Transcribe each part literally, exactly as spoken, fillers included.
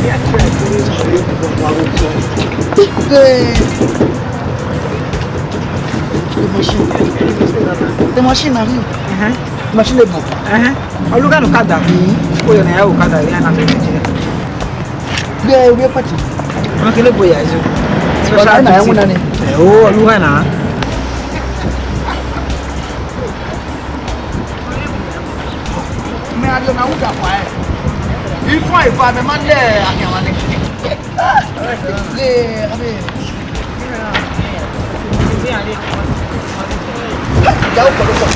The machine. The machine na real. Uh-huh. Machine ebo. Uh-huh. Olugha no kada. Mm. Ko yo na ya okada ya na me Nigeria. Gbe, gbe pati. Ọmọ kele boy ya zo. Special na ya duty. Wuna ni. Eh, o, Olugha na. Me a dio na uda kwa e. Ifo ifa me ma le akẹmwa ni. Le, a be. Ya o kọlọ kọ.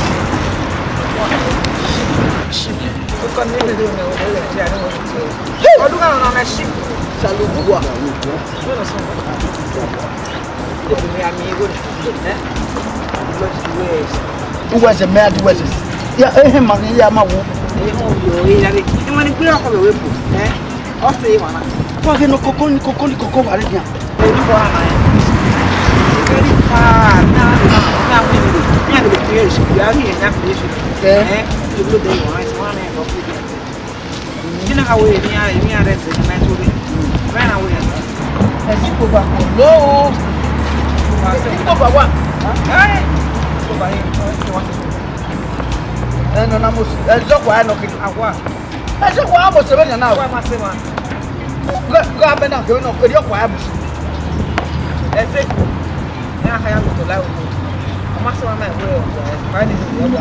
Ọdún mẹ́rin ọ̀nà mẹ́sì. Salu bua. Uwẹsẹ mẹ adi wẹsẹ. Ya ehe ma ya ma wo. Ehe ma wo ya re. Ẹ wani gbé ọkọ bẹ wẹ bu. Ẹ. Ọ sẹ wa na. Wa ghe ne koko ni koko ni koko wa re dia. Eri wa na. Eri fa na na na mi ni. Ya de ke shi ya ni ya ni shi. Ẹ. Ẹ. Ibi na ka wẹ ni a ni a rẹ ẹsẹ na to re. Wẹ na wẹ. Ẹsẹ ko ba ko lo. Ẹsẹ ko ba wa. Ẹ. Ko ba ye. Ẹ no na mo. Ẹ zọ kwa no ki. Awa. Ẹsẹ wa mo se bẹ na. Wa ma se ma. Ga ga bẹ na ke no ke yo kwa mo. Ẹsẹ ko. Na ha ya mo to la o. Ma se ma ma we. Ba ni yo ba.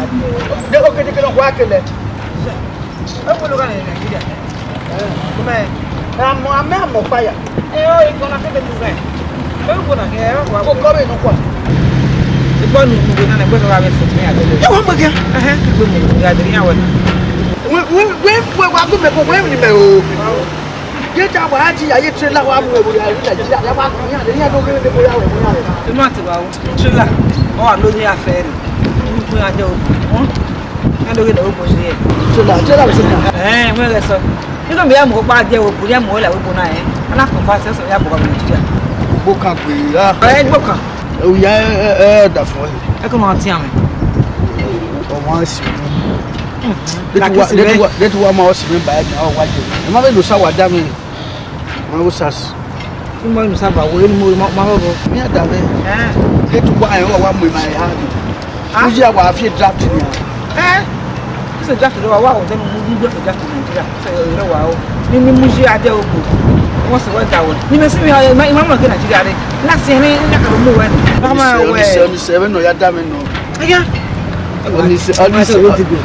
De ko ke de ke no kwa kele. Ẹ wo lo gha ne Nigeria. Mẹ, amọ, amẹ amọ fire. Ẹ, ọ, ikọ na kẹkẹ tu rẹ. Ẹ wo na kẹ, ẹ wa. Ko kọ bẹ nọ kua. Ikọ nu nu na na gbe so wa be fo mi a gele. Ẹ wa mọ gẹ. Ẹhẹn, gbe mu ya de ya wẹ. We, we, we, we wa gu mẹ ko we ni mẹ o. Ye ta wa ji ya ye trailer wa mu we ya Nigeria. Ya wa ya de ya do gele de ko ya we ya. Inu ati wa o. Trailer. Ọ wa lo ni afẹ ni. Ko ya de o. Ando ghe ne obo je. Tela, tela bi sina. Eh, mẹ ghẹ sọ. Ido mi ya mu kpa je wo buri ya mu la wo bona eh. Ana ko fa se so ya bo Nigeria. Gbokan gbe ya. Eh, gbokan. Ẹ ya ẹ da fọ. Ẹ ko ma ti ame. Ọmọ si. Detuwa, detuwa, detuwa ma o si mi ba ya o wa je. Ẹ ma be lo sa wa da mi. Wọn wo sars. Mo nu saba wo ni mo ma ma ho. Mi a da vẹ. Eh. Ke tu wa ẹ wa mu ma ya. Ah. Uji a wa fi draft ni. Eh. Se draft do wa wa o de mu mu draft Nigeria. Se yo wa o. Ni ni mu ji a de o ko. Wọn se wa da o. Ni me si mi ma ma ke Nigeria re. Na se ni na ka mu wa ni. Ma ma we. Se mi se no ya da mi no. Aya. Ọnise, ọnise,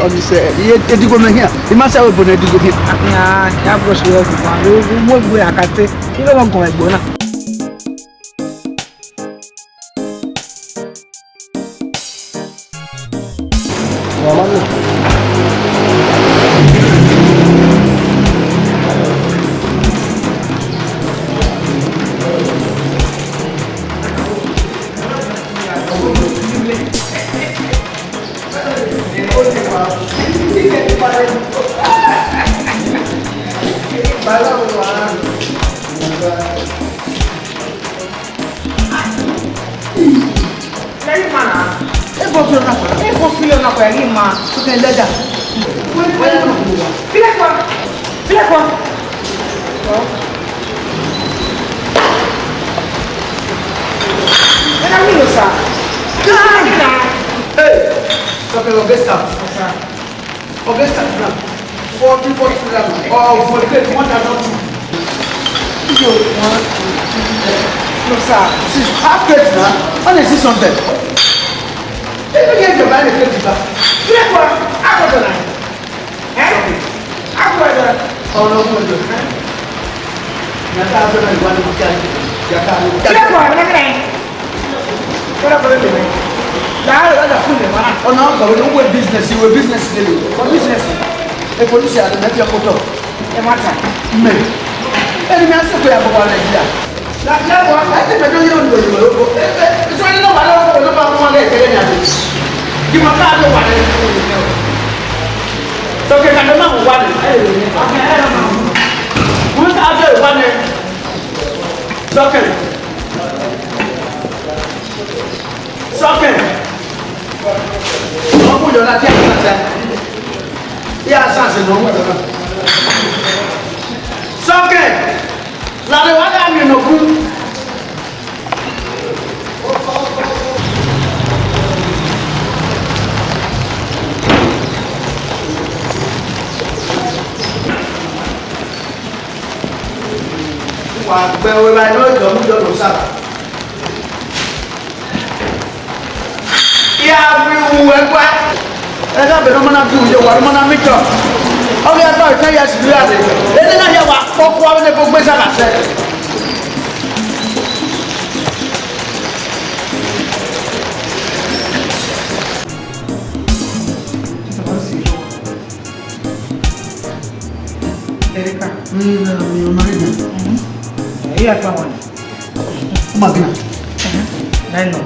ọnise, iye edigo mẹ hian. Ima sa we bone edigo hian. Ya, ya brush we off, man. We, we, we akate. Kí ló wọ́n gan ẹ̀gbọ́n náà? Lẹ́yìn máa nà. Ẹ bọ́ fi ọ̀nà pẹ̀lú. Ẹ bọ́ fi ọ̀nà pẹ̀lú yìí máa. Ó kẹ́ lẹ́dà. Wẹ́n wẹ́n. Fílẹ̀ kọ́. Fílẹ̀ kọ́. Ẹ ká mi lò sá. Ká mi nà. Hey, talk about guest house. Forget that now. Forty, forty naira. Or forty-eight, one thousand two. Yo, one, two, three, four. No, sir. Six, half plate now. Only six hundred. Let me get your money, plate back. Three, four, half of the line. Eh? Half of the line. Oh, no, no, no. Three, four, let me. Kọ́lá kọ́lá lè mẹ́. Láàárọ̀ lọ́jà fún ilẹ̀ mọ́ra. Ọ̀nà ọkọ̀ wo ló ń wé business, ìwé business lè lò? For business. A police àti mẹ́fì ọkọ̀ tọ̀. Ẹ má ta. Mẹ́. Ẹni mi á sì pé àkọ́kọ́ Nàìjíríà. Láti ẹ̀kọ́, ẹ ti pẹ̀lú yóò lò ìwé oko. Ẹ, ẹ, ìṣòro iná wà lọ́wọ́ pẹ̀lú bá wọn lè tẹ̀lé ní àjò. Kí wọ́n ká ló wà lẹ́yìn fún mi náà. Sọ̀kè kàdé máa wà ní. Wọ́n ká fẹ́ wà ní. Sọ̀kè. Sọkẹ. Nọ bu yọ na ti a sansan. I a sansan nọ bu yọ na. Sọkẹ. Wa gbe ẹre vbe ne ọ dọ mu dọ ne Osa. Ya vbe ru ẹguae. Ẹghẹ vbe ne ọ ma na gu ye, wa ne ọ ma na miẹn otọ. Ọ ghi ya ta otọ ya si ya rre. Ene na ya wa kpọkua vbene ebo gbe Osa gha sẹ. Erika. Mm, na, mi ọna rẹ. Mhm. Ẹ, iya kpa wan. Ọ ma gina. Mhm. Nine nọ.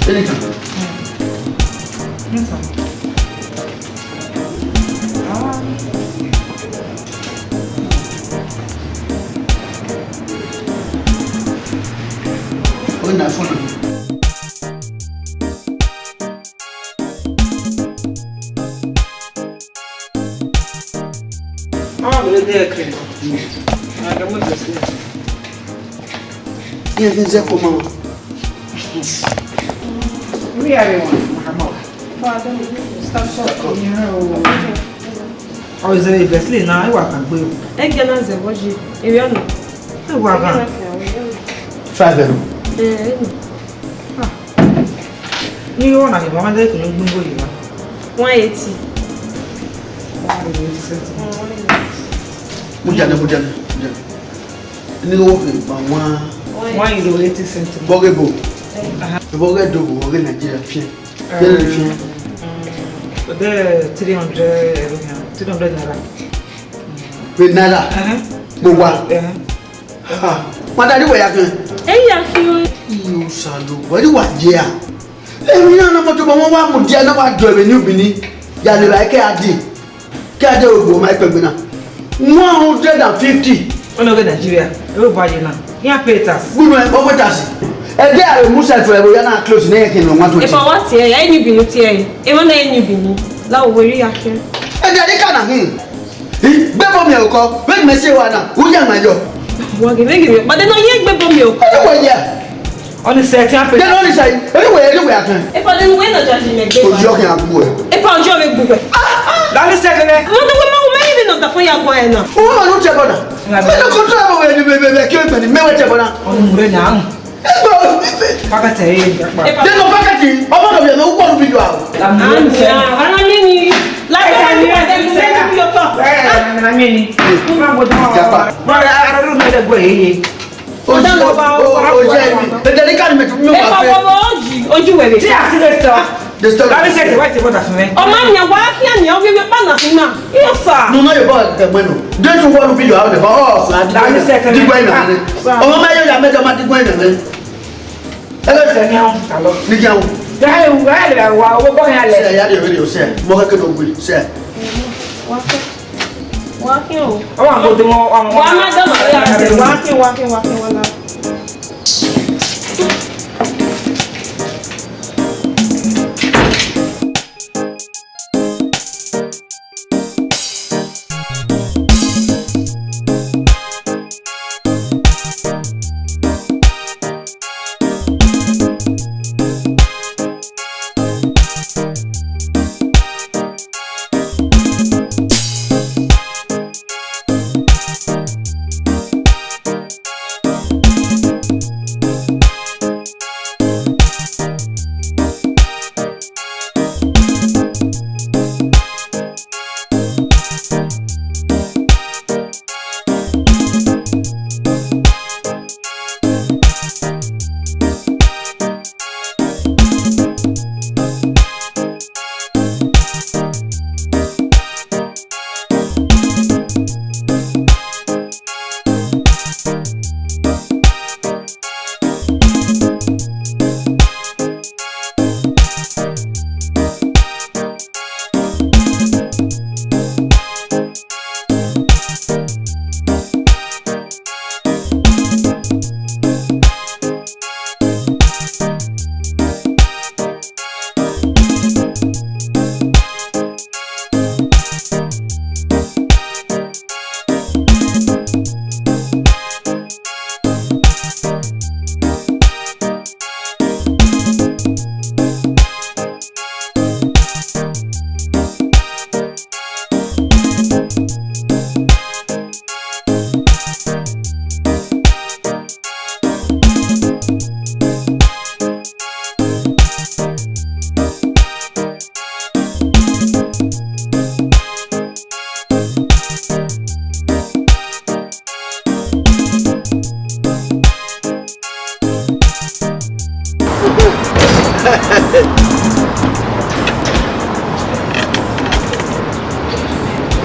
Erika. Mm. Yes, sir. Iran khin zẹ koma. Ọ zẹ vbe vessel na, I wa kan gbe o. Ẹgia na zẹ vbọ yi, erriọ nọ. I wa kan. Five ero. Eh, ero. Ah. Ni wọ na ke mama de ko gbingbo yi na. One eighty. One eighty cents. Mujale, mujale, mujale. Ni wo ke ma wan. One euro eighty cents. Bọghe bo. Aha. Bọghe do bo, bọghe Nigeria fian. Yẹrẹ fian. Ode three hundred, three hundred naira. Pe naira. Aha. Mo wa. Aha. Ha. Madam, ni wẹ ya khin? Ẹ ya khin o. Iyo salo, wẹ ni wa ye a? Emwi na na moto bọ wọn wa mudia na wa do ẹmwẹ ni ubini. Ya lele a ke a di. Ke a de ogbo ma ikpẹgbe na. One hundred and fifty. Ọnọghe Nigeria, ero ba ye na. Iran pay tax. Gbunu ẹ, ọ wẹ tax. Ẹdẹ a re mu self ẹ, ya na close ne ẹ ke nọ one twenty. Epa wa tie ya, eni binu tie ya. Emọ na eni binu. La wo weri ya khin. Ẹdẹ de ka na hin. Gbẹbọ miẹn okọ, vbene mẹ si wa na, u ya ma yọ. Wa gele gele, but then ọ ye gbẹbọ miẹn okọ. Ẹ wẹ ya. Ọni sẹ ti a pe. Then ọni sẹ, eri wẹ, eri wẹ a kan. Epa then wẹ na judge mẹ gbe. Ojo ke a gbu ẹ. Epa ojo mẹ gbu ẹ. Dani sẹ kẹnẹ. Mo to wẹ ma wo mẹ ni no da fo ya gbo ẹ na. O ma no te bona. Mẹ no control abo wẹ ni bẹ bẹ kí o gbẹ ni mẹ wẹ te bona. Ọni mure na. Pakati ẹ. Then no pakati. Ọmọ kan yẹ mẹ ukọ video ahụ. Anja, ana mini. Like I mean, I mean, you talk. Japa. Brother, I don't know the way. Ojú, o, o, o jẹ́ mi. Ẹ̀jẹ̀ ní ká ni mẹ̀tún mi wà fẹ́. Epa wo ojú, ojú wẹ̀rẹ̀. Tí a sì lè sọ. The story. Láti ṣe ìwádìí bọ́dà fún mi. Ọmọ mi wá kí ẹ̀mí ọ̀gbìn mi pa nà fún náà. Yes, sir. No, no, your boy, the man. Don't you want to be your own? Oh, so I did. Láti ṣe ìwádìí. Did why not? Ọmọ mi yóò yà mẹ́jọ máa dín wáyé náà. Ẹ bẹ fẹ ní àwọn kùtà lọ. Ní kí àwọn. Gáyé wù, gáyé lè wà owó bọ́ yẹn lẹ. Sẹ, ìyá rẹ̀ rẹ̀ sẹ, mọ kẹ́kẹ́ ló gbé sẹ. Wá kí, wá kí o. Ọmọ àwọn ọdún wọn, ọmọ wọn. Wá má dọ̀nà lórí àgbẹ̀, wá kí, wá kí, wá kí wọn náà.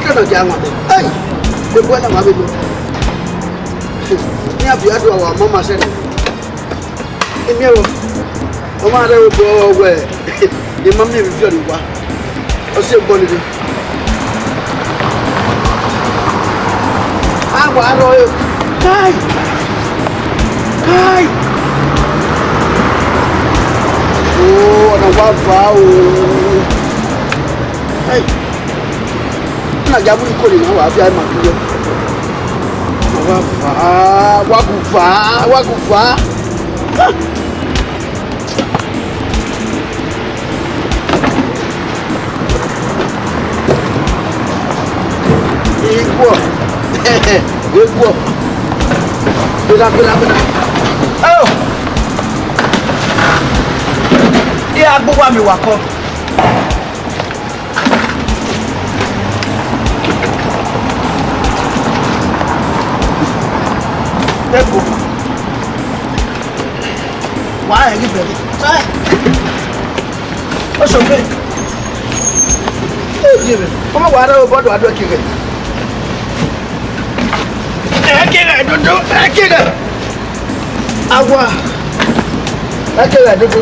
Kena dia wan de. Hey! Gbogbo ẹna wa vbe lo. Ni a fi adu awa mama sẹ. Emi ẹvbo, ọ ma rre obọ wẹ, I ma miẹn emwi fiọ ne uwa. Ọ si egbe ọnii rre. A wa rrọọ, kai! Kai! O, ọna wa va o. Kai! Na ya mu ikori na wa bia ma bi yo. Wa va, wa gu va, wa gu va. Iguọ. Iguọ. Gbera, gbera, gbera. Oh! Iran gbe uwa miẹn uwa kọ. Epo. Wa ẹre ghi bẹghe. Chai. Osogbe. Ẹ gie mwẹ. Ọmọ wa rre obọ do adu ẹki ghẹ. Ẹki ghẹ dodo, ẹki ghẹ. Awa. Ẹki ghẹ dodo.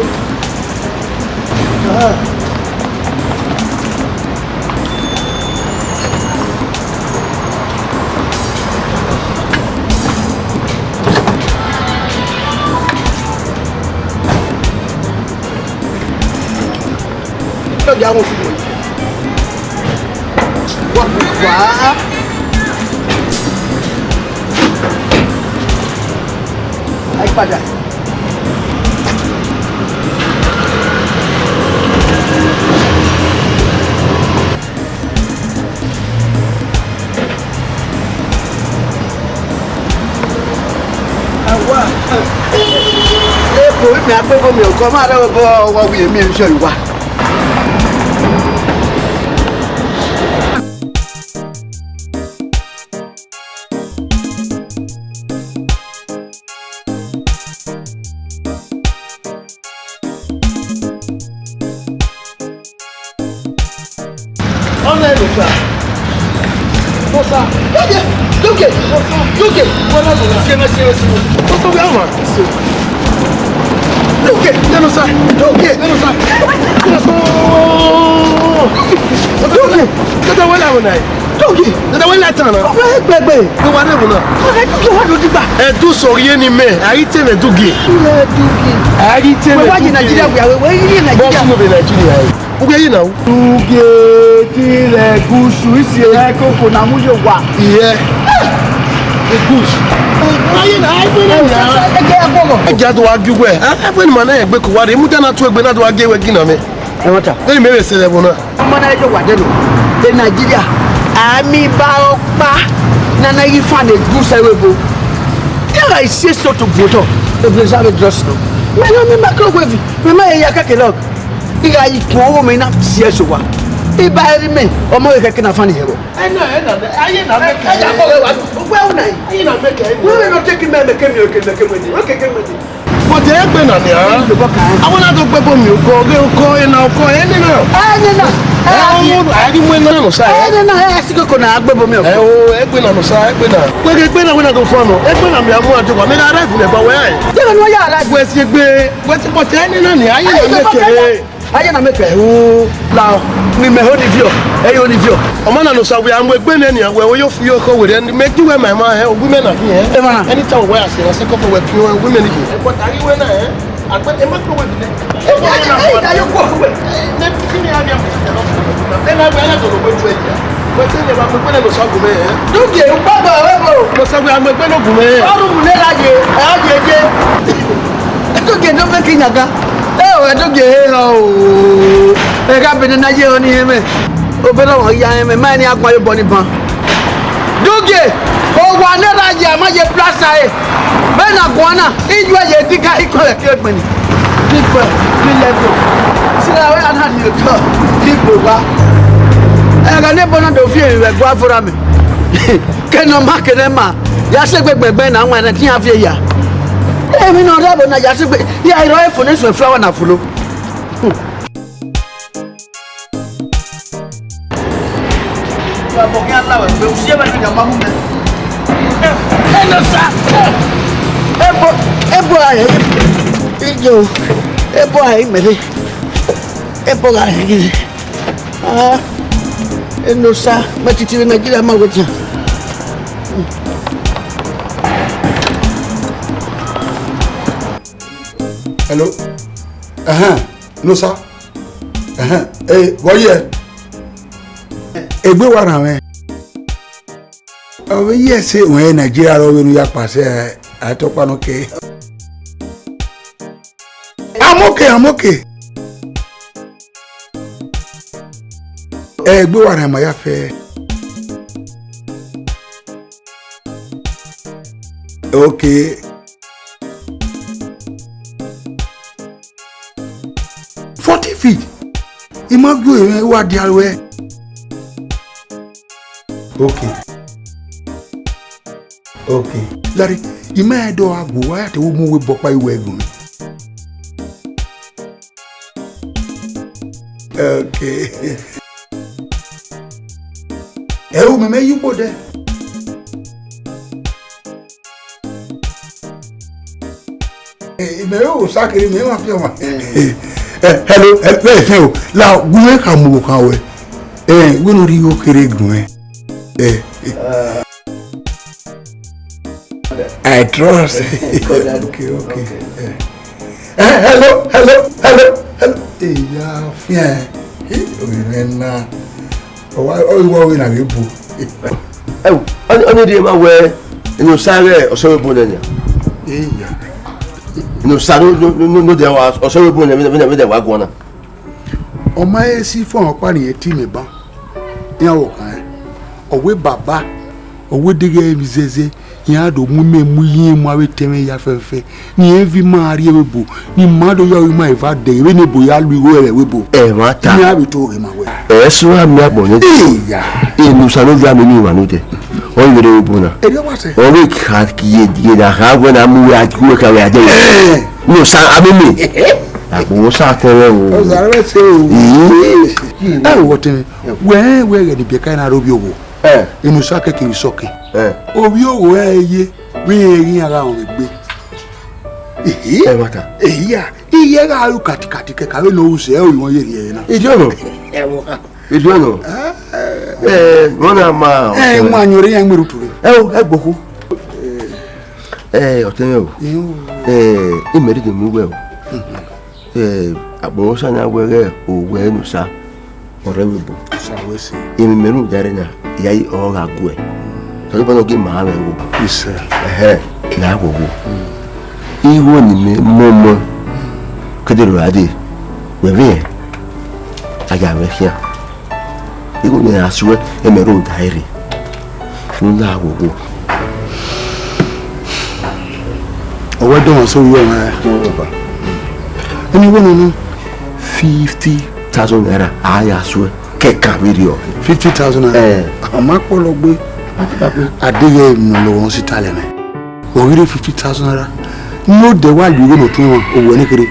Ah. Tọ́jú àwọn òfin wọ̀nyí. Wọ́n kò fà á. Àyípadà. Awa. Epo, ime agbegbo miẹn okọ, ma rẹ obọ wa wiẹ miẹn vbe uwa. Ọna ẹre Nosa. Nosa. Dogie, Dogie, Nosa. Dogie. Wọ́n náà Nosa. Ṣé wọ́n ṣe é sí wọn? Ó tó bí àwọn. Dogie, Nosa. Dogie, Nosa. Dogie. Dada wẹ la wẹ na. Dogie. Dada wẹ la tan na. Ọmọ ẹgbẹgbẹ. Ẹ wá rẹ wò na. Ọmọ ẹgbẹgbẹ wà lójú gbà. Ẹ dùn sọ̀rọ̀ yé ni mẹ́. Àyí tẹ̀ mẹ́ Dogie. Ilẹ̀ Dogie. Àyí tẹ̀ mẹ́ Dogie. Wẹ́wẹ́ yìí Nàìjíríà wíyá, wẹ́wẹ́ yìí Nàìjíríà. Bọ́ọ̀sì ló bẹ Nàìjíríà yìí. Ugbẹ yìí na. Rugie tilẹ̀ gúúsù, ìsì ẹ̀kọ́ kò nà mú yóò wà. Ìyẹ́. Gúúsù. Ayé na, ayé na. Ẹgbẹ́ ẹgbẹ́. Ẹ jẹ́ àdó wa gbígbẹ́. Ẹ fẹ́ ni màá náà ẹgbẹ́ kò wá rè é. Mú dáná tó ẹgbẹ́ náà tó wá gé ẹwẹ́ gínà mi. Ẹ wọ́n ta. Lẹ́yìn mẹ́rin ṣẹlẹ̀ bọ̀ náà. Ọmọ náà yóò wà dẹ́nu. Ẹ Nàìjíríà. Àmì bá ọ pa. Nana yìí fa lè gúúsù ẹwẹ́ bo. Yàrá ìṣe sọ̀tò gbòtọ̀. Ebile sábẹ́ dúrọ́sì náà. Mẹ́rin mi máa kọ́ wẹ́ẹ̀fì. Mi máa yẹ ya kẹ́kẹ́ lọ. Igha ikun ọwọ́ mi na si ẹso wa. Iba eri mẹ, ọmọ rẹ kẹkẹ na fani hẹrọ. Ẹ na, ẹ na, ayé na mẹkẹ. Ẹ jà kọ wẹ wa, wẹ wẹ na. Ayé na mẹkẹ. Wẹ wẹ no take me, mẹkẹ mi, mẹkẹ mi, mẹkẹ mi. But ẹ gbẹ na ni a. Ẹ lọ bọ kan. Àwọn náà tó gbẹ bọ mi, ọkọ, ọkọ, ẹ na, ọkọ, ẹ ní na. Ẹ ní na. Ẹ ní na. Ẹ ní na. Ẹ ní na, ẹ sì kókó na, agbẹ bọ mi. Ẹ o, ẹ gbẹ na no sa, ẹ gbẹ na. Wẹ gbẹ na, wẹ na tó fọ nọ. Ẹ gbẹ na mi amu àjọ wa, mi na rẹ fún ẹ bá wẹ. Ẹ ní wọ́n yà rà. Wẹ sì gbé, wẹ ti pọ̀ tẹ́ ẹ ní náà ni, ayé na mẹkẹ. Ayé na mẹkẹ. Ẹ̀hún. La ọ, ni mẹ ho ni viọ, ẹ yo ni viọ. Ọmọ na no sa wẹ amu egbe nẹ ni, wẹ o yo fi yo ko were ni, mẹ ju wẹ ma ma hẹ, ogun mẹ na fi hẹ. Ẹ ma na. Anytime wẹ a se, a se ko wẹ pi wẹ, ogun mẹ ni fi. Ẹ ko ta ri wẹ na, ẹ? Agbe, ẹ ma ko wẹ bi nẹ. Ẹ ko wẹ na. Ẹ, ẹ, ẹ, yo ko wẹ. Nẹ ti ni a ni a mu se lọ. Ẹ na wẹ a do lo wẹ ju ẹ ya. Wẹ se ni ba ko ko na no sa gu mẹ, ẹ? Duge, u pa ba wẹ bo. No sa wẹ amu egbe no gu mẹ. Ọrùn mu ne la ye, ẹ ye ye. Duge no me ki nyaga. Ẹ o, Dugie he họn o. Ẹ gha bene na ye họn ni hẹnmwẹ. Obọ ne ọ ya hẹnmwẹ, ma ni a guan ye obọ ni ban. Dugie, owa ne ra ye, a ma ye plaster e. Vbe na guan na, I yu ẹre ye dika ikọ rẹ ke egbe ni. Ikọ, ni level. Sila wẹ a na ni otọ, ki gbe owa. Ẹ gha ne ẹbọ na do fi emwi vbe ẹguae fo ra mẹ. Kene ọ ma, kene ma. Ya sẹ egbe gbẹngbẹn na, wan ẹnẹ te iran fi eya. Emwi ne ọ rre ẹvbo na, ya sẹ egbe, ya i rrọọ efo ne suẹn flower na folo. Wa bọ khian la wẹ, usiẹ vbe ne ya ma mu mẹ. Enosa! Ebo, ebo a he. Ijo, ebo a he mẹ re. Ebo a he. Ah, Enosa, mẹ titi vbe Nigeria ma wẹ tian. Hello. Ahan, Enosa. Ahan, eh, vbọ yẹ? Egbe wa rhan mwẹ. Ọ vbe yẹ ẹse ruẹn Nigeria rọ vbe ne u ya kpa sẹ aitọkpa nọ ke. I'm okay, I'm okay. Ẹ, egbe wa rhan ma ya fẹ. Okay. Forty feet. I ma gu emwi wa dia ruẹ. Okay. Okay. Larry, I ma do a gu wa ya te wo mu we bọ kpa iwe gun. Okay. Ẹ o, mẹ mẹ yi ugbo dẹ. Eh, mẹ ro sa kere mẹ ma fi ọmwa. Eh, hello, hello, ẹ fian o. La gu mẹ ka mu khan wẹ. Eh, wẹ no ri yo kere gun ẹ. Eh, eh. I trust. Okay, okay. Eh, hello, hello, hello, hello. Eya fian. Eh, obi mẹ na. Ọ wa, ọ wa wẹ na ghe bu. Ẹo, ọni, ọni rhie ma wẹ, Enosa ghẹ ọsẹ vbe bu nẹ nia. Eya. Enosa no, no, no, no, no, dia wa, ọsẹ vbe bu nẹ, vbe, vbe, vbe dia wa guan na. Ọ ma he si fo ọkpa ne irẹn tie mẹ ban. Iran vbe khan ẹn. Ọ wẹ baba, ọ wẹ deghẹ emwi zẹzẹ, iran do mu imẹ mu iyin mu avbe etẹn mwẹ ya fẹfẹfẹ. Ne irẹn vi ima rrie vbe ebo, ne ima do ya ru ima eva dẹghe, vbene ebo ya lu igho ẹre vbe ebo. Ẹmwata. Iran vbe to ghe ma wẹ. Ẹ sẹ a miẹn agbọn nẹ. Eya. Enosa ne ovbi amẹ ni emwa nodẹ. Ọ i vbe rre vbe ebo na. Erriọ wa sẹ. Ọ vbe kha gie die na kha wẹ na mu wẹ a gu wẹ kha wẹ a dẹ wẹ. Ẹ. Enosa amẹ ni. Agbọn sa kẹrẹ o. Ọ zẹ rẹ sẹ o. Ee. Ẹ wo tẹn. Wẹ wẹ ghẹ ni biẹ ka na ro bi owo. Eh. Enosa kẹkẹ vbe sọke. Eh. Ovbi owo ẹre ye, vbe irẹn ghi iran gha rọnmwẹ egbe. Ehe. Ẹmwata. Ehi a, iye gha ru katikati kẹka vbene ọ ru sẹ, ẹ ru iwọn ye rhie na. Idiọnọ. Ẹmwata. Idiọnọ. Eh. Eh, wọn na ma. Eh, wọn anyọn rre iran gbe ru ture. Ẹ o, ẹ gbokhu. Eh, ọtẹn mwẹ o. Iyo. Eh, imẹ rhie do miẹn uwẹ o. Mhm. Eh, agbọn sa na wẹ ghẹ owẹ Enosa, ọ rre vbe ebo. Sa wẹ sẹ. Emwi mẹ rhunmwuda ẹre na, I ya ọre ọ gha guẹ. Osanobua nọ gie ma mwẹ wo. Isẹ. Ẹhẹ, la wo wo. Igho ne imẹ mọmọ, ke de ro gha dee, wẹ vbe rẹn, a ya mwẹ khian. Igho ne a suẹ, ẹmwẹ rhunmwuda ẹre. Ne u la wo wo. Ọ wẹ dọmwa so yọ mwẹ. Ẹni wo nunu? Fifty thousand naira, a ya suẹ. Kẹkan vberriọ. Fifty thousand naira? Eh. A ma kpọlọ gbe. A deghẹ emwi ne ọ lọghọ si talẹ mwẹ. Ọ ghi rre fifty thousand naira. Ne odẹ wa lu igho ne ọ tuẹn emwa, owẹ ne kherhe.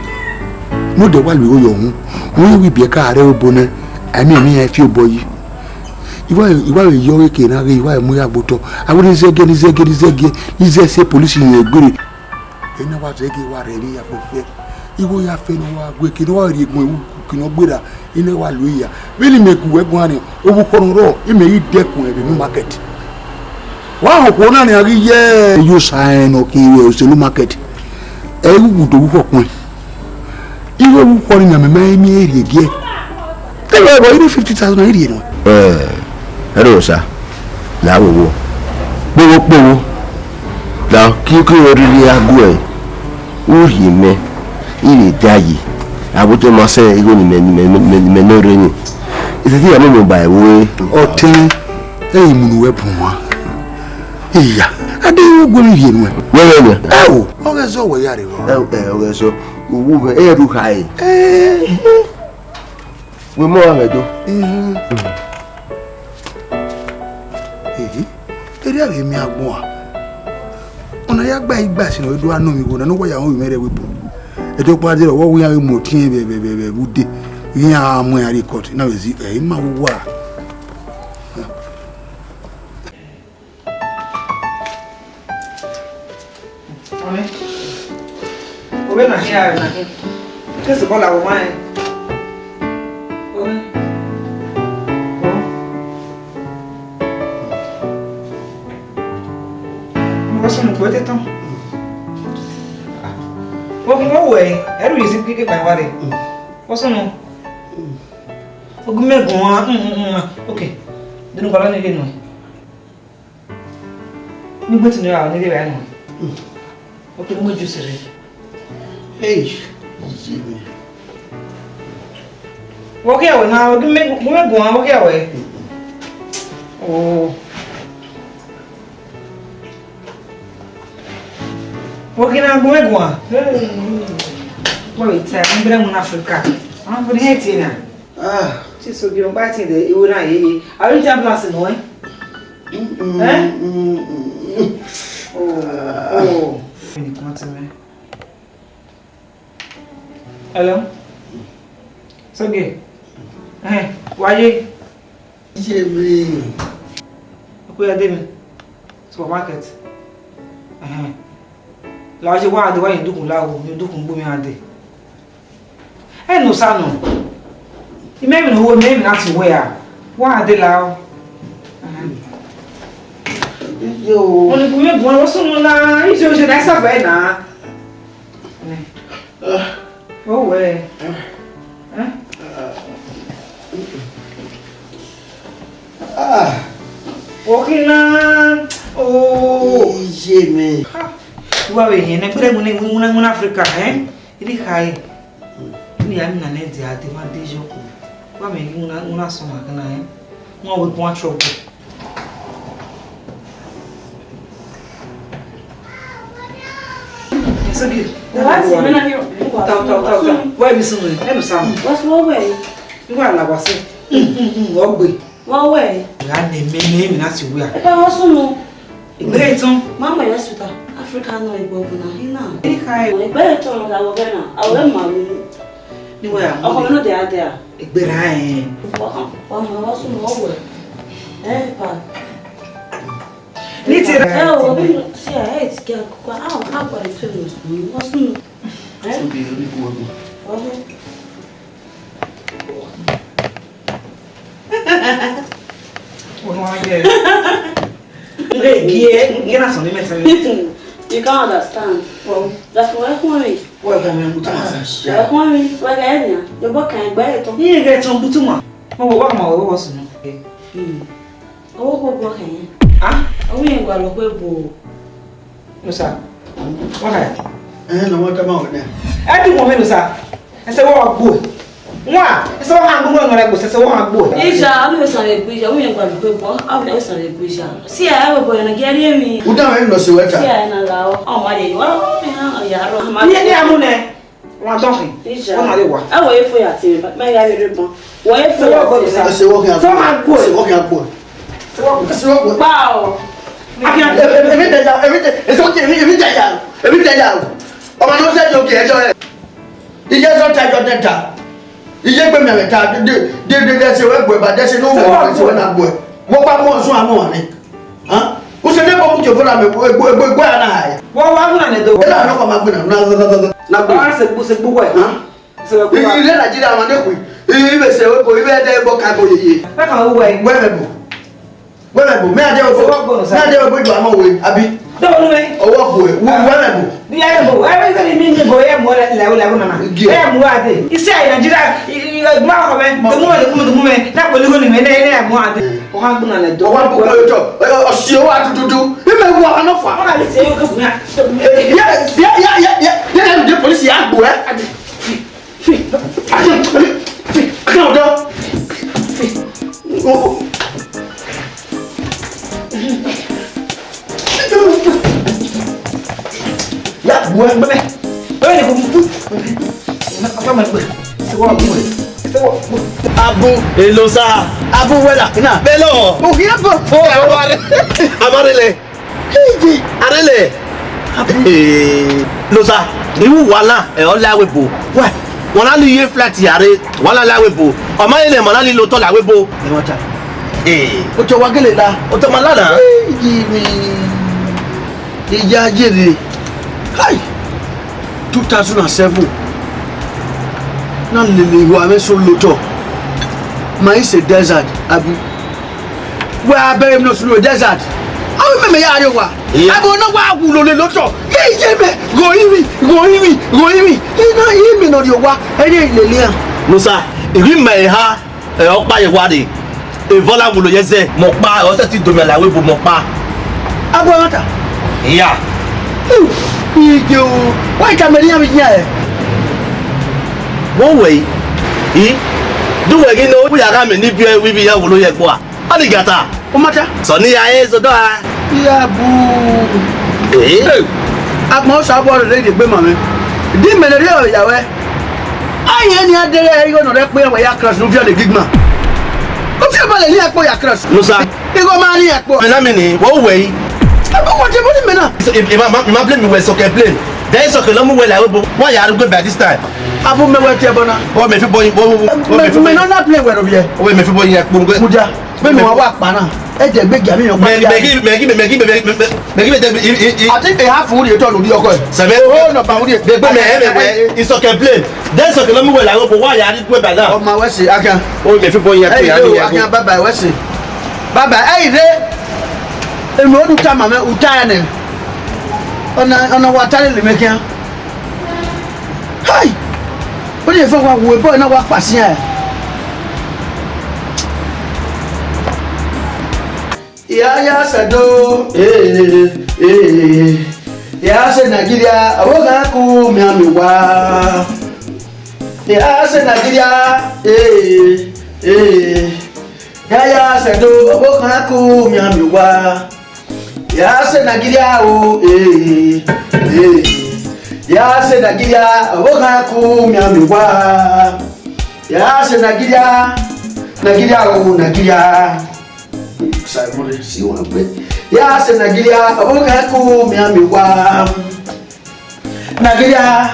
Ne odẹ wa lu igho ye uhunmwu. Wẹ wẹ ibiẹka rre obo nẹ, a miẹn emwi iran fi obọ yi. I wa, I wa vbe ye ọghe eke na ghe, I wa vbe mu ya gbe otọ. A wẹ ne I zẹgiẹ, ne I zẹgiẹ, ne I zẹgiẹ, ne I zẹ sẹ police yẹn egbere. Ena wa zẹgiẹ wa rre emwi ya fẹfẹ. Igho ya fẹ ne ọ wa gu eke, ne ọ wa rhie eguẹn ru eke ne ọ gberra, ena wa lo iya. Vbene imẹ gu wẹ guan nian, ovbi ukhọ ne ọ rrọọ, imẹ ghi dẹkun ẹre vbe enu market. Wa họn okhuo na nian ghi ye. Eyosa rẹn ne ọ khin vbe oselu market. Ẹ i wu do vbe ukhọ kpẹn. Igho vbe ukhọ nii ne mẹ ma miẹn rhie giẹ. Te vbe ẹbọ, I rhie fifty thousand, I rhie nọ. Ẹ, ẹrọ sa, la wo wo. Kpogho kpogho. La kiki rhirhi a gu ẹe. U rhie mẹ, I vbe da yi. Abo te ma sẹ igho ne mẹ, ne mẹ, ne mẹ, ne mẹ nọ rre ni. Isẹtin ya mẹ mobile we. Ọtẹn, ẹ i mu ne uwẹ bun wan. Iya, a deghẹ u gu emwi rhie nuẹn. Wẹ rẹ nian? Ẹ o, ọghe zọ wẹ ya rre vbọ? Ẹ, ẹ, ọghe zọ. Uwu mwẹ, ẹ ru kha ẹre. Ẹ. Wẹ mọ gha mwẹ do. Mhm. Ehe, erriọ vbe miẹn agbọn a. Ọna ya gba igba sin ne ọ do a nọ mwẹ igho na, ne ọ wa ya rẹn ovbi mwẹ rre vbe ebo. Ẹdẹ ọkpa dee, ọ wẹ iran ghi mu ọtiẹn vbe, vbe, vbe, vbe ude, iran gha mu iran rrie court, na vbe zẹ, ẹ i ma uwa. Ọnii, ovbe na khian rre na. Te sẹ bọla vbe ọmwa rẹn. Ọnii. Ọ. Vbọ sunu, kpo te tọn. Vbọ khin wẹ, ẹrhu ye zẹ keke kpa wa rre. Vbọ sunu. Ogu mẹ guan, mm, mm, mm, okay. Dunu kpalọ ni rre nọ. Ni gbe tunu ra, ni rre ra nọ. Mm. Okay, mu juice rre. Hey, Jimmy. Vbọ khian wẹ na, ogu mẹ, ogu mẹ guan, vbọ khian wẹ. Mm. Oh. Vbọ khian na, ogu mẹ guan. Hey. Vbọ khian, n bẹrẹ mu na Africa. Ah, vbọ ni hẹ tie na. Ah. Ti so bi ọgba ti de iwe na ye ye. Are you ambulance no, eh? Mm, mm, eh? Mm, mm, mm. Oh, ah. Oh. Hello? Sogie? Eh, wa ye? Ye me. Oku ya de mi. Supermarket. Eh. La je wa de wa yin dukun la wo, ni dukun gbe mi ade. Ẹ ne Osa nọ. Imẹ emwi ne uwu mẹ, emwi na ti wẹ a. Wa de la o. Yo. Oni bu mi bu o sunu na, ijo ijo na sa vẹ na. Nẹ. O wẹ. Eh? Ah. Okina. Oh. Iye mẹ. Ha. Wa vbe yẹn ne gbẹrẹ mu ne mu na Africa, eh? Iri khai. Ni ya mina ne dia de ma de yo ku. Wa me gi una, una sọ ma kana, eh? Wọn wẹ ku wan trouble. Yes, okay. Wa ti me na ni. Tau, tau, tau, tau. Wa mi sunu, e no sa. Wa so we. Iwa la wa se. Mm, mm, mm, ogbe. Wa we. Ra ne me ne mi na si wia. E pa wa sunu. Egbe etọn. Mama ya suta. Africa no egbe ogun na hina. E khai. Egbe etọn la wo gbe na. A wo ma ru. Ni wa ya. Ọkọ mi no de ade a. Egbe ra ẹn. Wa, wa ma wa sunu wa we. Eh, pa. Ni ti ra. Eh, o bi si a, eh, ti kẹ ko a, o ka kwa de tu no. Wa sunu. Eh? So bi ri ko wa. Wa. Ọmọ ayẹ. Nge gie, nge na sọ ni mẹ tẹlẹ. You can't understand. Well, that's why I want it. Wọ́n ẹ̀gbọ́n mi ń bú tó máa sá. Ẹ̀gbọ́n mi, wọ́n gẹ̀ ẹ́ nìyà. Yọ̀bọ̀ kan ẹgbẹ́ ẹ̀ tán. Yín ẹ̀gẹ́ tán bú tó máa. Wọ́n wọ wọ́n máa wọ́wọ́ sùn náà. Hmm. Owó kò bọ́ kẹ̀yìn. Ah? Owó yẹn gbà lọ pé bò ó. No, sir. Wọ́n kà yà. Ẹ̀hẹ́n, lọ́wọ́ tẹ́ máa wọ̀ náà. Ẹ ti wọ̀n mi nù, sir. Ẹsẹ̀ wọ́n wá gbò ẹ̀. Wọ́n à, ẹsẹ̀ wọ́n hàn gbogbo ẹ̀wọ̀n rẹ̀ gbò, ẹsẹ̀ wọ́n hàn gbò ẹ̀. Ìjà, àwọn èsàn rẹ̀ gbé ìjà, àwọn èèyàn gbàdúgbò gbọ́, àwọn èsàn rẹ̀ gbé ìjà. Sí ẹ̀ ẹ̀ bọ̀ ẹ̀nà gẹ́rí èmi. Wọ́n dáhùn ẹ̀ lọ sí wẹ́tà. Sí ẹ̀ ẹ̀ nà ra ọ́, àwọn ọmọ rẹ̀ yìí, wọ́n rọ̀ mí hàn ọ̀yà rọ̀. Ní ẹni àmú nẹ, wọn dọ́kìn, ìjà. Wọ́n máa lè wà. Ẹ wọ efo yà tì mí, bá yà lè rí bọ́n. Wọ efo yà tì mí. Ẹsẹ̀ wọ́n kì í àgbò. Sọ máa gbò ẹ̀. Ẹsẹ̀ wọ́n kì í àgbò ẹ̀. Ẹsẹ̀ wọ́n kì í àgbò ẹ̀. Pa ọ̀. Èmi tẹ̀ ya, èmi tẹ̀, èso kì í, èmi tẹ̀ ya, èmi tẹ̀ ya. Ọmọ náà ṣe jọ kì í ẹjọ́ ẹ̀. Iye sọ ta jọ tẹ ta. Iye gbe mẹ ta de de de de se wẹ gbẹ ba de se no wẹ se wẹ na gbẹ. Wo pa mo sun amo ni. Han? U se ne bo mu je fo na me egbo egbo egbo ana ai. Wo wa mu na ne do. Ela no ko ma gbe na na na na. Na gbe. Wa se gbu se gbu wẹ. Han? Se wẹ gbu wa. Ile Nigeria ma de ku. Ibe se wẹ bo ibe de bo ka bo yeye. Pe ka wo wẹ. Wẹ me bo. Wẹ mẹ bu, mẹ a jẹ wẹ bu, mẹ a jẹ wẹ bu ju amọ we, abi? Dọwọ nu mẹ. Ọwọ bu ẹ, wẹ mẹ bu. Bi a yẹ bu, ẹ bẹ mi ni bu ẹ mu lẹ lẹ lẹ nana. Igi. Ẹ mu wa de. Isi ayi Nigeria, i i ma kọ mẹ, to mu mẹ, to mu mẹ, to mu mẹ, na pẹlu ni mẹ, ne ne mu wa de. O ha gbona lẹ do. Ọwọ bu ko jọ, ọsi o wa dududu. Ime wa no fa. Wa le se yo ke bu ya. Ya ya ya ya ya ya de police ya gbo ẹ. Fi, fi, fi, fi, fi, ọdọ. Fi, fi. Ya, bu ẹ gbẹmẹ. Ẹ ní kò mú. Ọkọ mọ̀ pé. Ṣé wọ́n mú ẹ? Ṣé wọ́n mú ẹ? Abu. Hello, sir. Abu wẹ́lá. Iná. Bẹ́ẹ̀ lọ. Òkè bọ̀. Ó, ẹ wá rẹ̀. Àbárẹ̀lẹ̀. Arele. Ee, Nosa, iwu wala, ẹ, ọ la ẹvbo ebo. Wẹ, wa na li ye flight ya rre, wa na la ẹvbo ebo. Ọ ma rẹn ne ima na li lele otọ la ẹvbo ebo. Ẹ, wa ta. Ee. Otọ wa gele la. Otọ ma la na. Ee, yi mi. Iya ye rre. Hai. Two thousand and seven. Na lele iwa mwẹ so lele otọ. Ma i se desert, abi? Wẹ a bẹghe emwi ne ọ sunu desert. Avbe mẹmẹ ya rrie owa. Iya. Avbe ọ na wa wulo lele otọ. Iye mẹ, gho rinmwi, gho rinmwi, gho rinmwi. I na, imẹ ne ọ rrie owa, ẹre lele iran. Nosa, I ghi ma eha, ẹ, ọkpa ye wa rre. Evọ la wulo ye zẹ, mẹ ọkpa, ọ sẹtin do mẹ la ẹvbo ebo mẹ ọkpa. Agbọn ẹmwata. Iya. Iye o, wa i tama iran vbe iyan ẹ? Vbọ wẹ i? I? De uwẹ ghi nọ, u ya gha mẹ ne I biẹ ẹ vbe iran wulo ye ẹgbua? Ọnii gata. U ma ta? Sẹ ọnii ya re zodọ a? Ya bu. Ee. Agbọn Osanobua rre rhie egbe ma mwẹ. De imẹ ne rhie ọre ya ruẹ? A rẹn nian deghẹ igho ne ọ rre ẹkpo iran wẹ ya cross ne u viọ lele gigma. U viọ ba lele iran ẹkpo ya cross. Nosa. Igho ma rri iran ẹkpo. Mẹ na mẹ ni, vbọ wẹ i? Ẹ bu wẹ te bu ni mẹ na. I, I, I ma, I ma blame wẹ, Isọkẹ blame. Then Isọkẹ ne ọ mu wẹ la ẹvbo ebo, wa ya rre ugbo by this time. Abu mẹ wẹ tie ẹbọ na. Ọ mẹ fi bọ yin, ọ, ọ, ọ mẹ fi bọ yin. Mẹ nọ na play wẹ rhie ovbiẹ. Ọ mẹ fi bọ yin ẹkpo. Mudia. Mẹ mẹ wa wa kpa na. Ẹ jẹ gbe gia mi yan. Mẹ, mẹ ghi, mẹ ghi, mẹ ghi, mẹ ghi, mẹ ghi, mẹ ghi, mẹ ghi, mẹ ghi. I think they have food you turn to the okwe. Sẹmẹ. Oh, no, ba food. They go me, eh, me, we. Isọkẹ blame. Then Isọkẹ no mu wẹ la ẹvbo ebo, wa ya rre ugbo by now. Ọ ma wẹ se, Akan. Oh, mẹ fi bọ yin ẹkpo ya. Hey, yo, mi ya Akan, bye bye, wẹ se. Bye bye. Hey, re. Emi ọ du tama mwẹ, u ta nẹ. Ọna, ọna wa ta lele mẹ khian. Hai! Ọ rhie fẹ wa wu ebo na wa kpa siẹn. Iya ya sẹ do, eh, eh, eh. Iya sẹ Nigeria, ọvbokhan ku mianmian owa. Iya sẹ Nigeria, eh, eh. Iya ya sẹ do, ọvbokhan ku mianmian owa. Ya sẹ Nigeria o, eh, eh. Ya sẹ Nigeria, ọvbokhan ku mianmian owa. Ya sẹ Nigeria, Nigeria o, Nigeria. Simon, si wan gbe. Ya sẹ Nigeria, ọvbokhan ku mianmian owa. Nigeria,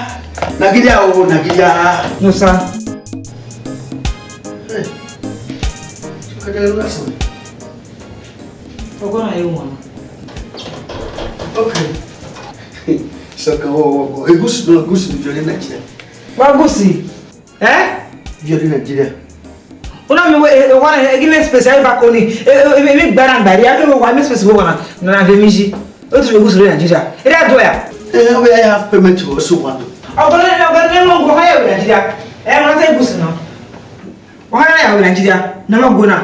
Nigeria o, Nigeria. No, sir. Hey. Ọgọ na ye wan. Okay. Sọkẹ, wọ, wọ, wọ. Egusi nọ, egusi ni viọ rre Nigeria. Wa egusi? Eh? Viọ rre Nigeria. Una mi we, eh, wa na, eh, give me space, I back on it. Eh, eh, eh, mi gba na gba, ya do wa mi space wo wa na, na, na ve mi ji. O tu egusi rre Nigeria. Ira do ya. Eh, we have payment to also one. Ọgọ na, ọgọ na, mo go higher Nigeria. Eh, mo ta egusi na. Wa higher Nigeria. Na mo go na.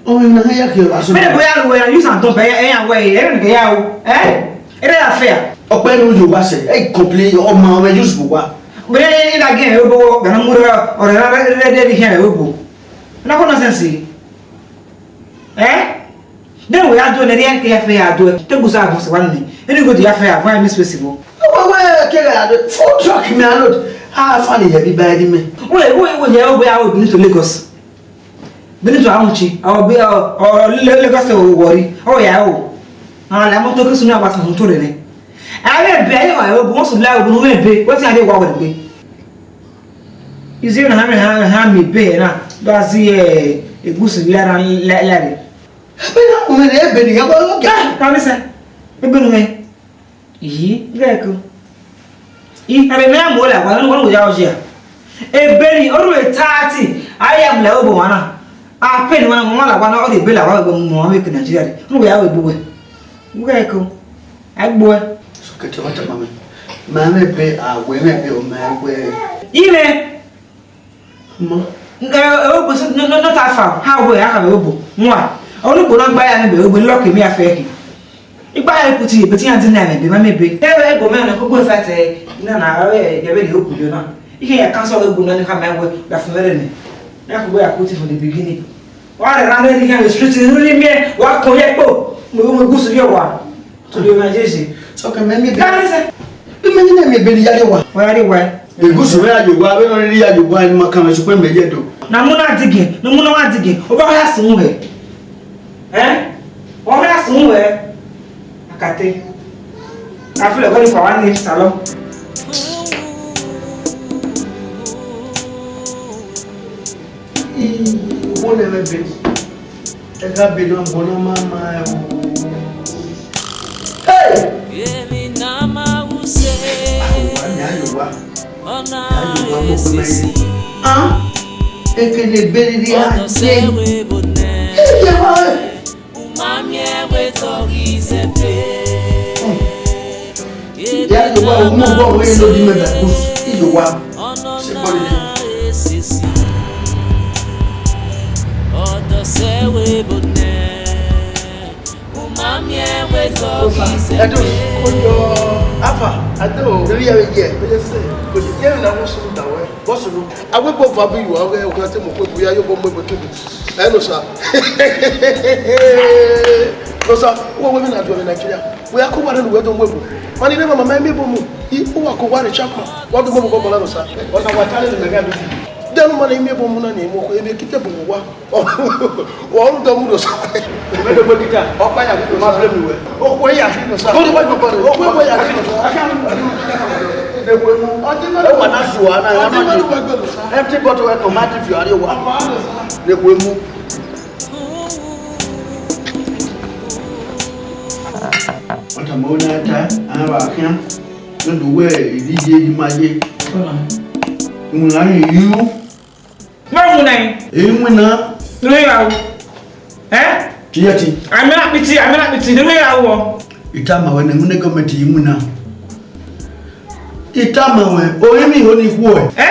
Ọmọ na ya ke ba so. Mene boya lu wẹ na use and dump, ẹ, ẹ, ya wẹ, ẹ, ẹ, ya o. Eh? Ẹ, ya fair. Ọpẹ nu yo wa sẹ, ẹ complain, ọmọ ọmọ use bo wa. Mene ẹ, ẹ, ẹ, again, ẹ, bo, gana mu rẹ, ọrẹ rẹ, rẹ, rẹ, rẹ, here, ẹ, bo. Na ko nonsense. Eh? Then we are doing, ẹ, ẹ, ya fair, ya do. Te gusa vo se wa ni. Eni go di ya fair, wa mi space bo. Wẹ, wẹ, ke ga ya do. Food truck mi a load. Ah, funny, heavy by the me. Wait, wait, wait, yeah, we are going to Lagos. Beni to Awuchi, ọ bi, ọ, ọ, Le-, Lagos State, ọ Warri, ọ ya o. Àwọn làwọn tó kí sunu àgbà tuntun tó rẹ̀ rẹ̀. Àwọn ẹ̀bẹ̀ ayé wa, ẹ̀bùn wọn sùn láwọn obìnrin wọn ẹ̀bẹ̀, wọ́n ti àdé wa wẹ̀rẹ̀ gbé. Ìzí ọ̀nà hàmì, hàmì, hàmì bẹ́ẹ̀ náà, lọ́wọ́ sí, ẹ̀, ẹ̀gúsù lára, lá-, lára. Ẹ̀bẹ̀ náà, òun rẹ̀ ẹ̀bẹ̀ nìyẹn, wọ́n lọ́ọ́ gẹ̀. Ah, kàmí sẹ́, ẹ̀bẹ̀ nìyẹn. Yi, gẹku. I, ebe mẹ ya mu la wa, wẹn ya ọjẹ. Ebe ni, oru e thirty, a ya mu la obo wa na. A pe ni wa na, mu la wa na, ọ de ebe la wa, mu wa me ke Nigeria de. Nu ya we bu we. Gẹku. A gbu we. So ke te wa ta ma me. Ma me be, a we me be, o ma we. Ime. Mọ. Nke, e, obo so, no, no, not that far. Ha obo ya ka obo. Nwa. Olugbo na gba ya ni be obo, lucky me afẹ ki. Igba ya put ye, but ya di na me be, ma me be. E, e, go me na ko go fight, eh, na, na, eh, ya be de obo yo na. Ike ya cancel obo na ni ka me we, ya fun mere ni. Na ko go ya put it from the beginning. Wa re ran re ni ya street ni ri me, wa ko ye po. Mo, mo gusu yo wa. To be my jeje. So ke me mi be. Ka ni se. Be me ni me be ni ya de wa. Wa ya de wa. Egusu me ya yo wa, be no ni ya yo wa, ni ma kan so pe me ye do. Na mu na digin, na mu na wa digin. O ba ya sun we. Eh? O ba ya sun we. Akate. A feel like going for one salon. Ii, wo ne mwẹ be. Ẹ gha be ne ọgbọn na ma ma ẹ o. Hey! Awa ni ayo wa. Ayo wa mo ko mẹ. Ah? Ekene gbe rhirhi a ye. Ẹ ye wa ẹ. Ya yo wa, o mu obọ wẹ no di mẹ da ku, i yo wa. Se body dey. Ẹdun, koyo, afa, ado, ebi ya vbe ye. Oye se, koyo, ye na wo sunu da wẹ. Bọ sunu. Awe bo va bi yo, awe o kan te mo ko bu ya yo bo mo bo kebe. Ẹ no sa. No sa, wo we na do Nigeria. Wẹ a ko wa ne uwẹ do mu ebo. Mani ne mama ma miẹn ebo mu. I uwa ko wa re chapa. Wa do mu ebo kọkọ na no sa. Ọna wa ta lele mẹ gha bi. Dẹnu ma ne miẹn ebo mu na ni mu ko ebe kite bu wa. Wa ru do mu no sa. Mẹ do mu kita. Ọkpa ya ma blame wẹ. O ko ya no sa. Ko do wa do ko. O ko ya no sa. Aka. De ko mu. Ọtí mẹ wa na zuwa na. Ọtí mẹ wa do sa. Empty bottle we ko ma ti fi ari wa. De ko mu. Ọ tama ọna ta, a vbe khian, ne ọ do wẹ ivbi ye, ivbi ma ye. Iwinna rẹn yu. Wẹ winna ẹn? Iwinna. Rẹn ra o. Ẹ? Tiyẹtin. Amẹ na kpiti, amẹ na kpiti, rẹn ra o. I tama wẹ ne iwinna gọọmenti iwinna. I tama wẹ, orinmwi ho ni khuẹ. Ẹ?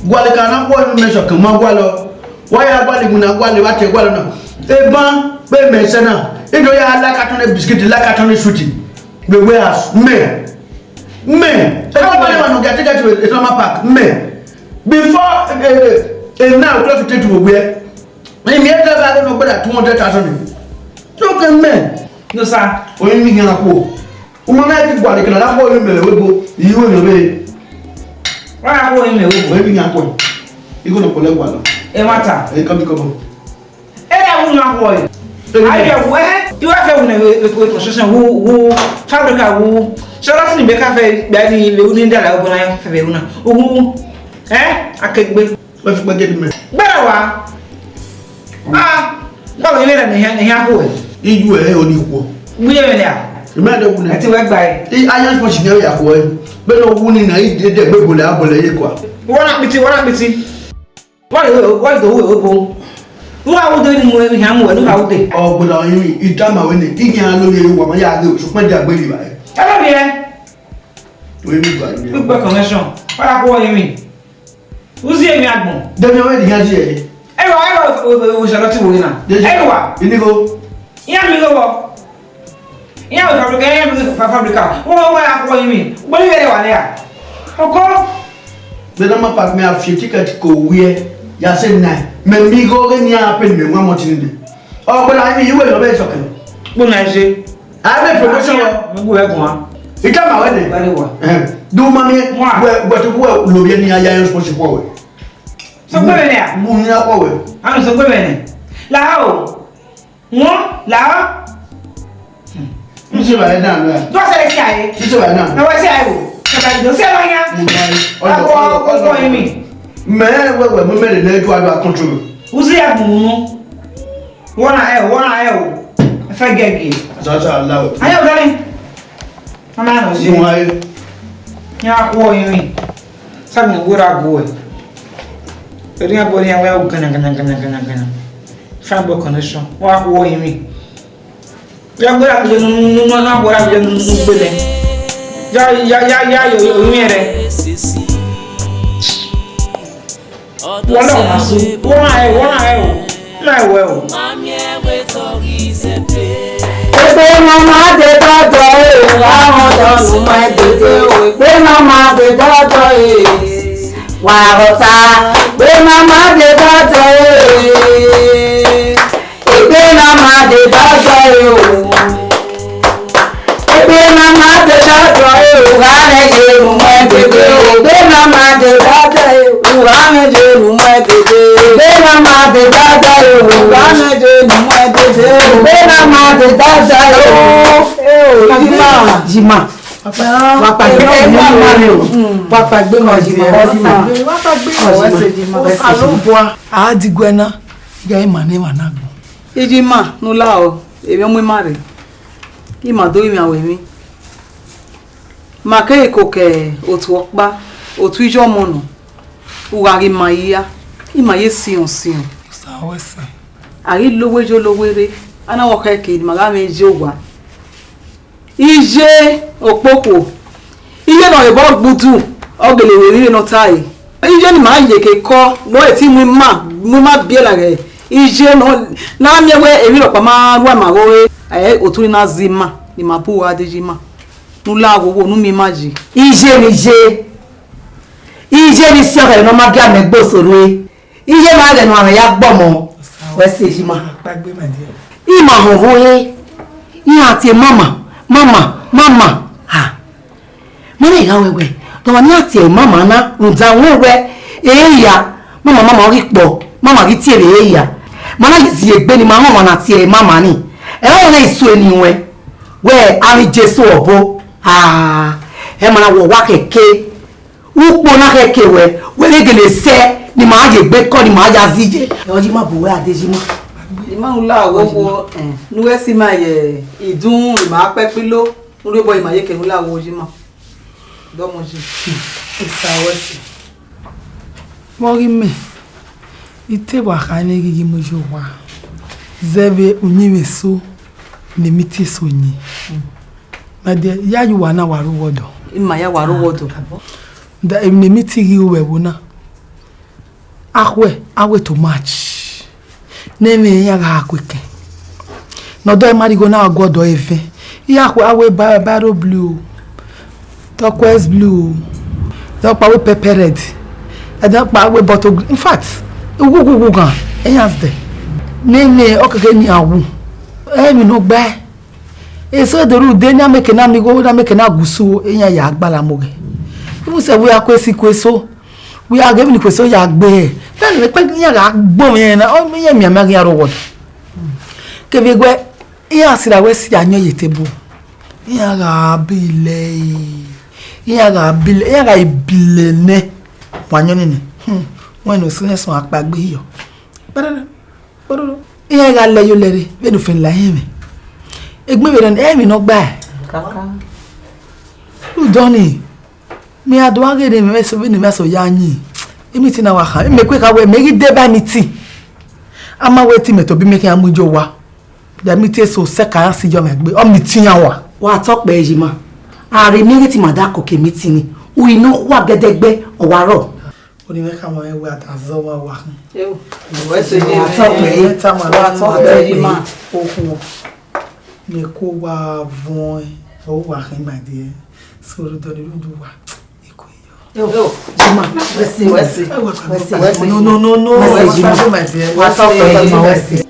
Gualọ ka na khuẹ ne mẹ sọkẹn ma gualọ. Wa ya gualọ iwinna gualọ, wa te gualọ na. Eban, vbe mẹ sẹ na. I do ya la carton biskit, la carton sweet. Vbe warehouse, mẹ. Mẹ. Ẹ na gualọ wa nọ get get to a normal park. Mẹ. Before, eh, eh, eh, now, twelve to two, we. Imi e driver no better two hundred thousand. So can men. No, sir. Orinmwi yan khuo. Uma na ti gualọ kẹlẹ na khuo orinmwi vbe ebo. Iye wẹ vbe. Wa khuo orinmwi vbe ebo. Orinmwi yan khuo. Igho ne ọ kpọlọ gualọ. E mata. E kọbi kọbọ. E da wu na khuo. Aye wẹ. Iwa fe wu ne we construction wu wu fabrica wu. Sọrọ fun ibe ka fe gba ni le wu ni da la obo na fe wu na. Wu. Eh? Akegbe. Wẹ fi kpẹgẹ di mẹ. Gbẹrẹ wa. Ah, báwo ni mẹ́ta ni ìhà kú ẹ̀? Iju ẹ̀ ẹ̀ ò ní kú. Gbúyẹ̀ mẹ́ta. Ìmọ̀ ẹ̀dẹ̀ kú ni. Ẹ ti wẹ́ gba ẹ̀. I ayé ṣùgbọ́n ṣìgbọ́n ẹ̀yà kú ẹ̀. Bẹ́ẹ̀ ni wú ni nà í dé dé gbé bolẹ̀ abọ̀lẹ̀ yé kọ́. Wọ́n náà pìtì, wọ́n náà pìtì. Wọ́n lè wọ́n lè wọ́n bọ̀. Wọ́n á wọ́n dé ní mo ìhà mú ẹ̀ ló bá wọ́n dé. Ọ̀gbọ̀dọ̀ yín ìdámà wẹ́ ni ìyẹn ló yẹ wà wọ́n yà á dé òṣùpẹ́ dé àgbélé wa ẹ̀. Ẹ lọ́ mi ẹ. Wọ́n yẹ mi gbà yín. Gbígbẹ́ connection. Wọ́n á kó wọ́n yẹ mi. Uzi emi agbọn. Demi ọmọ ènìyàn jẹ. Ẹrọ ẹrọ òṣèlú ti wòye náà. Ẹrọ wa. Inigo. Iyan mi ló wọ. Iyan mi fabrika, iyan mi fa fabrika. Wọ́n wọ́n wọ́n akọ yín mi. Gbọ́dọ̀ yẹrẹ wà lẹ́yà. Ọkọ. Bẹ́ẹ̀ náà má pàtó mi àfi tíkẹ́ẹ̀tì kò wí ẹ. Yà sẹ́ nà. Mẹ̀mí gọ́gẹ́ ní àpè mi wọ́n mọ̀ tí nìyẹn. Ọ̀pẹ̀lẹ̀ àyè mi ìwé ìlọ́bẹ̀ ìṣọ̀kan. Gbọ́dọ̀ ẹ ṣe. A bẹ promotion wa. Mo gbọ́ ẹ̀gùn wa. Ita ma wẹ nẹ. Bale wa. Eh. Du ma mi. Wa. Wẹ wẹ to wẹ lo bi ni aya yo sponsorship wa wẹ. So gbe ne a. Mu ni akọ wẹ. Anu so gbe ne. La o. Won la o. N ṣe ba ẹ dan la. Do se si aye. N ṣe ba ẹ dan. Na wa si aye o. Ka do se ma ya. Mo ba. Ọdọ ọdọ ọdọ mi. Mẹ wẹ wẹ mo mẹ le ne do adu control. Uzi agbunu. Wọ́n na ẹ, wọ́n na ẹ o. Ẹ fẹ́ gẹ̀gẹ̀. Sasa aláwọ̀. Ayé ọ̀gá ni. Mama na ṣe. Mo ayé. Ní a kú ọyún mi. Sábà ní wúrà gò ẹ̀. Torí ẹ̀ bọ́ ní àwọn ẹ̀wù gánà gánà gánà gánà gánà. Fine boy connection. Wọ́n á kú ọyún mi. Ya gbọ́dọ̀ àbíjọ nínú nínú náà gbọ́dọ̀ àbíjọ nínú gbélé. Ya ya ya ya yọ oyún yẹn rẹ. Wọ́n náà máa sùn. Wọ́n náà ẹ̀, wọ́n náà ẹ̀ o. Náà ẹ̀ wẹ̀ o. Ebe mama de dọdọ e, àwọn dọnu mọ ẹgbẹgbẹ o. Ebe mama de dọdọ e, wà rọta. Ebe mama de dọdọ e, ebe mama de dọdọ e o. Ebe mama de dọdọ e, ugha mwẹ ye unu mu ẹdede. Ebe mama de dọdọ e, ugha mwẹ ye unu mu ẹdede. Ebe mama de dọdọ e, ugha mwẹ ye unu mu ẹdede. Ebe mama de dọdọ e. Eh, oh, Jima. Jima. Wa kpaegbe, wa kpaegbe, wa kpaegbe, wa kpaegbe, wa kpaegbe, wa kpaegbe. Osanobua. A diguẹ na, ya ima ne emwa na agbọn. Ijima ne u la o, emwi ọmọ ima rre. Ima do rinmwian wẹ emwi. Ma keghi koko otu ọkpa, otu iye ọmọ nọ. U gha ghi ma hia, ima ye siọn siọn. Osa wẹ sẹ. A ghi lo owe ye lo owe rre, a na wẹ ọ khẹke ne ima gha mwẹ iye owa. Iye okpokhuo, iye ne ọ re obọ gbudu, ọ gele ru emwi vbene ọ ta ẹre. Iye ne ima ye ke kọ, ne ọ ti mu ima, mu ima biẹ laghe. Iye ne ọ, ne a miẹn wẹ emwi rhọkpa ma rua ima gho re, ẹ, otu ni na zẹ ima, ne ima bu uwa de ye ima. Ne u la wowo, ne u miẹn ima yi. Iye ne iye, iye ne isiọkhẹ ne ọ ma gie amẹ gbe osoro ẹre. Iye na ghẹ ne uwa ya gbe ọmọ, wẹ sẹ Ijima. Ima họn vbo re, iran tie mama, mama, mama. Ha. Ma na gha wẹ wẹ, dọmwa ne iran tie mama na, rhunmwuda wẹ wẹ, ehe hia, mama, mama, ọ ghi kpọ, mama ghi tie vbe ehe hia. Ma na zie egbe ne ima họn ọmwa na tie mama ni. Ẹ i re ọmwa na i sue eni ruẹn, wẹ avbe Jesu ọbo. Ah, ẹ ma na wẹ ọ wa khẹke. Ukpo na khẹke wẹ, wẹ vbe gele sẹ, ne ima ye egbe kọ, ne ima ya zẹ iye. Ẹ, ọ ye ima bu wẹ a de ye ima. Ima u la wowo, eh, ne u ghẹ si ima ye idun, ima kpẹ kpilo, ne u rhie obọ ima ye ke ne u la wowo ye ima. Dọmọ ye. Isa wẹ si. Vbe ọ ghi mẹ, I te wa kha ne I ghi mu ye owa, zẹ vbe uyinmwẹ eso ne emiti eso yin. Ma dia, ya ye uwa na wa ru wọdọ. Ima ya wa ru wọdọ. Da emwi ne emiti ghi ru vbe ẹvbo na. Akhuẹ, a wẹ too much. Ne emwi iran gha ku eken. Ne ọdọ ma rhie igho na gu ọdọ ẹvẹn. Iran khu a wẹ ba-, baro blue o, turquoise blue o, ẹdẹ ọkpa wẹ pepper red, ẹdẹ ọkpa wẹ bottle green. In fact, uwu uwu uwu ghan, iran zẹ. Ne emwi ọ keke ni a wu. Emwi ne ọ gbae. Eso do rhunmwuda ne a make na mi igho, ne a make na gusu, iran ya gbala mu ghe. Even sẹ wẹ a ku esi ku eso. Wẹ a ghe emwi ne ikhuo eso ya gbe hẹ. Te ne ekpẹn iran gha gbọnmwẹ iran na, ọ, iran mianmian ghi aro wọdọ. Kevbe wẹ, iran sirra wẹ si ayọn ye table. Iran gha bilẹ ẹre. Iran gha bilẹ, iran gha bilẹ nẹ. Wa ayọn nene. Hmm. Wẹ ne osu nẹ sọn akpa gbe hiyọ. Kpẹrẹrẹ, kpẹrẹrẹ. Iran gha lẹ yo lẹre, vbene ofẹn la iran mwẹ. Egbe vbe rẹ, emwi ne ọ gba. Kaka. Udọ ni. Mẹ a do gha ghe ne mẹ so, vbene mẹ so ya yin. Emiti na wa khan, mẹ kue kha wẹ, mẹ ghi deba emiti. A ma wẹ te imẹ tobọ imẹ khian mu iye owa. Da emiti eso sẹ ka ya si yọ mwẹ egbe, ọ mẹ itian wa. Wa tọ kpẹ ye ima. A rhe miẹn ghe te ima da koko emiti ni. Uri ne ọ khua gẹdẹgbẹ, ọ wa rrọọ. Oni mwẹ khama mwẹ wẹ a da zẹ ọmwa wa khin. Yo, wẹ sẹ ye. Wa tọ kpẹ ye. Wa tọ kpẹ ye ima. Okhuo. Mẹ ko wa vuọn, ọ wa khin, my dear. So, rhunmwuda ọni, rhunmwuda uwa, iko yọ. Yo, Jima, wẹ sẹ. Wẹ sẹ. Wẹ sẹ. No, no, no, no. Wẹ sẹ, Jima. My dear. Wa tọ kpẹ ye ima, wẹ sẹ.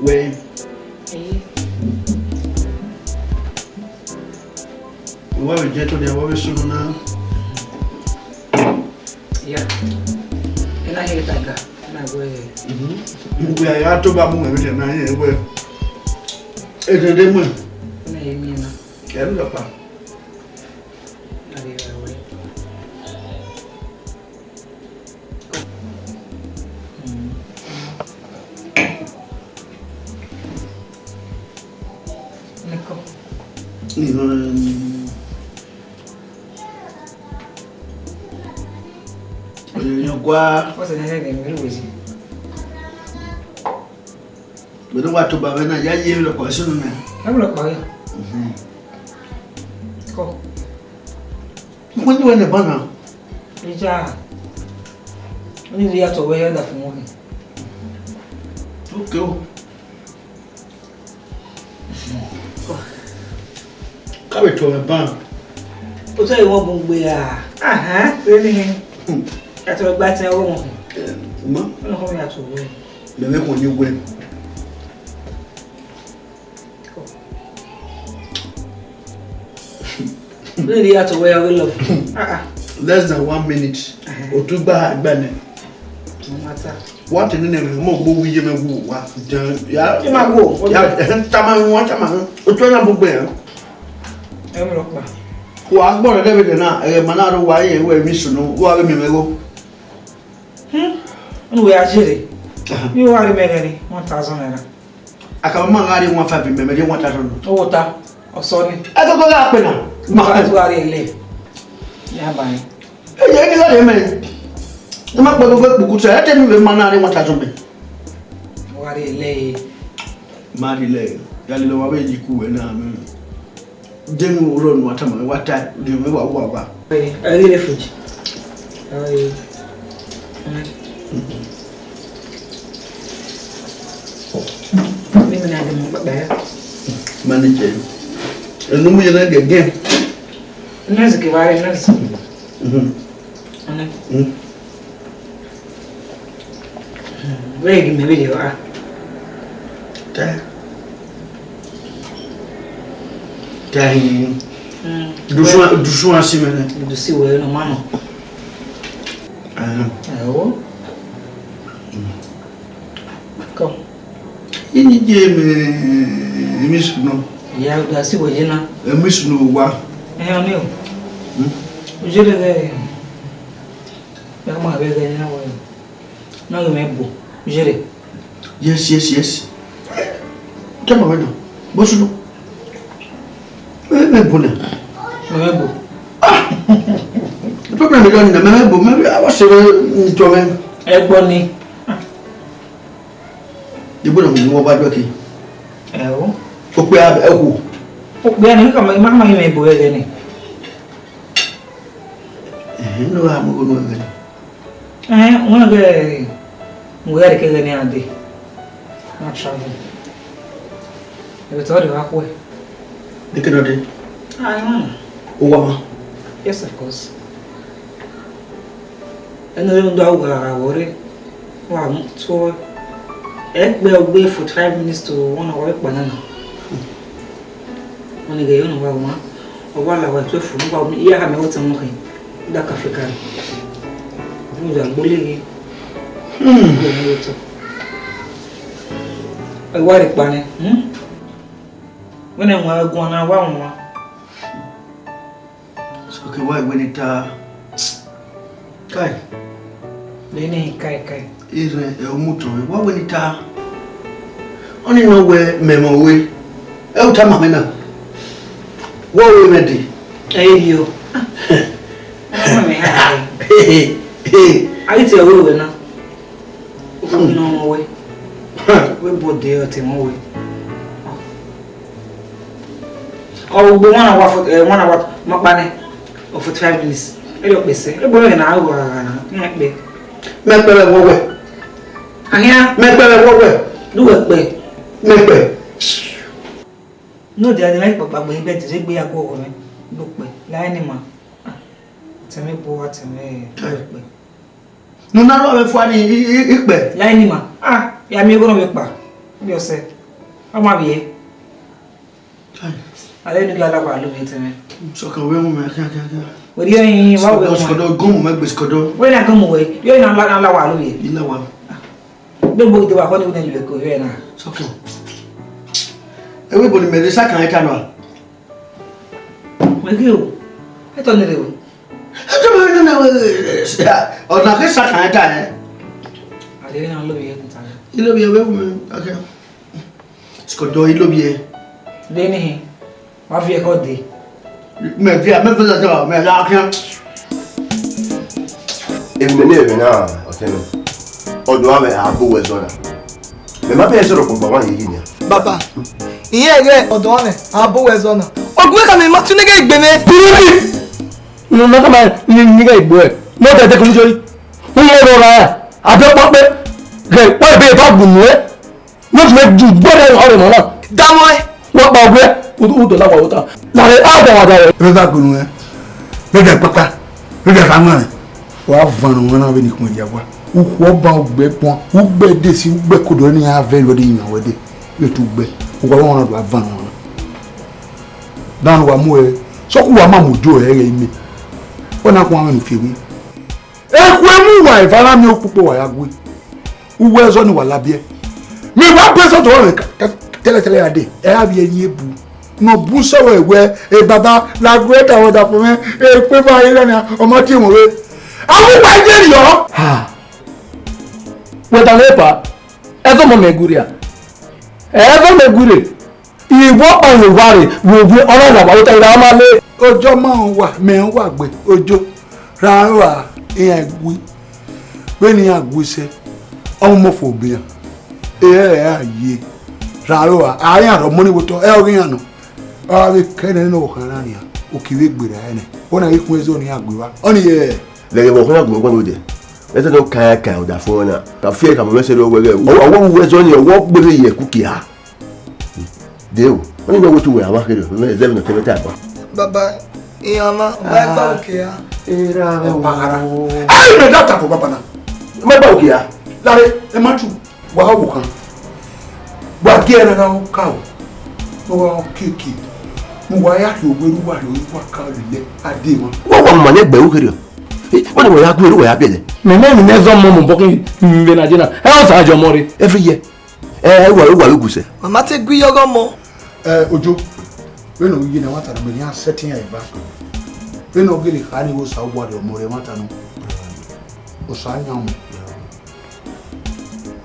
Wẹ. Ee. Wa vbe jẹ to dia, wa vbe sunu na. Ya. Ena he ta ga, na wẹ. Mhm. Wẹ ya to ba mu wẹ vbe na ye wẹ. E de de mu. Na ye mi na. Kẹ mi pa. Niko. Niko, em, oye, oye, gua. What's the name of the music? Vbene wa tobọ vbe na, ya ye emwi rhọkpa sunu na. Emwi rhọkpa ya. Mhm. Ko. Mo ní wẹ́n lè bá na. Ìjà. Ó ní ìyàtọ̀ wẹ́ yọ̀dà fún wọn. Okay o. Káwé tọ̀ ẹ̀ bá. Ó tẹ́ ìwọ gbogbo ya. Aha, really. Hmm. Ẹ tọrọ gba ti ọwọ́ wọn. Ẹ, mọ́. Ó lọ kọ́ mi àtọ̀ wẹ́. Mẹ̀mẹ́ kò ní wẹ́. Kọ́. Really, you have to wear your love. Ah, ah. Less than one minute. Uh-huh. Otu gba ha gba nẹ. No matter. Wa te nene mwẹ, mọ gbo wi ye mwẹ wu wa. Jẹ, ya. Ẹ ma gbo. Ya, eh, tama wọn, tama wọn. Otu na bu gbe ya. Ẹ mu lọ pa. Wa gbọ rẹ David na, eh, ma na ro wa ye, we mi sunu, wa we mi mwẹ go. Hmm. Unu we a jere. Aha. Mi wa ri mẹ ghe ni one thousand naira. Akaba ma gha rhie one five mẹ, mẹ rhie one thousand. Owo ta, ọsọ ni. Ẹ koko gha kpe na. Ma tu gha rhie le. Ya ba ni. Ẹ ye ni gha rhie mẹ. Ẹ ma kpe koko kpuku sẹ, ẹ te mi vbe ma na rhie one thousand mẹ. Wa rhie le. Ma rhie le. Ya lele wa vbe yi ku wẹ na mẹ. Demi wo rọ nu a tama wa ta, de me wa wa wa. Ẹ ghi re fridge. Ẹ ghi re. Ni mi na de mo baba ya. Manage. Enu mu ye na gẹgẹ. Nurse ke wa re nurse. Mhm. Ana. Mm. Wẹ ghi mẹ vberriọ a. Ta. Ta hin. Mm. Dusu, dusu a si mẹ nẹ. Dusu wẹ nọ ma nọ. Ah. Ẹo. Kọ. Ini je me, emi sunu. Ya, da si wẹ je na. Emi sunu wa. Ẹ, ọni o. Hmm? Ujere ghe. Ya ma vbe ghe na wẹ. Na ghi mẹ bu. Ujere. Yes, yes, yes. Tell me when. Bo sunu. Mẹ, mẹ bu nẹ. Mẹ bu. Ah! Problem is done, mẹ, mẹ bu, mẹ, I was saying, to me. Ẹgbọn ni. Ibo na mu wa do ke? Ẹo. Okpia ẹkhu. Okpia ni ka ma, ma, ma, mẹ bu ẹghẹ ni. Eh, no, I'm going to. Eh, wọn ghe, mo ghe ke ghe ni ade. Na travel. Ebe tọ de wa khuẹ. Deke nọ de. Ah, I wanna. Uwa ma. Yes, of course. Ẹnu rẹ ndo awugha gha wọ re. Wa mu tuẹ. Ẹkpẹ ogbe forty-five minutes to one hour kpa nana. Ọni ghe yo ne uwa ma, ọ wa la wa twelve ne uwa, iran khama ẹvbo otọ mwẹ khin, da ka Africa. Mu ya gboleghe. Hmm. Ẹ wa rre kpa nẹ, hmm? Wẹ nẹ wan guan na wa wan. Sọke wa wẹ ne ta. Kai. Lene kai kai. Irẹn ẹ u mu tọn mwẹ, wa wẹ ne I ta. Ọni nọ wẹ mẹ mwẹ ove. Ẹ u tama mwẹ na. Wa wẹ mwẹ de. Ẹ i yo. Ọmọ mẹ ha. Hey, hey, hey. A ghi tie ọvbehe ove na. Okhuo ne ọ mwẹ ove. Wẹ bọ de ọtẹn mwẹ ove. Ọ ugbo one hour, eh, one hour ma kpa nẹ, or forty-five minutes. Ẹ yọ kpẹsẹ. Ẹ gbọdọ na ru ara na, ne ẹ kpẹ. Mẹ kpẹ vbe ẹvbo wẹ. Ahian. Mẹ kpẹ vbe ẹvbo wẹ. Du wẹ kpẹ. Mẹ kpẹ. No, de ade mẹ kpakpa gbe bed, re gbe ya guọghọ mwẹ. Du kpẹ. La ni ma. Ah, tẹ mwẹ bu, tẹ mwẹ, du wẹ kpẹ. Ne u na rhọ vbe fua ni i, i, ikpẹ. La ni ma. Ah, ya miẹn igho nọ vbe kpa. Bi ọsẹ. Ọ ma vbiẹ. Kai. Ale ni gala wa lo vbe tẹ mwẹ. Sọkan wẹ mu mẹ kiakiakia. Wẹ rhie ẹyin, wa wẹ mu. Sikọdọ, gọmọ mẹ gbe sikọdọ. Wẹ na gọmọ wẹ, rhie na la, na la wa lo vbe. I la wa. De mo de wa kọ ni wẹ na ju ko vbe na. Sọkan. Ẹ wẹ bo ni mẹ de sa kan eta nọ. Wẹ ghe o. Etọ ni rre o. Etọ ni rre na wẹ. Ọna ke sa kan eta nẹ. Ale na lo vbe ta. I lo vbe wẹ mu mẹ. Okay. Sikọdọ, I lo vbe. Vbene hẹn, wa viẹ kọ dee. Mẹ viẹ, mẹ viẹ, mẹ la khian. Emwi ne I miẹn vbe na, ọtẹn nọ, ọdọ amwẹ a bu wẹ zọ na. Mẹ ma bẹghe sọrọ kpọkpọ ọmwa yeye nian. Baba, irẹn ghẹ ọdọ amwẹ a bu wẹ zọ na. Ọgua ka mẹ ma tune ghe egbe mwẹ. Kuru ni, ne ọ ma ni, ni ghe egbe ẹre. Ne ọ dẹdẹ kunu jori. Uwẹ rrọọ ra, abẹ ọkpa ọkpẹ. Ghẹ, wa ebe ba gunu ẹ. Wọ́n ti mẹ ju gbọ́dọ̀ ọ̀rẹ́ mọ́ náà. Dààmú ẹ. Wọ́n pa ọgbẹ́, ó dọ̀ láwàá ó ta. Láàrin àgbà wà dáwọ̀. Ẹ bẹ bá gbẹnu ẹ, bẹ bẹ pápá, bẹ bẹ fáwọn ẹ. Wàá vànù wọn náà bẹ ní ìkùn ẹ̀jẹ̀ wa. Ukwu ọba ọgbẹ pọn, ugbẹ desi, ugbẹ kodo ẹni yẹn avẹ lọ de yan wẹ de. Yóò tún gbẹ. Ukwu ọba wọn náà do avànù wọn. Dáhùn wa mú ẹ. Sọkhuo wa ma mu ojo ẹre ime. Wẹ na khuan mwẹ ne u tie emwi. Ekhue mu uwa eva na miẹn ukpokpo wa ya gui. Uwu ẹzọ ni wa labiẹ. Mẹ wa bẹsẹ otọ rẹ tẹlẹtẹlẹ ya dee, ẹ a vbiẹ yin ebu. Ne ọ bu sẹ wẹ wẹ, e baba, la gu ẹdẹ wẹ da fo mwẹ, e kpe ba ira na, ọ ma tie mwẹ re. A mu uwa ivie rriọ. Ha. Wẹ da lẹ pa. Ẹzọ mọ mẹ gure a. Ẹzọ mẹ gure. Iwọ ọkpa ne uwa rre, vbe ovbi ọna na wa ota ira ọma le. Ojo ma rẹn uwa, mẹ rẹn uwa gbe, ojo. Ra rua, iran gui. Vbene iran gui sẹ, ọmọ fo bian. Ehẹrẹ iran ye. Ra rua, a iran rọ mọ ni vbe otọ, ẹ ọghe iran nọ. Ọ vbe kẹ nẹ ne ọ khan na nian, oki vbe gberra ẹnẹ. Wẹ na ghi khun ẹzọ ne iran gui vba. Ọni ye. Lẹghẹ vbe ọkhan gui ọgbọn odẹ. Ẹzọ ne ọ kan kan ọdafẹn na. Ka fiẹ ka mọ mẹ sẹ rẹ wẹ ghẹ. Ọwọ, ọwọ wu ẹzọ ni, ọwọ gbere ye kuki ha. Deo, wọ́n ní wọ́n wo tu wẹ̀ àwọn akéde, wọ́n fẹ́ zẹ́mi nọ tẹ́lẹ̀ tẹ́ àgbà. Baba, iran ma, ba ẹgbẹ òkè a. Era rẹ Ọba ara. Ayi rẹ data fọ baba na. Ẹ má gbà òkè a. Láre, ẹ má tù, wà á wò kan. Wà á gé ẹran ra ó ká o. Wọ́n wá ó kéèké. Mo wà á yà kí owó ẹrú wà lórí wà ká lílẹ̀ adé wọn. Wọ́n wà mọ̀ ní ẹgbẹ̀rún kiri o. Wọ́n ní wọ́n yà gbé ẹrú wọ̀ yà bẹ̀lẹ̀. Mẹmẹ mi nẹ zọ mọ mọ bọkẹ mi vbe na je na. Ẹ ọ sa jọ mọ re. Every year. Ẹ, ẹ, wa, wa, wa, gusẹ. Mama te gui yọghọ mọ. Ẹ, Ojo, vbene ọ ye ne ẹmwata ne ọ miẹn iran sẹtin iran eva. Vbene ọ gele kha ni vbe Osa uwa rre ọmọ rẹ ẹmwata nọ. Osa yan mu.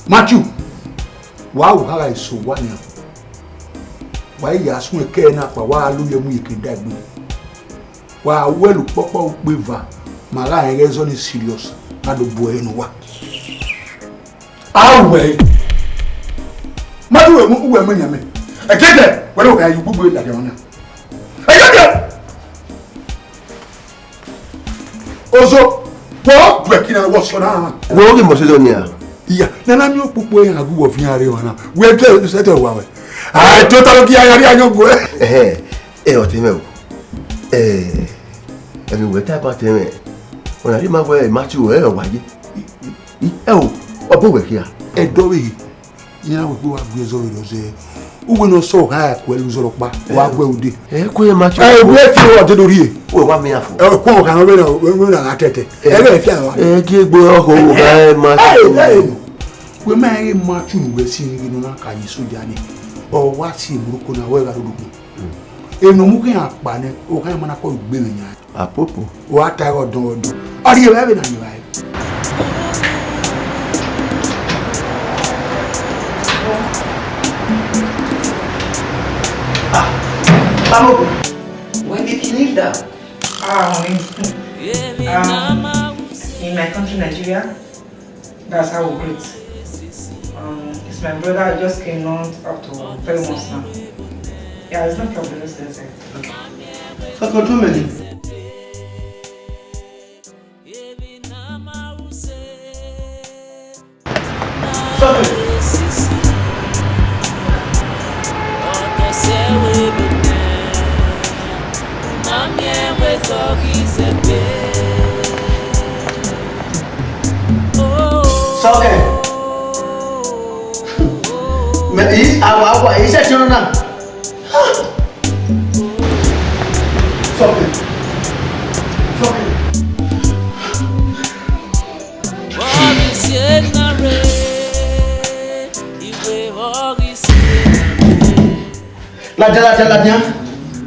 Matthew, wa ru ha gha eso uwa nian. Wa i ya sun ẹkẹ na kpa, wa lu ye mu ye ke da egbe. Wa wẹ lu kpọkpọ ukpe eva, ma gha rẹn ghẹ zọ ni serious, na do bu ẹre ne uwa. A wẹ. Ma do wẹ mu, uwẹ mu yan mẹ. Ẹkẹkẹ, wẹ do gha ye ugbugbe ladian na. Ẹkẹkẹ. Ozo, wọ gbẹ kina wọ sọ na. Wọ ghi mọ sẹdọ nia. Iya, nana mi okpukpu ẹre a gu wọ vian re wana. Wẹ te sẹdọ wa wẹ. Ai, to ta lo ki aya ri ayan gu ẹ. Ẹhẹ, ẹ ọtẹn mẹ o. Ẹ, ẹmwẹ wẹ ta ba tẹ mẹ. Ọna ri ma wẹ Matthew ẹ wa ye. Ẹ o, ọ bọ wẹ khia. Ẹdọ vbe he, iran wẹ kpe wa gbe ẹzọ vberriọ zẹ. Uwẹ ne ọ sẹ ọghan ra ku ẹre uzọrọ ọkpa, wa gu ẹre ude. Ẹ ku ẹ ma tọ. Ẹ wẹ fi ọ dede orhie. Wẹ wa miẹn afọ. Ẹ ku ọghan vbe na, vbe na gha tẹtẹ. Ẹ ghẹ fi ara. Ẹ gie egbe ọhọ ọgha ẹ ma tọ. Wẹ ma ghi ma tunu wẹ si ni ghi nọ na ka ye soja ni. Ọ wa si emuroko na wẹ gha rhodogbo. Eno mu khian kpa nẹ, ọghan ma na kọ gbe vbe yan. Apopo. Wa ta ẹghẹ ọdọn ọdọn. Ọ rhie vbe ẹvbe na ni vbe. Ah, Apopo. When did he leave that? Um, um, in my country, Nigeria, that's how we greet. Um, it's my brother. I just came not up to three months now. Yeah, it's no problem. Let's get it. Okay. Fuck, don't do me. Sọkẹ. Mẹ, i, awa, awa, i sẹ tiọn na. Sọkẹ. Sọkẹ. Ladian, ladian, ladian.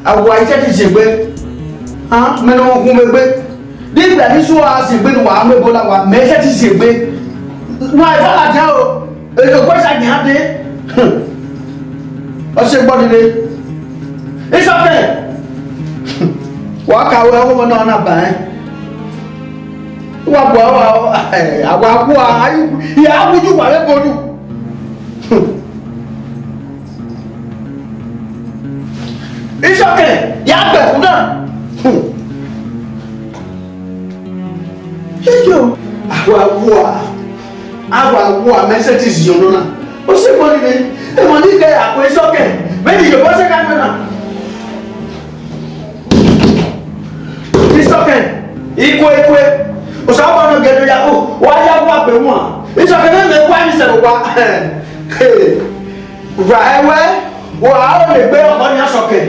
Awa, i sẹ ti ziegbe. Ah, mẹ ne ọ gun mwẹ egbe. Di ìgbà ní sọ a ziegbe ni wa mu ebo la wa, mẹ i sẹ ti ziegbe. Wa eva ladian o. Èyí ò gbẹ́sà ní adé. Ọ ṣe gbọ́ dede. Isọkẹ. Wa ka wẹ ọmọ náà na ba ẹ. Wa bu awa, awa, awa, awa, ayu, ya wuju wa vbe bolu. Isọkẹ, ya gbẹ fun na. Iyo, awa, awa. A wa wu amẹ sẹtin ziọn nọ na. Ọ sẹ emọ ni nẹ, emọ ni ghẹ akue Isọkẹn, vbene Iyobọ sẹ gha nọ na. Isọkẹn, ikue, ikue, Osanobua nọ gẹdẹ ya, o, wa ya wu akpe wan. Isọkẹn ne mẹ wa ni sẹ owa. Wa ẹwẹ, wa aro ne egbe ọkọ ni Asọkẹn.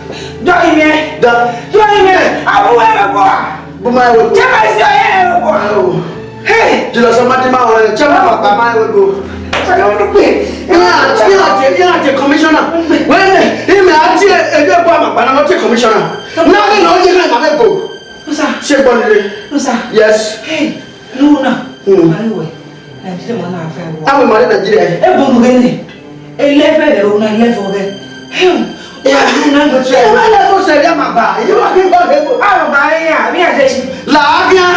Dọghe mẹ. Da. Dọghe mẹ. Abu ẹvbo. Bu ma ẹvbo. Chairman si ọre ẹvbo. Ayo. Hey. Jilo sọ ma di ma ọre. Chairman ma pa ma ẹvbo. Chairman ma pe. Ina ti, ina ti, ina ti commissioner. Wẹ́n, ina ti ẹgbẹ́ bọ́ àmàgbà náà ti commissioner. Na ni na oye na ma ẹvbo. Musa. Ṣé gbọ́ nílé? Musa. Yes. Hey. Luna. Hmm. Mari wẹ. Nigeria ma na fẹ wọ. Awe mari Nigeria. E bonu gene. Eleven ẹro na eleven ọghẹ. Hmm. Ya, you know, but you. Eleven ẹro sẹ ya ma ba. You are going to go. Awe ba ya, mi a je. La ya.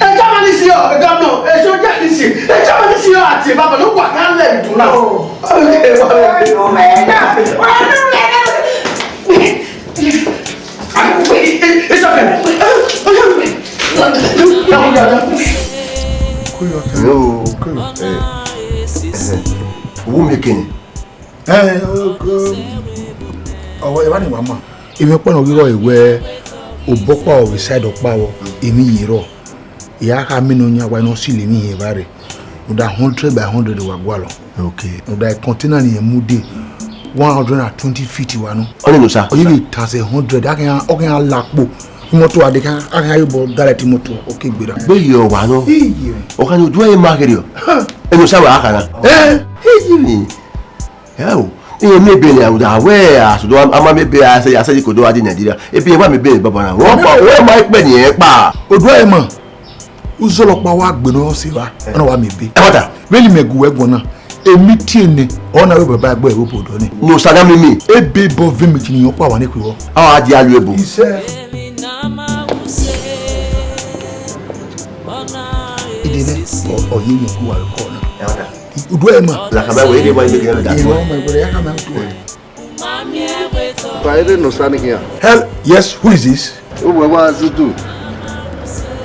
E Germany si yo, e governor, e soja ni si. E Germany si yo ati baba no wa kan le du na. Oh. Okay, wa. Wa no me na. Wa no me na. It's okay. Yo. Eh, eh. Owó mi kìíní. Eh, ọwọ́ ẹ bá ní wàá mọ̀. Èmi ọpẹ́ náà wíwọ́ ìwẹ́ òbọ́pá ọ̀rọ̀ ìsáìdì ọ̀pá wọ, èmi yìí rọ̀. Ìyá ká mí ní oyin àwa iná sì lè ní ìyẹn bá rẹ̀. Mo da hundred by hundred wà gbọ́ lọ. Okay. Mo da container ni emu de one hundred and twenty feet wa nu. Ọni musa. Oyi bi tase hundred, a kan, a kan la kpo. Imoto ade kan, a kan yo bo direct imoto, okay, gbera. Be yo wa no. Iye. O kan ojú ẹ ma kiri o. E musa wa kana. Eh, iye. Ẹ o, iye mi be ni awuda we asu do ama mi be ase ase ko do adi Nigeria. E bi wa mi be baba na. Wo pa, wo ma ipe ni e pa. Odu ẹ ma. Uzọlọkpa wa gbe nọ se wa, ọna wa mi be. Ẹ wata. Vbene imẹ gu wẹ guan na, emi tie nẹ, ọ na wẹ baba ẹgbẹ ẹvbo obodo ni. No, sa da mi mi. Ebe bọ vẹ mi tini yọn kpa wa ne khuiwọ. Awa di alu ebo. Isẹ. Ide nẹ, ọ, ọ ye yọn ku wa kọ na. Ẹ wata. Udu ẹ ma. La kaba wẹ, ide wa ibe kẹrẹ da. Ìwọ ọmọ ẹgbẹrẹ ya kama udu ẹ. Wa ere no sa ni khian. Hell, yes, who is this? Uwẹ wa zudu.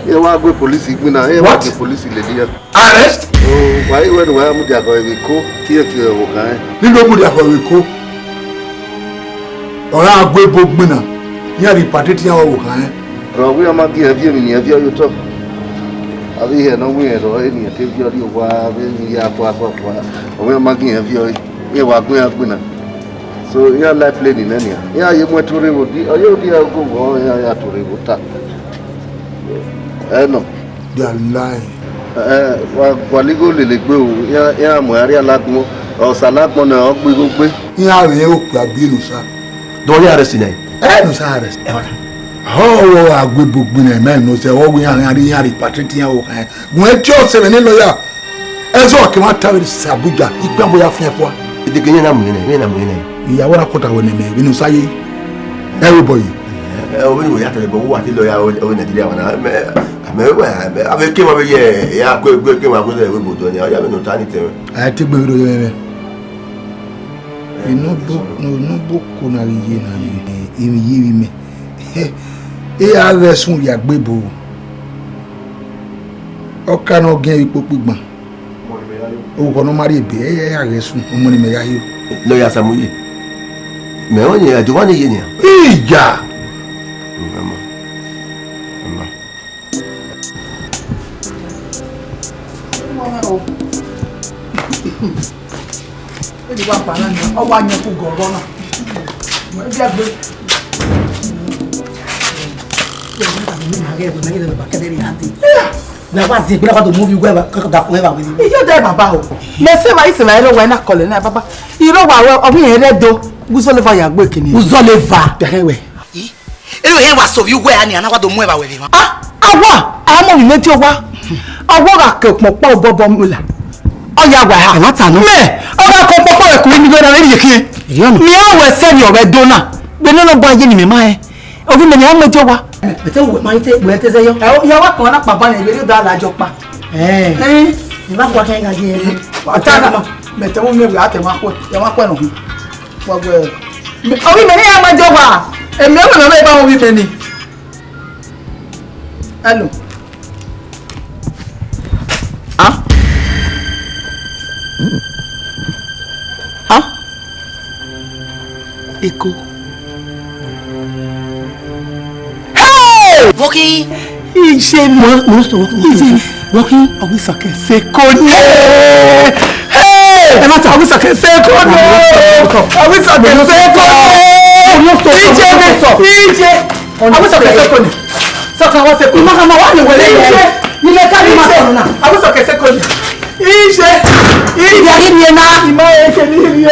Ye wa gue polisi gbina, ye wa What? Gue polisi lele ya. Arrest? O, wa i wẹ ne wa mu dia gọ eve ko, tie tie wo kan. Ni do mu dia gọ eve ko. Ọra gue bo gbina. Ya ri pateti ya wo kan. Bro, we ma gi ẹviẹ mi ni ẹviẹ yo tọ. Abi he no we ro e ni ke viọ ri wa be mi ya kwa kwa kwa. We ma gi ẹviẹ ye wa gun ya gbina. So, iran like play ni nẹ nian. Iran ye mu ẹn to rre vbe odi, ọ ye odi ẹre ogo vbọ, iran ya to rre vbe ota. Ẹ nọ. They are lying. Ẹ, wa gualigho lele egbe o, iran, iran mu ẹre rrie alagbọn, ọ sẹ alagbọn nẹ, ọ gbe igho gbe. Iran vbe okpia gbe ne osa. Dọ ya arrest nẹ? Ẹ, ne osa arrest. Ẹ, wada. Ọ, ọ, a gu ebo gbe nẹ, mẹ ne osa, ọ wẹ iran, iran, iran repatriate iran vbe okhan. Gun ẹtin ọse vbe ne lawyer. Ẹzọ ke ma ta vbe sẹ Abuja, ikpe abo ya fian fua. Edege yẹn na mu yẹn nẹ, yẹn na mu yẹn nẹ. Ìyàwó ra kọta wẹ nẹ mẹ, vbe ne osa ye. Ẹ, wẹ bọ ye. Ẹ, ọ vbe ne wẹ ya tẹlẹ bọ, wẹ wa te lawyer, ọ, ọ vbe Nigeria wa na. Mẹ, mẹ, wẹ, mẹ, a vbe ke ma vbe ye, ya kue, kue, ke ma kue, wẹ bo do ni, ọ ya vbe ne ota ni tẹ mẹ. A te gbe vbe do ye mẹ. Enobo, enobo ko na ghi ye na ye, ivbi ye ivbi mẹ. E a ghẹ sun ya gbe ebo. Ọ ka ne ọ giẹn vbe ikpokpo igban. Oghọ ne ọ ma rhie ebe, ẹ ya ghẹ sun, ọmọ ne imẹ ya hio. Lawyer Samuyi, mẹ ọnii, ẹdẹ ọmwa ne ye nian. Ija! Ẹ ma, ẹ ma. Edi wa pa na ni, ọ wa yan ku gọrọ na. Mo bi agbe. Na wa zẹ egbe na wa do mu ovbi uwẹ kaka da fun ẹvba wẹ. Iye ọdẹ baba o. Mẹ sẹ ma ise ma ẹrọ wa na kọlẹ na baba. Irọ wa wẹ ọmọ yẹn rẹ do. Uzọleva ya gbe kene. Uzọleva. Bẹhẹ wẹ. Ero hẹ wa sẹ ovbi uwẹ a ni, a na wa do mu ẹvba wẹ vbe emwa. Ah, a wa, a mu ovbi mwẹ tie owa. Ọ wa gha ke okpọkpọ obọbọ mu la. Ọ ya wa ha. Ẹmwata nọ. Mẹ, ọ gha ke okpọkpọ rẹ kuru mi do na vbe rhie khian. Mẹ a wẹ sẹ ni ọ vbe do na. Vbe ne ọ nọ ba ye ni mẹ ma hẹ. Ovbi mẹ ni a mu ẹdẹ owa. Bẹtẹ uwẹ ma te, wẹ te zẹ yọ. Ẹ, ya wa kpọnmọ na kpa ba nẹ, vbe rhie da la jọ kpa. Ẹ. Ẹ, ẹ ma kua kẹ gha ye. Wa ta na. Bẹtẹ wo mẹ wẹ a tẹ wa kue, ya wa kue nọ. Wa gbe. Ovbi mẹ ni a mu ẹdẹ owa. Emi ọmọ mẹ ba ovbi mẹ ni. Hello. Ah. Ah. Eko. Hey! Wọki. Ije ni. Mo, mo sọ, mo sọ. Ije ni. Wọki. Ọwọ Isọkẹn sẹ eko ni. Hey! Hey! Ẹ ma ta. Ọwọ Isọkẹn sẹ eko ni. Ọwọ Isọkẹn sẹ eko ni. Ije ni. Ije. Abu sọkẹ sẹko ni. Sọkẹ wa sẹko. Ima kama wa ni wẹrẹ yẹ. Ni le ka ni ma sọnọ na. Abu sọkẹ sẹko ni. Iṣẹ. Iṣẹ. Iye ni na. Ima eke ni ri o.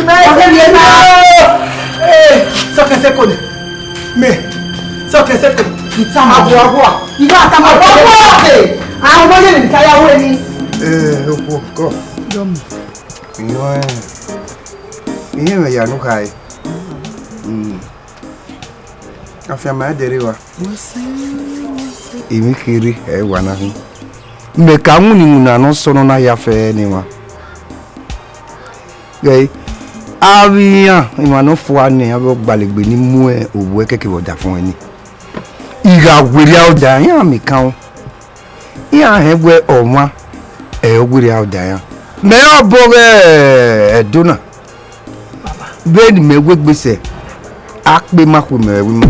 Ima eke ni ri o. Eh, sọkẹ sẹko ni. Me. Sọkẹ sẹko. Ita ma. Abu abu. Iba ata ma. Abu abu. Àwọn ọmọ yẹn ní káyàwó ẹni. Eh, okwu kọ. Dọ́mù. Ìyẹn, ìyẹn mẹ ya nu ka ẹ. Mm. Afianma ẹdẹrẹ wa. Emwi kherhe ẹ wa na hin. Mẹ ka winna iwinna ne ọ sọnọ na ya fẹ ne emwa. Ghẹ, avbe iran emwa ne ọ fua nẹ avbe ọgbalegbe ni mu ovbuẹ kẹkẹ vbe ọdafẹn ni. I gha werriẹ ọda iran miẹn kan. Iran hẹn wẹ ọmwa ẹ ọ werriẹ ọda iran. Mẹ ọbọ ghẹ Ẹdo na. Vbene imẹ wegbe sẹ, a kpe ma khu mẹ vbe ima.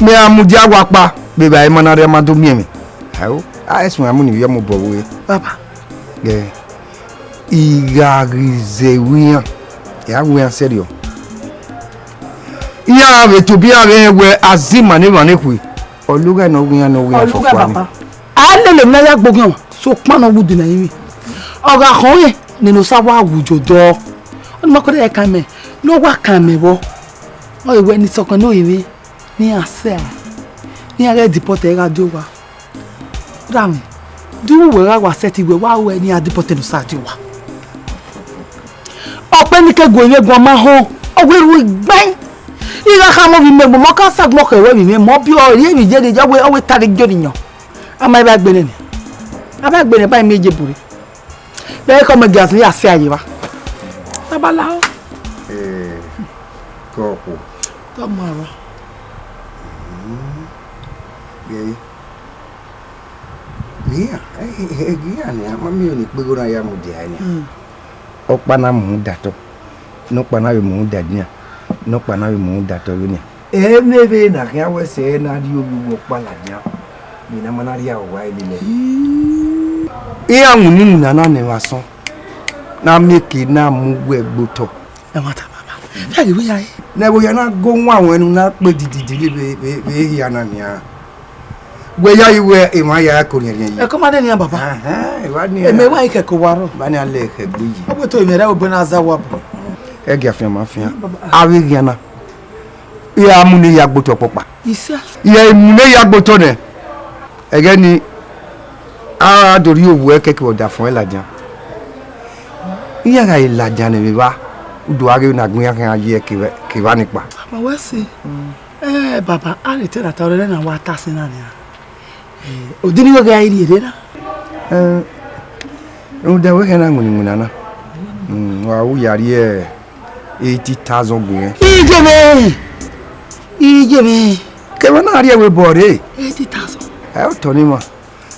Mẹ a mudia wa kpa, vbe evbare ma na rhie ma do miẹn mwẹ. Aho, a ẹsẹ a mu ni vbiẹ mu obọ vbe. Baba. Ẹ, I gha ghi zẹ vbe iran, ẹ a ru iran sẹrriọ. Iran vbe tobọ iran vbe rẹn wẹ a zẹ ima ne emwa ne khui, ọ lugha ne ọ wu iran ne ọ wu iran fọfua ni. A lele emwi ne a ya gbe oghian, sokpan ne ọ wu udu ne a rinmwian. Ọ gha khọn rẹn, nene Osa wa wu jodọ. Ọni ma kọdẹ kan mẹ, ne ọ wa kan mẹ vbọ. Ọ wẹ ne isọkẹn ne orinmwi, ne iran sẹ, ne iran ghẹ deport ẹre gha die owa. Ra mwẹ, de uwu wẹ gha wa sẹtin wẹ wa ru ẹre ne iran deport ne Osa die owa. Ọkpẹn ni ke gu emwi guan ma họn, ọ wẹ ru igbain. I gha khama ovbi mẹ gbọmọ ka sa agbọn khẹ ruẹ vbe mwẹ, mẹ ọ biẹ ọre emwi ye ne ọ wẹ, ọ wẹ tare jọ ni yọn. Ama i vba gbe nene. A vba gbe nene ba imẹ ye bure. Vbe ẹkhọ mẹ gia zẹ ya sẹ a ye evba. Babalao. Eh, ke ọkhuo. Tọ ma rua. Ghe, ghe iran, eh, eh, ghe iran nia, ma miẹn ọni ikpegho na ya mudia ẹre nia. Mm. Ọkpa na mu da tọ, nọkpa na vbe mu da nian, nọkpa na vbe mu da tọ vbe nian. Ẹmwẹ vbe na khian wẹ sẹ na rrie ovbi uwu ọkpa ladian, vbe ne a ma na rhie aro wa lele ẹre. Iran winna iwinna na nẹ vbe asọn, ne a miẹn eke na mu uwu ẹgbe otọ. Ẹmwata baba, te a ghi wẹ ya re? Ne ẹvbo hia na go wan ruẹn unu na kpe dididi vbe, vbe, vbe ehia na nian. Wẹ ya yi wẹ emwa ya ko riẹnriẹn yi. Ẹko ma de nian, baba. Ẹhẹn, evba nian. Emẹ wa i khẹke owa rrọọ. Ba nian lẹ khẹ gbe yi. Ọ wẹ to emẹ rẹ obọ na za wa bọ. Ẹ gia fian ma fian. Baba. Avbe eghian na, I ra mu ne ya gbe otọ ọkpọkpa. Isa. I ra mu ne ya gbe otọ nẹ. Ẹghẹ ni, a do rhie owu ẹkẹke vbe ọdafẹn ladian. Iran gha re ladian ne emwi evba, udu a ghe na gun iran khian ye kevbe, kevbe ni kpa. Ma wẹ sẹ. Eh, baba, a rhe te na ta ọrẹre na wa ta sin na nian. Eh, odin ni wẹ ghe a i rhie rre na. Eh, rhunmwuda wẹ khẹ na winna winna na. Mm, wa ru ya rhie eighty thousand gu mwẹ. Iye mwẹ! Iye mwẹ! Kevbe na rhie ẹvbo obọ rre. Eighty thousand. Ẹ, otọ ni ma.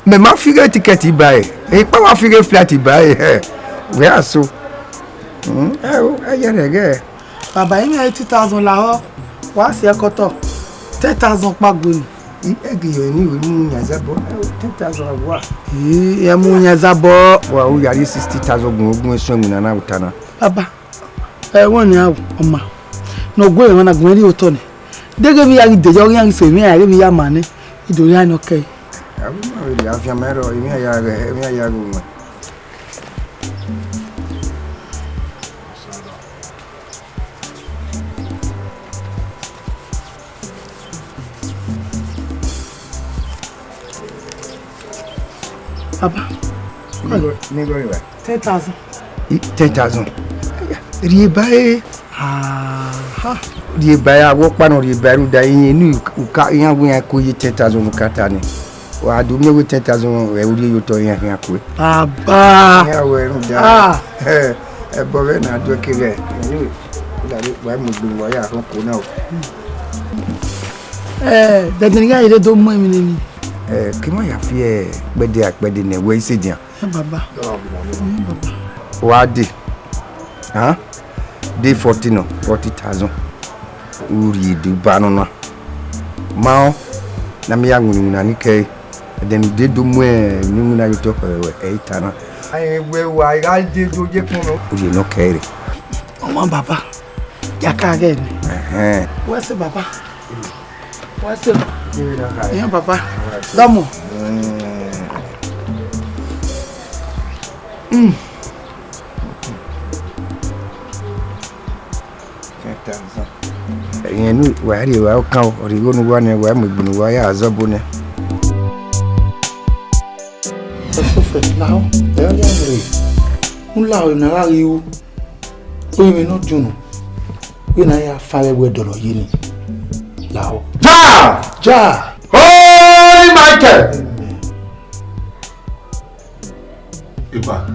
Mẹ ma fighe ticket ba ẹre, ekpa wa fighe flight ba ẹre, hẹ, wẹ a so. Hmm, ẹ o, ẹ yẹrẹ ẹghẹ. Baba, imẹ eighty thousand lahọ, wa si ẹkọtọ, ten thousand kpa gue ni. I ẹgi yọ ni wẹ mu yan zabọ, ẹ o, ten thousand wa. Ii, ẹ mu yan zabọ. Wa u yari sixty thousand gun ogun esun winna na uta na. Baba, ẹ wẹ ni a ọma ne ọ gu emwa na gun ẹre otọ nẹ. Deghẹ emwi ya ghi de yọ, iran ghi so emwi iran, emwi ya ma nẹ, I do ya nọ kẹ. Avbe ima vbe rhie afianma ẹrọ, emwi iran ya ghẹ, emwi iran ya ghe uwẹ. Baba, Nigo, nigo riwa. Ten thousand. I, ten thousand. Rhie ba ẹre. Aha. Rhie ba ẹre, awọ ọkpa nọ rhie ba ẹre, rhunmwuda iran inu uka, iran wẹ iran ko ye ten thousand ne uka ta nẹ. Wa do miẹn wẹ ten thousand ẹ, u rhie ye otọ iran khian kue. Baba. Iran wẹ rhunmwuda. Ah. Ẹ, ẹbọ vbe na do ẹke ghẹ. Anyway, wa mu egbe ne uwa ya rhọn ko na o. Eh, dẹdẹ ne I gha rre do mu emwi ne emwi. Eh, ke ima ya fi, eh, kpẹdẹ a kpẹdẹ nẹ wẹ i sẹ edian. Ẹ baba. Ẹ baba. Wa de. Hàn? De forty nọ, forty thousand. U rhie de ba nọ na. Ma ọ, na mi ya winna winna ni kẹe. Ẹdẹ ne u de do mu emwi winna ye otọ khẹ ẹ i ta na. Ayen wẹ wa gha de do ye kpọnmwẹ. U rhie nọ kẹe rre. Ọmọ baba, ya ka ghẹ nẹ. Ẹhẹn. Wẹ sẹ baba. Wẹ sẹ. Iran baba. Dọmọ. Mm. Ẹghẹn ne wa rhie evba ọkan, ọ rhie igho ne uwa nẹ, wa mu egbe ne uwa ya zẹ ọbo nẹ. Prophet, lahọ, ẹ ọ ya rre. U lahọ ne a gha ghi ru. Orinmwi ne ọ diọn unu, wẹ ne a ya fa vbe ẹdọlọ ye ni. Lahọ. Ja! Ja! Holy Michael! Amen. Epa,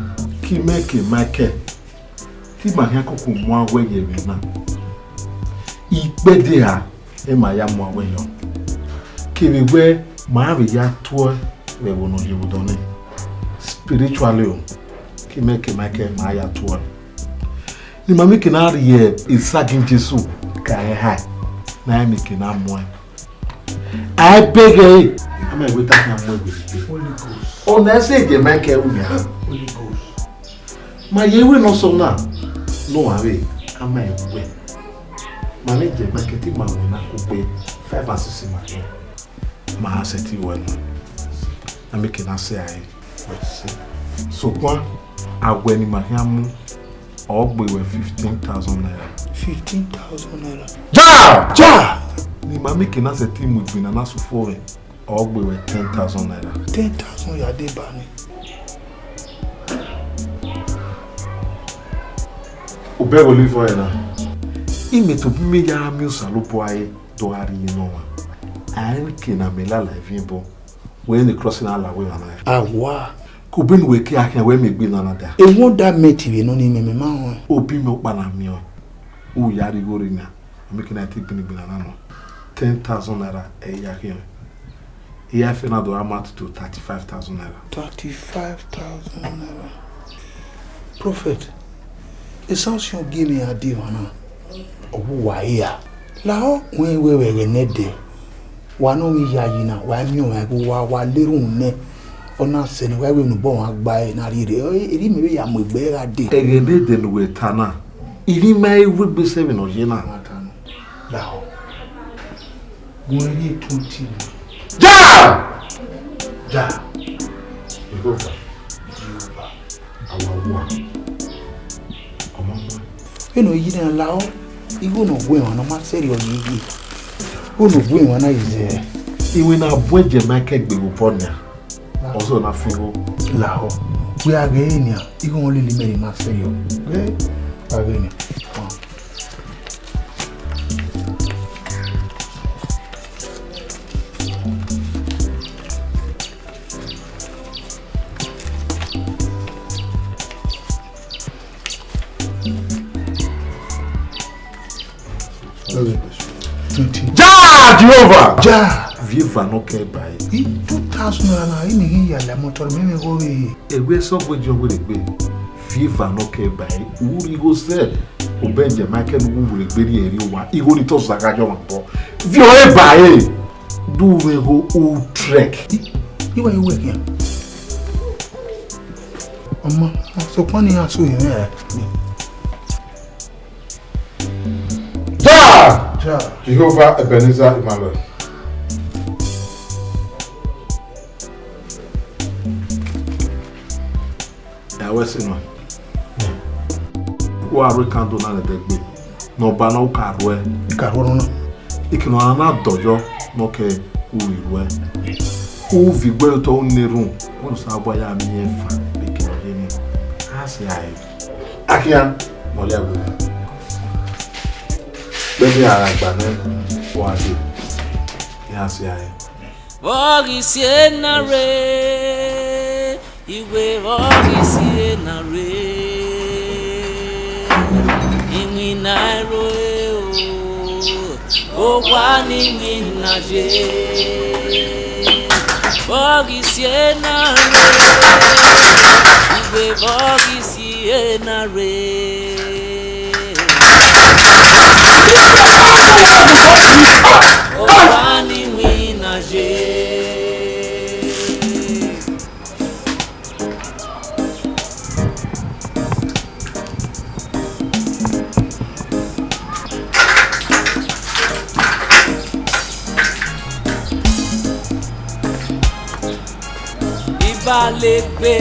ke imẹ ke Michael, te ima khian koko mu awẹ ye ẹmwẹ na. Ikpẹdẹ ra, ẹ ma ya mu awẹ yọ. Kevbe wẹ ma vbe ya tuẹ vbe ẹvbo ne ọ rhie vbe odọ nẹ. Spiritually o, ke imẹ ke Michael ma ya tuẹ. Ne ima mieke na rhie esagin Jesu ka rẹn hae, ne a mieke na muẹn. A i bẹghe ẹre, a ma wẹ te a khian mu egbe rhie. Holy Ghost. Ọna ẹse Michael ru nian. Holy Ghost. Ma ye wẹ ne ọ sọ na, ne uwa vbe, a ma wẹ. Ma vbe je Michael te ima wẹ na kugbe five and six ma ye. Ma sẹtin wẹ nọ. A mieke na sẹ a re. Sokpan, awẹ ne ima khian mu, ọ gbe wẹ fifteen thousand naira. Fifteen thousand naira. Ja! Ja! Ne ima mieke na sẹtin mu egbe na na sufo rẹ, ọ gbe wẹ ten thousand naira. Ten thousand ya deba ni. Obẹ vbe olivọ ẹre na. Imẹ tobọ imẹ ya miẹn Osanobua re do gha rrie ne ọmwa. A rẹn ke ne amẹ lala eviẹn bọ. Wẹ ne cross na la wẹ na. Awa. Ke obenu wẹ ke a khian wẹ miẹn egbe na na da. Ewọnda mẹ ti vbe nọ ni mẹ, mẹ ma rẹn. Obi mẹ ọkpa na miẹn ọẹn. U ya rhie igho rre nian. Mẹ ke na te gbinni gbinna na nọ. Ten thousand naira ẹ i ya khian. Iye a fe na do amount to thirty-five thousand naira. Thirty-five thousand naira. Prophet, esa ọsiọn gie mwẹ a die emwa na, ọ wu uwa hia. Lahọ, wẹ wẹ vbe ẹghẹ ne ẹdẹ, wa ne ọ vbe yayi na, wa miẹn ọmwa igho, wa, wa lele uhunmwu nẹ, ọ na sẹ ne wa wẹ ne obọ mwa gba ẹre na rhie rre, erriọ imẹ vbe ya mu egbe gha dee. Ẹghẹ ne ẹdẹ ne uwẹ ta na, I ghi ma i ru egbe sẹ vbene ọ ye na. Lahọ. Gun ẹre twenty. Ja! Ja, Jihova, Jihova, awa wa, ọmọ ọmọ. Vbene ọ ye na lahọ, igho ne ọ wu emwa ne ọ ma sẹrriọ ye ye. Igho ne ọ wu emwa na ye zẹ. Iwinna bu ẹjẹ Michael gbe vbe obọ nian, ọ zẹ na fi igho. Lahọ, wẹ a ghe nian, igho ne ọ lele imẹ rre ma sẹrriọ. Wẹ a ghe nian. Ja, Jihova! Ja! Viọ eva ne ọ kẹ ba ẹre. I two thousand naira na, I miẹn ghi ya la motor, mẹ mwẹ igho vbe. Ẹghẹ sẹ ọghe Jọn werriegbe, viọ eva ne ọ kẹ ba ẹre. U rhie igho sẹ obọ ẹjẹ Michael ne u werriegbe rhie rrie owa, igho ni te Osa gha yọ mwẹ obọ. Viọ ẹre ba ẹre. Do we go Utrecht? Iwa iwe kian. Ọmọ, sokpan ne iran so yẹn ẹ. Ja! Ja. Jehovah Ebenezer Emmanuel. Ẹ wẹ sẹ nọ. Wa rhie candle na ne ẹdẹgbe. Ne ọba na u ka rhuẹ. I ka rhuẹ nọ na. Ike ne ọ na dọyọ ne ọ ke u rhie rhuẹ. U viọ igbe otọ u na erhunmwu, wẹ ne Osanobua ya miẹn efa vbe eke ne ọ ye nii. A sẹ a re. Akhian, ne ọ ya wẹ. Vbene a gha gba nẹ, wa dee. Iran sẹ a re. Vbe ọ ghi si ena rre, iwe vbe ọ ghi si ena rre, iwinna ẹro o, owa ne iwinna ye. Vbe ọ ghi si ena rre, iwe vbe ọ ghi si ena rre. Owa ni winna ye. Ibalegbe,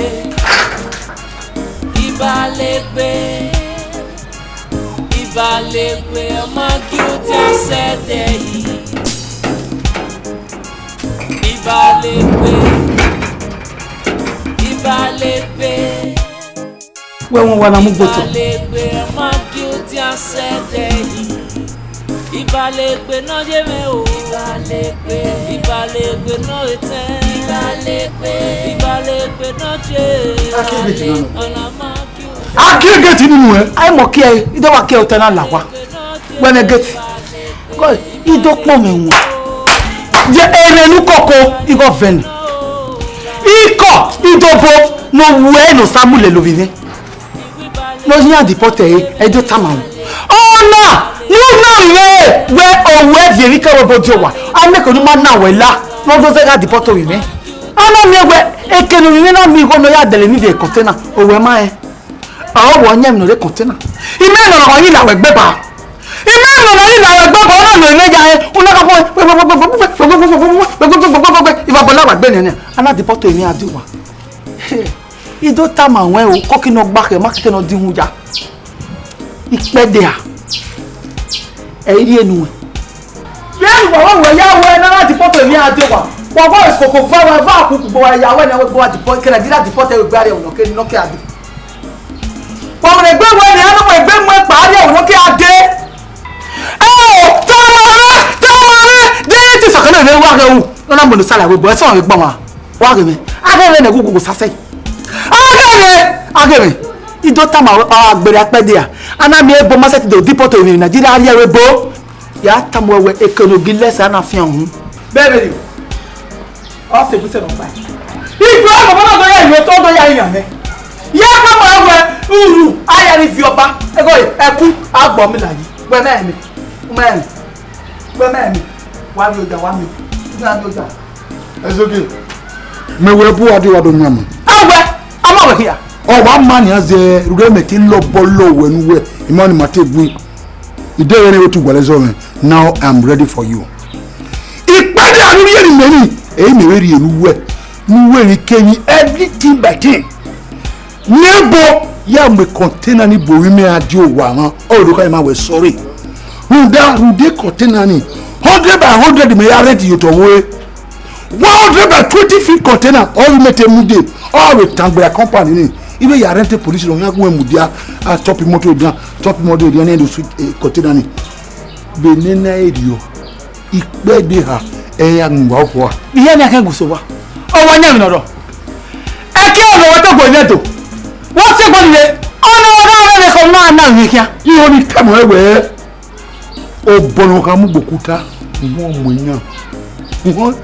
Ibalegbe, Ibalegbe, ọmọ guilty as ẹdẹ yi. Ibalegbe, Ibalegbe. Wẹ wọn wa na mu gboto. Ibalegbe, ọmọ guilty as ẹdẹ yi. Ibalegbe nọ ye mwẹ o. Ibalegbe. Ibalegbe nọ etẹn. Ibalegbe. Ibalegbe nọ je. Akegeti nọ. Ọna ma guilty. Akegeti ni mu ẹ. Ai mọ kiẹ, ida wa kiẹ otẹ na la wa. Wẹ mwẹ geti. Ko ido kpọ mwẹ wọn. Ye ere nu koko igho vẹn. Ikọ idobo no wẹ no Samuel lovine. Ne ọ yan deport ẹre, ẹ i do tama wọn. Ọna ne u na vbe wẹ owẹ viẹ emwi kẹrẹ obọ die owa, a miẹn ke ne u ma na wẹ la, ne ọ do zẹ gha deport ovbi mwẹ. A na miẹn wẹ eke ne ovbi mwẹ na miẹn igho ne ọ ya dẹlẹ emwi viẹ container, owẹ ma rẹn. A ọ wẹ ọyẹnmwẹ ne ọ rre container. Imẹ nọ na wa yi la wẹ gbe ba. Imẹ nọ na yi la wẹ gbe ba, ọ na lo imẹ ya rẹn, u na ka fo, iva bọ la wa gbe nẹ, a na deport emwi a die owa. I do tama ruẹn o, kọki ne ọ gba khẹ, ma kete ne ọ dinmwun ya. Ikpẹdẹ a, ẹ i rhie nuẹn. Vbene uwa wa wẹ ya wẹ ne a na deport emwi a die owa, wa wa koko va wa va khuku gbe wa ya wẹ ne a wẹ gbe wa deport, ke Nigeria deport ẹre gbe a rrie ẹvbo nọ ke nọ ke a dee. Wa wẹ egbe wẹ ne a nọ wẹ egbe mu ẹkpa a rrie ẹvbo nọ ke a dee. Ẹ o, tama mwẹ, tama mwẹ, de te sọkẹn ne wa ghẹ ru, nọ na mọ ne sala wẹ bọ, ẹsẹ ọmwa vbe gba ọmwa. Wa ghe mwẹ, a ghe mwẹ ne gu gu sasẹ. A ghe mwẹ, a ghe mwẹ. I do tama wẹ kpa gberra ikpẹdẹ a. A na miẹn ebo ma sẹtin do deport emwi Nigeria rrie ẹvbo ebo. Ya tama wẹ eke ne ogi lẹsẹ a na fian uhunmwu. Bẹbẹrẹ o. Ọ sẹ egbusẹ ne ọ gba. Igbe ọmọ bọbọ do ya iyẹn otọ do ya iran mẹ. Ya tama wẹ uru a ya ni viọ ọba. Ẹgọ ẹku a gbọ mi la yi. Wẹ mẹ mẹ. Mẹ. Wẹ mẹ mẹ. Wa vbe oja wa mi. Wa vbe oja. Ezoge, mẹ wẹ bu wa die wa do yan mẹ. Awẹ, a ma wẹ hia. Ọ wa ma nian zẹ rhurẹ mẹ te lọbọ lọ wẹ ne uwẹ, imẹ ọnii ma te gui. Idẹghe ne vbe tu gualọ zọ mwẹ, now I am ready for you. Ikpẹdẹ a ni rhie ne imẹ ni, ẹ i mẹ vbe rhie ne uwẹ. Ne uwẹ emwi ke emwi, everything by ten. Nebo ya mu container ni bu ovbi mwẹ a die owa mwa, ọ do khama wẹ sorry. Rhunmwuda, rhunmwuda container ni, hundred by hundred mẹ ya rent ye otọ vbe ore. One hundred by twenty feet container, ọ vbe mẹ te mu dee, ọ vbe tangbe ya company ni. I vbe ya rent police nọ, ọ yan gu mwẹ mudia, a top imoto dia, top imoto dia, ne do su, eh, container ni. Vbe nene erriọ, ikpẹdẹ eha, ẹ ya gun uwa ọkhua. Iran na khẹ gu sẹ owa. Ọ wa yan emwi ne ọ rrọọ. Ẹki ẹmwẹ wẹ te gu mwẹ do. Wẹ sẹ egbe ni re. Ọ na wa gha mwẹ vbe khọ nọ a na mwẹ khian. Iran ni tama ruẹ wẹ, obọ ne ọ gha mu gbe okuta, uhunmwu mu iyan. Uhunmwu,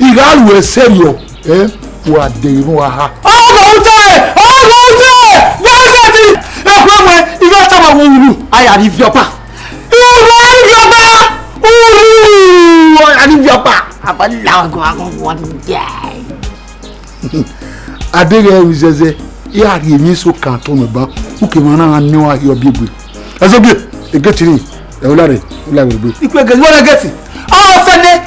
I gha ru ẹsẹ yọ, ẹ, wa deghe ne uwa ha. Ọgọ utọ ẹ, ọgọ utọ ẹ, gẹgẹti, ẹkhuẹ wẹ, I gha tama wẹ uru, a ya rhie ivie ọkpa. Uru, a rhie ivie ọkpa. Uru, a rhie ivie ọkpa. Aba la ọgọ, agọ, what the guy. Adeghẹ ru zẹzẹ, I gha rhie emwi eso kan to mẹ ban, u ke mwa na gha miẹn ọmwa hiẹ ọbiegbe. Ẹzọbie, egeti ni, ẹ, u la rre, u la wẹ egbe. Ikpe egeti, wẹ egeti. Ọ fẹnẹ,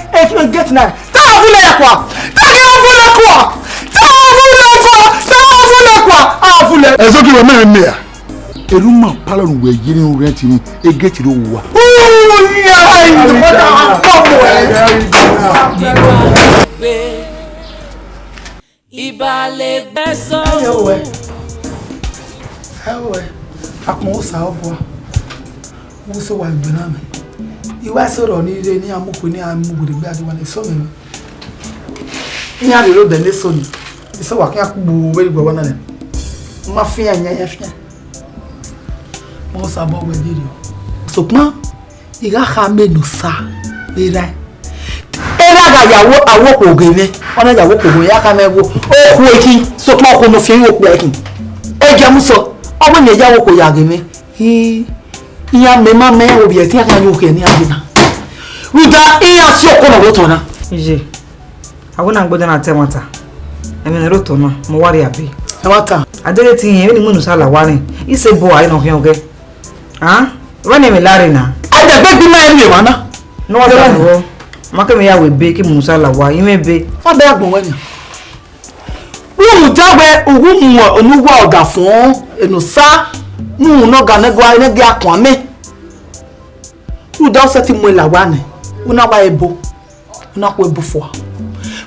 egeti na. Ta a vunẹ ya kua? Ta a vunẹ kua? Ta a vunẹ kua? Ta a vunẹ kua? A vunẹ. Ẹzọbie, wẹ mẹ mẹ a. Elu ma palọ nu wẹ ye ni rent ni, egeti ro wa. Ooh, yeah, I know what I'm talking about. Iba le gbẹ sọ. Ẹwẹ, ẹwẹ, akpọn Osa ọbua, vbe so wa gbe na mẹ. I wa so rọ ni rre ne iran mu kue ne iran mu gberegbe a ghi wa na eso mẹ. Iran rre odẹ ne eso ni, eso wa khian kugbo vbe rre igua wa na nẹ. Ma fian, iran ya fian. Mo Osa bọ wẹ diriọ. Sokpan, I gha khama Enosa vbe rae. Erha gha ya wo, a wo okhuo ghe mwẹ, ọ na ya wo okhuo ghe mwẹ, ya khama ẹvbo, okhuo ekhin, sokpan okhuo ne ọ fian vbe okpia ekhin. Egiamusọ, ọ wẹ ne ya wo okhuo ya ghe mwẹ. Hi, iran mẹ ma mẹ ovbi ẹtin a khian yo okhuo ne iran dee na. Rhunmwuda iran si okhuo ne ọ rre otọ na. Iye, a wẹ ne agbẹdẹ na ta ẹmwata, ẹmwẹ ne ọ rre otọ na, mẹ wa rhie abe. Ẹmwata. Adeghẹ te irẹn vbene I mu Enosa la owa rẹn, I sẹ ebo a, I nọ khian ọghẹ. A? Vbene ẹmwẹ la rre na? Ẹdẹ gbe gbe ima ẹmwẹ emwa na. Ne ọ wa ta vbọ, ma ke mwẹ ya wẹ ebe, ke mu Enosa la owa, I mwẹ ebe. Ọ bẹghe agbọn wẹ nia. Rhunmwuda wẹ u gu mu unu uwa ọga fọn, Enosa, mu unu ne ọ ga ne ẹguae ne ẹgia kuan mẹ. Rhunmwuda u sẹtin mu ẹn la owa nẹ, u na wa ebo, u na khu ebo fua.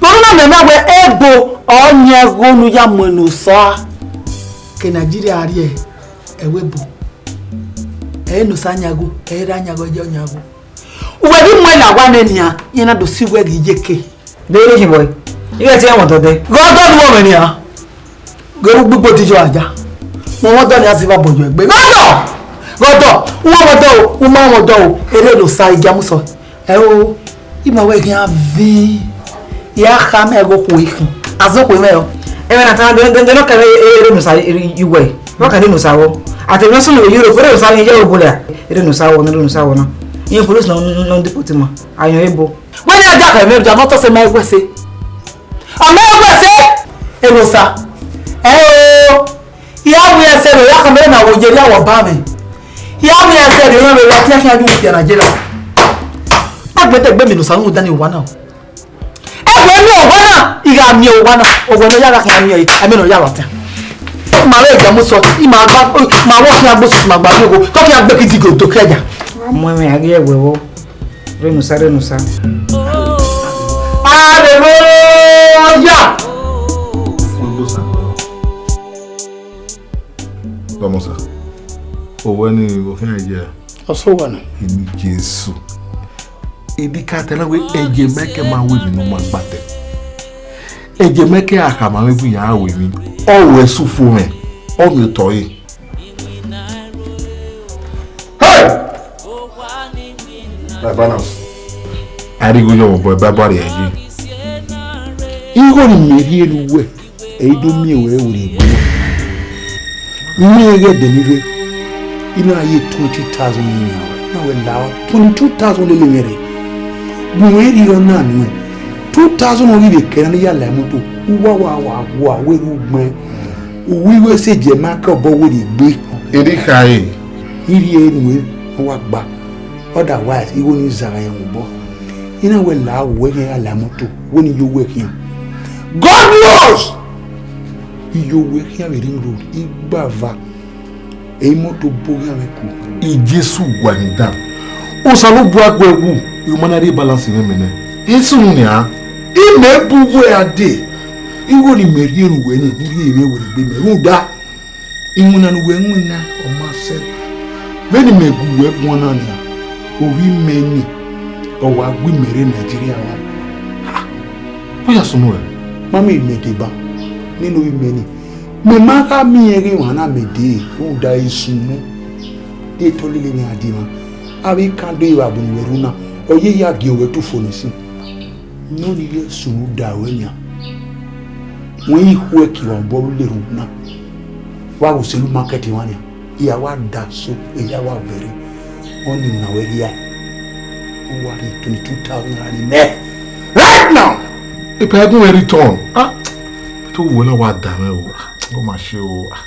Vbe unu na mẹ na wẹ ebo ọ yan ẹghẹ unu ya mu Enosa ke Nigeria rrie ẹvbo ebo. Ẹ Enosa yan ẹghẹ, ẹ i ra yan ẹghẹ, ọ yan ẹghẹ. Uwẹ ghi mu ẹn la owa nẹ nian, iran na do si uwẹ ghi ye ke. De ere khin bọe? Ighẹ te iran mọtọ dẹ. Ghe ọdọ ne uwẹ mwẹ nian. Ghe ru gbigbo di yọ aja. Mu ọmọdọ nian ziva bọ yọ egbe. Ghe ọdọ! Ghe ọdọ! U ma mwẹ ọdọ o, u ma mwẹ ọdọ o. Erha Enosa, Egiamusọ. Ẹ o, ima wẹ khian vi. Ya kha mẹ ghe okhuo ikhin. Azọ okhuo mwẹ o. Ẹmwẹ na ta de de de nọ kẹrẹ erha Enosa iwẹ. Wa kẹrẹ Enosa wọ. Ate na sunu yo ro, erha Enosa ni ye obo lẹ. Erha Enosa wọ, erha Enosa wọ na. Iye police na no deport ma. Ayọn ebo. Wẹ ne a da khẹ mẹ, ọ ma tọ sẹ ma ẹwẹse. Ọ ma ẹwẹse. Enosa. Ẹ o. I a wẹ ẹsẹ rẹ, ya khama na wo ye rria wọ ba mwẹ. I a wẹ ẹsẹ rẹ, iran vbe wa tian khian ju fian na jela. Agbẹdẹgbẹ mẹ Enosa rhunmwuda ne owa na o. Ẹgbẹ miẹn owa na, I gha miẹn owa na, owa ne ọ ya gha khian miẹn ẹre, ẹmwẹ ne ọ ya vbe tian. Ma vbe Egiamusọ, I ma gba, ma vbe khian gbe osusu ma gba miẹn ogho, te ọ khian gbe kidigo do kẹja. Mu ẹmwẹ a ghi ẹwẹ vbo. Erha Enosa, erha Enosa. Hallelujah! Dọmọsa, owẹ ni okhian ye? Ọsẹ owa na. Eni Jesu. Edi ka tẹna wẹ ẹyẹ Michael ma wẹ emwi ne ọ ma gba tẹ. Ẹyẹ Michael a khama mwẹ gu iran wẹ emwi. Ọ wẹ sufo mwẹ, ọ miẹn otọ ẹre. Hey! Baba na. A rhie igho yọ vbe obọ, Baba rhie ye. Igho ni mẹ rhie ne uwẹ, ẹ i do miẹn wẹ vbe egbe na. Miẹn ghẹ ẹdẹ ni rre, I na ye twenty thousand ni nian wẹ, na wẹ la twenty two thousand lele mwẹ rre. Gu mwẹ rhie ọna nuẹn. Two thousand ọ ghi vbe kẹ na ne I ya la imoto, uwa wa wa wa wẹ rhu gbẹn. Uwu igho ẹse jẹ ma ke obọ wẹ rhie egbe. Erha khare. I rhie nuẹn, ọ wa gba. Otherwise, igho ni zagha rẹn mu obọ. I na wẹ la wẹ khian ya la imoto, wẹ ne I ye owẹ khian. God knows! Iye owẹ khian vbe ring road, igbava, imoto bo khian vbe ku. Jesu wa ni dan. Osanobua gu ẹwu, I ma na rhie balance mwẹ mẹ nẹ. Jesu nian. Imẹ bu uwẹ a dee. Igho ne imẹ rhie ne uwẹ ni, u rhie mwẹ werriegbe mẹ rhunmwuda iwinna ne uwẹ winna ọ ma sẹ. Vbene imẹ gu uwẹ guan na nian, ovbi imẹ ni, ọ wa gu imẹ rre Nigeria wa. Ha! Ọ ya sunu rẹ? Ma miẹn imẹ deba, nene ovbi imẹ ni. Mẹ ma gha miẹn ghe emwa na mẹ dee, rhunmwuda e sunu. Di etọ lele mwẹ a die emwa. Avbe ikan do evba bu uwẹ rhu na, ọ ye ya gie owẹ tufo nẹ sin. Nọ ni ye sunu da ruẹ nian. Wẹ i khuẹ ke wa obọ vbe lerhu na. Wa vbe selu market emwa nian. I ya wa da so, I ya wa vẹrẹ. Ọ ni na wẹ rhia. U wa rhie twenty two thousand naira ne imẹ. Right now! Ipa ẹgun mwẹ return. Ah, to wo na wa da mwẹ o. Ah, ọ ma ṣe o. Ah.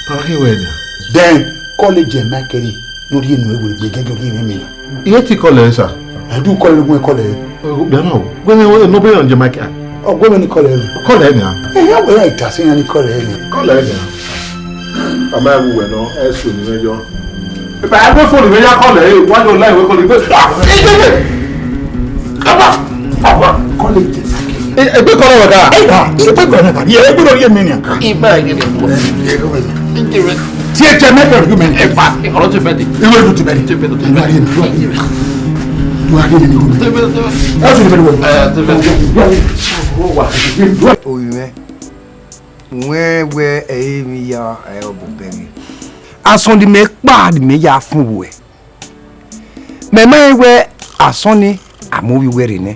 Baba khin wẹ nian. Then, college Michael ni, ne ọ rhie enu ẹre werriegbe gẹgẹ ọ rhie mwẹ mẹ na. I he te call ẹre, sir. I do call ẹre, gu mwẹ call ẹre. Bia ma o. Wẹ ne wẹ no be on Jamaica. Ọ gu mwẹ ni call ẹre. Call ẹre nian. Eh, ya wẹ ya ita se iran ni call ẹre nian. Call ẹre nian. A ma wu wẹ nọ, ẹ so ni mwẹ yọ. Ba ẹ wẹ phone mwẹ ya call ẹre, wa yọ la wẹ call ẹre. Ah, ẹ jẹ jẹ. Baba, baba, call ẹre. Egbe kọlọ wẹ ka? Egbe kọlọ wẹ ka? Ye egbe do ye mẹ nian. Iba ye mẹ. Tie tie mẹ kẹrù mẹ. Ẹ fa. Ọ̀rọ̀ ti bẹ de. Iwe du ti bẹ de. Ti bẹ de. Du ari mi. Du ari mi ni ru mi. Ti bẹ de. Ẹ ti bẹ de. Ẹ ti bẹ de. Oyi mwẹ. Wẹ wẹ ẹ i vbi ya ẹ obọ bẹghe. Asọn di mẹ kpa di mẹ ya fun wẹ. Mẹ ma rẹn wẹ asọn ni a mu ovbi uwẹ rre nẹ.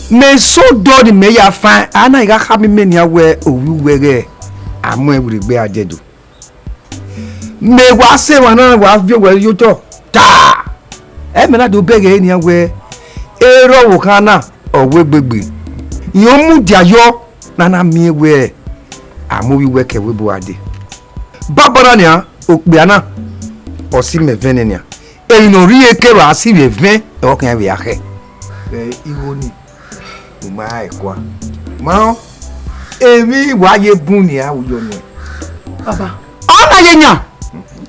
Mẹ so dọ ne imẹ ya fan, a na gha khama imẹ nian wẹ ovbi uwẹ ghẹ a mu ẹn werriegbe a dẹdo. Mẹ wa sẹ emwa na wa viọ owẹ ye otọ ta. Ẹ mẹ na do bẹghe ẹre nian wẹ erha ọvbokhan na ọ wẹ egbegbe. Rẹn ọ mudia yọ ne a na miẹn wẹ a mu ovbi uwẹ ke ẹvbo ebo a dee. Banbanna nian, okpia na, ọ si mẹ ẹvẹn nẹ nian. Emwi ne ọ rhie kevbe a si vbe ẹvẹn, ọ khian vbe a khẹ. Ẹ, igho ni, u ma ra ẹkua. Ma rẹn, emwi wa ye bun nian, u yọ nian. Baba, ọ na ye yan.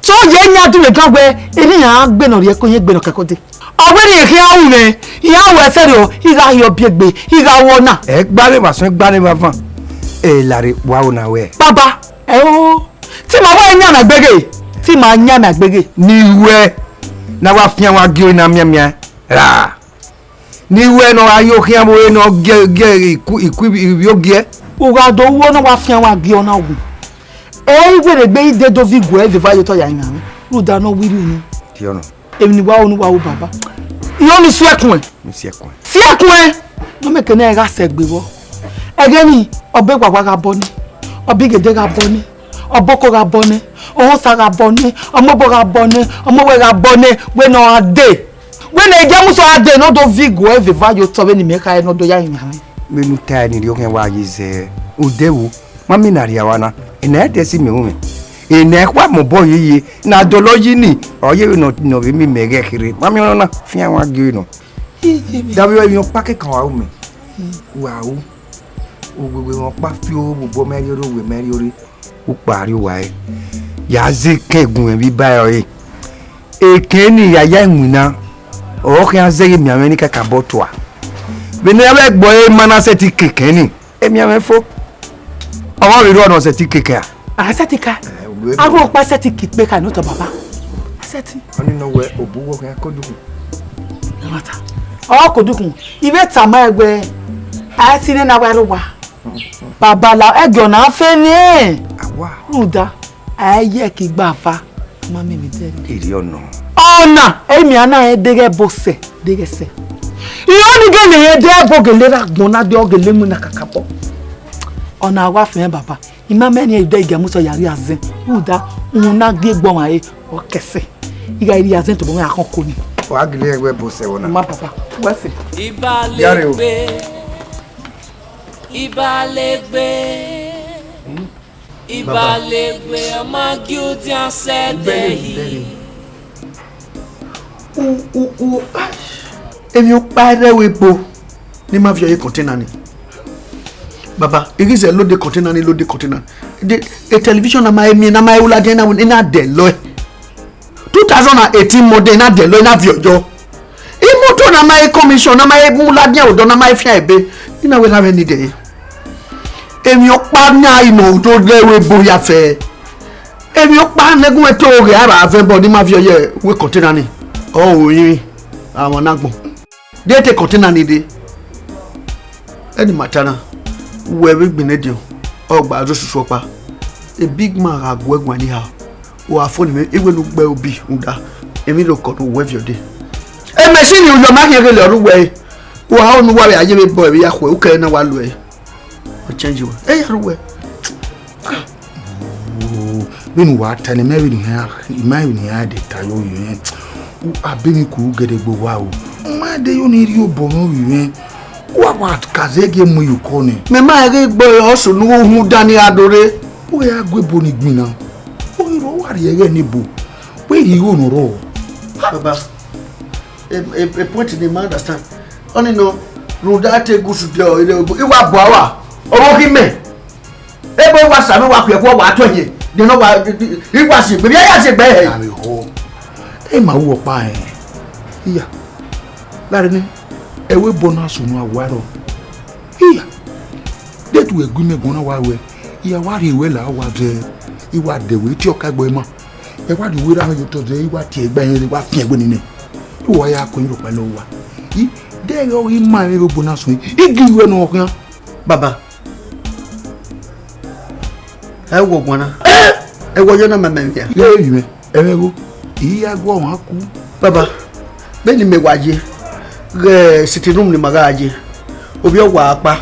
So ye yan dule gan wẹ, emwi iran gbe ne ọ rhie ẹko, ye gbe ne ọ kẹko dee. Ọ wẹ ne iran khian ru mwẹ, iran ru ẹsẹ rẹ, I gha hiẹ ọbiegbe, I gha ru ọna. Ẹ gba rre vbe asọn, ẹ gba rre vbe avan. Ẹ lare wa ro na wẹ. Baba, ẹ o, te ima wa yan mwẹ agbeghe, te ima yan mwẹ agbeghe. Ne I wẹ, ne a wa fian wa gie ori na mianmian ra. Ne I wẹ ne ọ gha yo khian vbe ore ne ọ gie, gie iku, iku ivbi ogiẹ. U gha do ru ọna wa fian wa gie ọna wu. Ẹ i werriegbe I de do vi guẹ vbe eva ye otọ ya rinmwian mwẹ. Rhunmwuda ne ọ wiri unu. Tiọnọ. Emwi ne I wa ru ne uwa ru baba. I ho ni suẹkuẹn. Mi siẹkuẹn. Siẹkuẹn! Ne ọ mẹ ke ne ẹ gha sẹ egbe vbọ. Ẹghẹ ni, ọba ewawa gha bọ nẹ, ọba igede gha bọ nẹ, ọba oko gha bọ nẹ, ọhọnsa gha bọ nẹ, ọmọ obọ gha bọ nẹ, ọmọ owẹ gha bọ nẹ, wẹ ne ọ gha dee. Wẹ ne James gha dee ne ọ do vi iguẹ vbe eva ye otọ vbene imẹ kha ẹre ne ọ do ya rinmwian mwẹ. Vbene u tae ni rhiọkhian wa ye zẹ odẹ vbo. Ma miẹn ne a rhie owa na, ena ẹdẹ si mẹ ru mwẹ. Ena ẹkhua mobọ yeye, ne a dọlọ yi ni, ọ ye vbene ọ vbe miẹn imẹ ghẹ kherhe. Ma miẹn ọnọna, fian wa gie nọ. Davbe emwi ọkpa kẹkan wa ru mẹ. Wa ru. Uwegbe emwi ọkpa fi oro vbe obọ mẹ rriọrre, owẹ mẹ rriọrre. Ukpa rrie uwa ẹre. Ya zẹ ekẹn gun mwẹ vbe iba ẹre ọre. Ekẹn ni ya ya iwinna, ọ khian zẹghe mianmwẹ ni kakabọ tua. Vbene a vbe gbe ọre ma na sẹtin ke ekẹn ni, emianmwẹ fo. Ọmwa vbe rrọọ ne ọ sẹtin ke ekẹn a? A sẹtin ka. Avbe ọkpa sẹtin ke ikpe ka ne otọ baba. A sẹtin. Ọni nọ wẹ obuwọ khian ke odukhun. Ẹmwata. Ọ ke odukhun. I vbe tama ẹn wẹ, a i si nene avbe ẹre owa. Baba la, ẹgiọ na fe nẹ. Awa. Rhunmwuda, a i ye ẹki gba ava. Ma miẹn emwi dẹrriọ. Erriọ nọ. Ọna, emian na rẹn deghẹ ẹbọ sẹ, deghẹ sẹ. Irẹn ni gele rẹn de ẹbọ gele rre agbọn na de ọ gele mu na kakabọ. Ọna wa fian baba. I ma mẹ ne iran de igia mu sẹ ya rhie azẹn. Rhunmwuda, uhunmwu na gie egbe ọmwa re, ọ kẹsẹ. I gha rhie azẹn tobọ mwẹ a khọn ko ni. Wa gele rẹn wẹ ẹbọ sẹ vbọ na. Ma baba. Wẹ sẹ. Yare o. Ibalegbe, Ibalegbe, Ibalegbe, ọ ma gie udian sẹ ẹdẹ yi. U, u, u, ah. Emwi ọkpa ẹrrẹ ru egbe ne ima viọ ye container ni. Baba, I ghi zẹ load container ni, load container. The, a television na ma miẹn, na ma ru ladian na, na dẹlọe. Two thousand and eighteen model na dẹlọe na viọ yọ. Imoto na ma commission, na ma mu ladian odọ, na ma fian ebe. I na wẹ na vbe ni dẹ. Emwi ọkpa na i nọ do rre ẹvbo ebo ya fẹ. Emwi ọkpa ne gun ẹto ghe a ra vẹ ẹbọ ni ma viọ ye uwu container ni. Ọ rinmwi, a wan na gbọn. De te container ni de. Ẹni ma ta na, wẹ vbe gbinna ediọn, ọ gba zẹ osusu ọkpa. A big man gha gu ẹguae ni ha, u gha fo ni mwẹ, I wẹ ne u gbe obi rhunmwuda emwi rokọ ne u wẹ viọ dee. E machine uyọ ma khian ghe lẹ ọ rre uwẹ ẹre, u gha ho ne uwa vbe a ye vbe bọ ẹre ya khuẹ, u kẹre na wa lu ẹre. Ọ change wẹ. E ya rre uwẹ. Vbene uwa ta nẹ, mẹ vbene iran, ima vbene iran de ta ye ovbi mwẹ, a bọ emwi kuru gẹdẹgbe owa o. Ma de yo ne I rhie obọ mwẹ ovbi mwẹ, wa wa ka zẹ gie mu ye ukọ nẹ. Mẹ ma ghe gbe ọsẹ ne u hu da ni gha do rre. U ghi ya gu ebo ni gbinna, u ghi rrọọ, wa rhie ẹghẹ ne ebo, wẹ rhie igho ne ọ rrọọ. Baba, a, a, a point ni ma understand. Ọni nọ, rhunmwuda te gusu de ọ, I wa bọ awa, ọvbokhan mẹ. Ebo I wa sa mwẹ, wa khuẹ ẹkhuẹ, wa tuẹ hin, de nọ wa, I wa si egbe, vbe I ya si egbe hẹ? Avbe họ, e ma ru ọkpa rẹn. Iya, lare nẹ, ẹvbo ebo na sunu a wa rrọọ. Iya, de tu ẹgu mẹ guan na wa ruẹ, I ya wa rhie ruẹ la, wa zẹ, I wa dẹ wẹ, I tie ọka ẹgbẹe ma. Ẹ wa rhie uwu erha mwẹ ye otọ zẹ, I wa tie ẹgba ẹre, I wa fian egbe nene. I wa ya ku emwi rhọkpa ne uwa. I, de ẹghẹ ọ ghi ma emwi rre obo na sunu, I gi ruẹ ne ọ khian. Baba, ẹ wọ guan na. Ẹ wọ yọ na ma mẹ via. Ghẹ vbe mwẹ, ẹmwẹ gho, I ya gu ọmwa ku. Baba, vbene mẹ wa ye, ghẹ sitting room ne ima gha ye, ovbi ọwa kpa,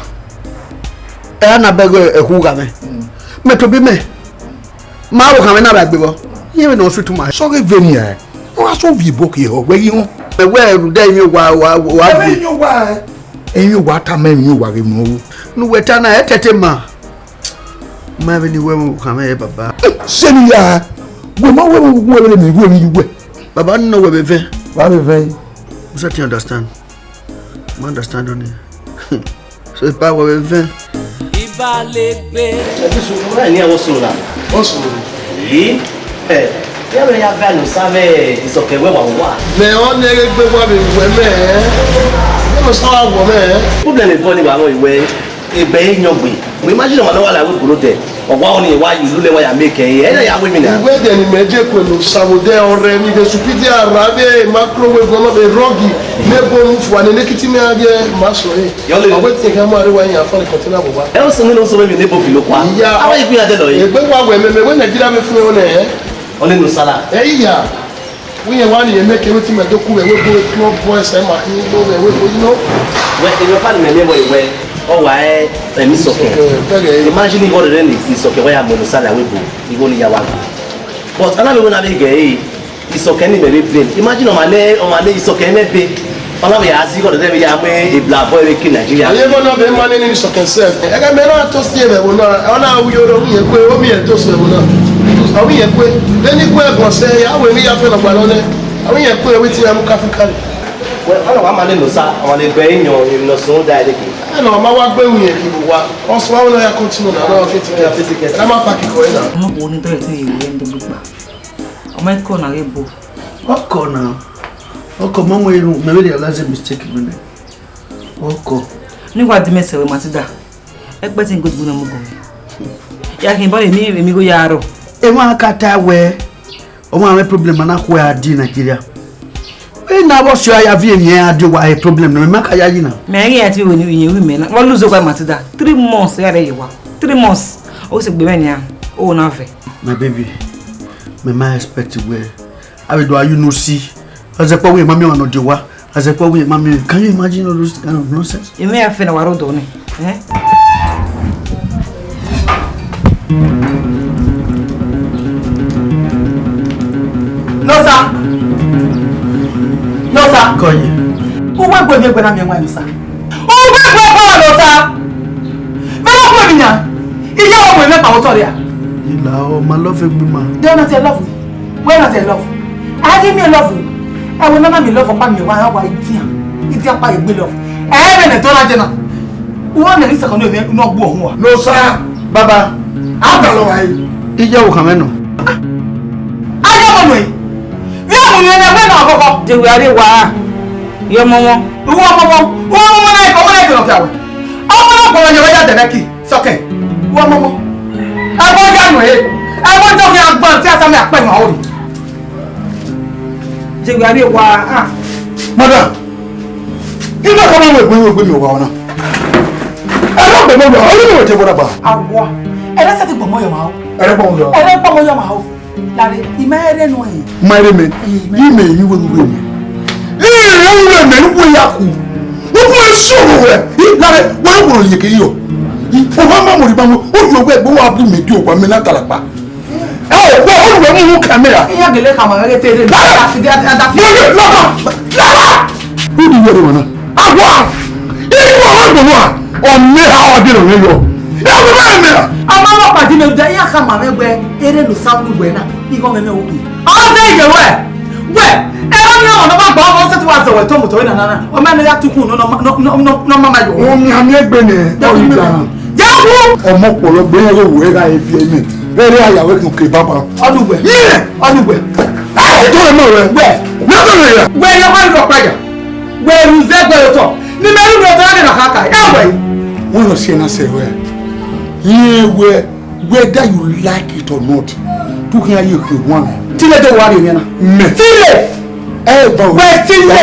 ẹ na bẹghe ẹkhu gha mwẹ. Mẹ tobọ imẹ, ma vbe okhan mwẹ na vbe gbe vbọ, iran vbe ne ọ sweet ma. Sọghe vbenian, ọ gha sẹ ovbi ebo ke họ, wẹ ghi họn. Mẹ wẹ rhunmwuda emwi owa, wa, wa Ẹ vbe gbe. Emwi owa, ẹ. Emwi owa tama emwi owa ghe unu ọvbu. Ne uwẹ ta na, ẹ tẹte ma. Ma vbe ne I wẹ vbe okhan mwẹ, baba. Sẹ ne I ya, wẹ ma wẹ vbe uwẹ vbe ne I wẹ vbe uwẹ. Baba, nọ wẹ vbe vẹ. Wa vbe vẹ. You start to understand. Ma understand on it. So if I were vẹ. Iba legbe. Ẹ ti sùn fún ẹ ní ẹwọ sùn la. Wọ́n sùn. Yìí. Ẹ, yẹ bẹ ya bẹ àlùsá mẹ ìsọkẹ wẹwà wà. Mẹ ọ nẹghe gbe wa vbe wẹ mẹ. Mẹ sọ wa wọ mẹ. Problem bọ ni wa wọn ìwẹ. Egbe yọ gbe. Mo imagine ọmọ ne wa la we gbolo dẹ. Ọ wa ọni wa yi lulẹ wa ya make ẹ. Ẹ na ya we mi na. Ìwé dẹ ni mẹ je kue lo savo dẹ ọrẹ mi de supidi ara de ma kro we gọnọ be rọgi. Ne bo mu fua ne ne kiti mẹ a je ma sọ e. Yọ le. Ọ we tin kẹ ma re wa yan fa ni container bo wa. Ẹ o sunu no so we mi ne bo filo kwa. Iya. Awa igbin ade lọ yi. Egbe wa wẹ mẹ mẹ we Nigeria me fun e o nẹ. Ọ le no sala. Ẹ iya. Wẹ yẹn wa ni yẹn mẹ kẹ wetin mẹ do ku wẹ we go club boys ẹ ma khin igbo wẹ we go you know. Wẹ, ẹ yọ fani mẹ mẹ wẹ wẹ ọ wa ẹ ẹmi sọkẹ. Ẹ, bẹgẹ. Imagine igho rẹ ni isọkẹ wẹ ya mọ no sala we go igho ni ya wa go. But ana mẹ wẹ na mẹ gẹ ẹ isọkẹ ni mẹ vbe blame. Imagine ọma nẹ ọma nẹ isọkẹ mẹ be. Ọna vbe ya zẹ igho rẹ vbe ya mu ebla bọ vbe ke Nigeria. Ẹ yẹ bọ na be ma nẹ ni isọkẹ sef. Ẹ gẹ mẹ na to si ẹmwẹ wo na. Ọna u yoro u yẹ kue o mi ẹ to si ẹmwẹ wo na. Ọ vbe yẹn kue, vbene I kue ẹguọn sẹ, a wẹ emwi ya fẹnẹ ọgba nọ nẹ, a wẹ yẹn kue wetin iran mu ka fi kare. Wẹ, ọ na wa ma nene osa, ọ ma ne gbe yọ emwi ne ọ suẹn da ẹre ke. Ẹ na, ọ ma wa gbe ru yẹn ke vbe owa, ọ suẹn avbe ne ọ ya continue na, ne ọ ya fi ticket. Ya fi ticket. Ẹ ma park ikọ ẹre na. Ọmọ kò ní dọ́yẹ̀ tí ìwé ẹ̀ ń dọ́gbé gbà. Ọmọ ẹ̀kọ́ náà rẹ̀ bọ̀. Ọkọ na, ọkọ mama irun, mẹ vbe realize mistake mẹ nẹ. Ọkọ. Nígbà tí mẹ sẹ̀wé Matilda, ẹ pẹ́ tí n gbẹdúgbò náà mú gọ̀ọ́. Ya kì í bá èmi, èmi kò yà rọ̀. Emwa ka ta wẹ, ọmọ àwọn problem na khuẹ a di Nigeria. Wẹ na vbọ sẹ a ya viẹ emwi a di owa problem na, mẹ ma ka ya yi na. Mẹ ghi ya ti vbe ne ìyẹn wi mẹ na. Wọ́n lose over Matilda. Three months ya rẹ ye wa. Three months. O se gbe mẹ nia. O na vẹ. My baby, mẹ ma expect wẹ. Avbe do a you no see. Azẹkpa wẹ ma miẹn ọmwa ne ọ di owa. Azẹkpa wẹ ma miẹn. Can you imagine all those kind of nonsense? Emwi ya fẹ na wa rre odọ nẹ. Eh? Nosa! Nosa! Kọ ye. Uwẹ gbe mi egbe na miẹn wa Nosa. Uwẹ gbe gbe Nosa! Mẹ ma kue mi yan. Iye wa wẹ mẹ kpa otọ rẹ a. Ila ọ ma love egbe ma. De ọna te love. Wẹ na te love. A ghi miẹn love. Ẹ wẹ nana miẹn love ọkpa miẹn wa wa idian. Idian kpa egbe love. Ẹ mẹ nẹ dọna jẹ na. Uwa nẹ ni second ne ọ gbu ọhun wa. No sir, baba. A ta lọ wa yi. Iye wo khan mwẹ nọ. A ya mọ nọ yi. Vbe a mu nẹ wẹ na kọkọ. De wẹ a rrie wa. Ye ọmọ wọn. Uwa ọmọ wọn. Uwa ọmọ wọn na ikọ wọn na ikọ nọ kẹ wẹ. Ọmọ na kpọlọ yẹ wẹ ya dẹrẹ ki. Sọkẹ. Uwa ọmọ wọn. Ẹgbẹ ya nọ e. Ẹgbẹ jọ fi agbọn ti a sa mi akpẹ ma ori. De wẹ a rrie wa. Madam. Ima ka ma wẹ egbe, wẹ egbe mi wa ọna. Ẹ na gbọmọ yọ, ọ ni wẹ te bọdagba. Awa, ẹrẹ sẹtin gbọmọ yọ ma o. Ẹrẹ gbọmọ yọ. Ẹrẹ gbọmọ yọ ma o. Lare, ima ẹrẹ nọ ẹ. Ma ẹrẹ mẹ, yi mẹ yi wẹ wẹ mẹ. Ẹ rẹ wẹ mẹ ni wẹ ya ku. Wẹ wẹ so wẹ. Lare, wẹ wẹ ye ke yọ. O ma ma mo ri ba mo, o yọ wẹ gbe wa bu mẹ di o wa mẹ na talakpa. Ẹ o, wẹ, ọ wẹ mu camera. Iran gele khama ghe te rre. Laba! Laba! Laba! Who do you want? Awa! Iye wa wa gbọmọ a. Ọ mẹ ha wa de nọ yọ. Ẹ wẹ mẹ mẹ. A ma wa padi mẹ da iran khama mẹ wẹ ere no sa unu wẹ na. Igho mẹ mẹ o gbe. Ọ zẹ iye wẹ. Wẹ, ẹ wa ni ọmọ nọ ma gba ọmọ sẹtin wa zẹ wẹ to moto na na na. Ọ ma ne ya tukun no no no no no ma ma yo. Wọ́n mi àmì ẹgbẹ́ nẹ. Dẹ́kun mi. Ọmọ ọpọlọ gbé yẹn wò ẹ ra ebi ẹmẹ. Bẹ́ẹ̀ ni àyàwó ẹkùn kiri bàbá. Ọdún wẹ̀. Yẹ. Ọdún wẹ̀. Ẹ ẹ tó ẹ mọ̀ rẹ. Wẹ̀. Mẹ́tọ̀ rẹ̀ yà. Wẹ̀ yẹn wá ìlú ọ̀pá yà. Wẹ̀ ẹ̀rù zẹ́ gbẹ̀rẹ̀ tọ̀. Ni mẹ́rin ló tọ́ ẹ̀ nà kàkà. Ẹ wẹ̀ yìí. Wọ́n lọ sí ẹ náà sẹ̀ wẹ̀. Yẹn wẹ̀, whether you like it or not, tó kí n ayé òkè wọn. Tílé tó wà nìyẹn náà. Mẹ. Tílé. Ẹ bá wẹ̀. Wẹ̀ tílé.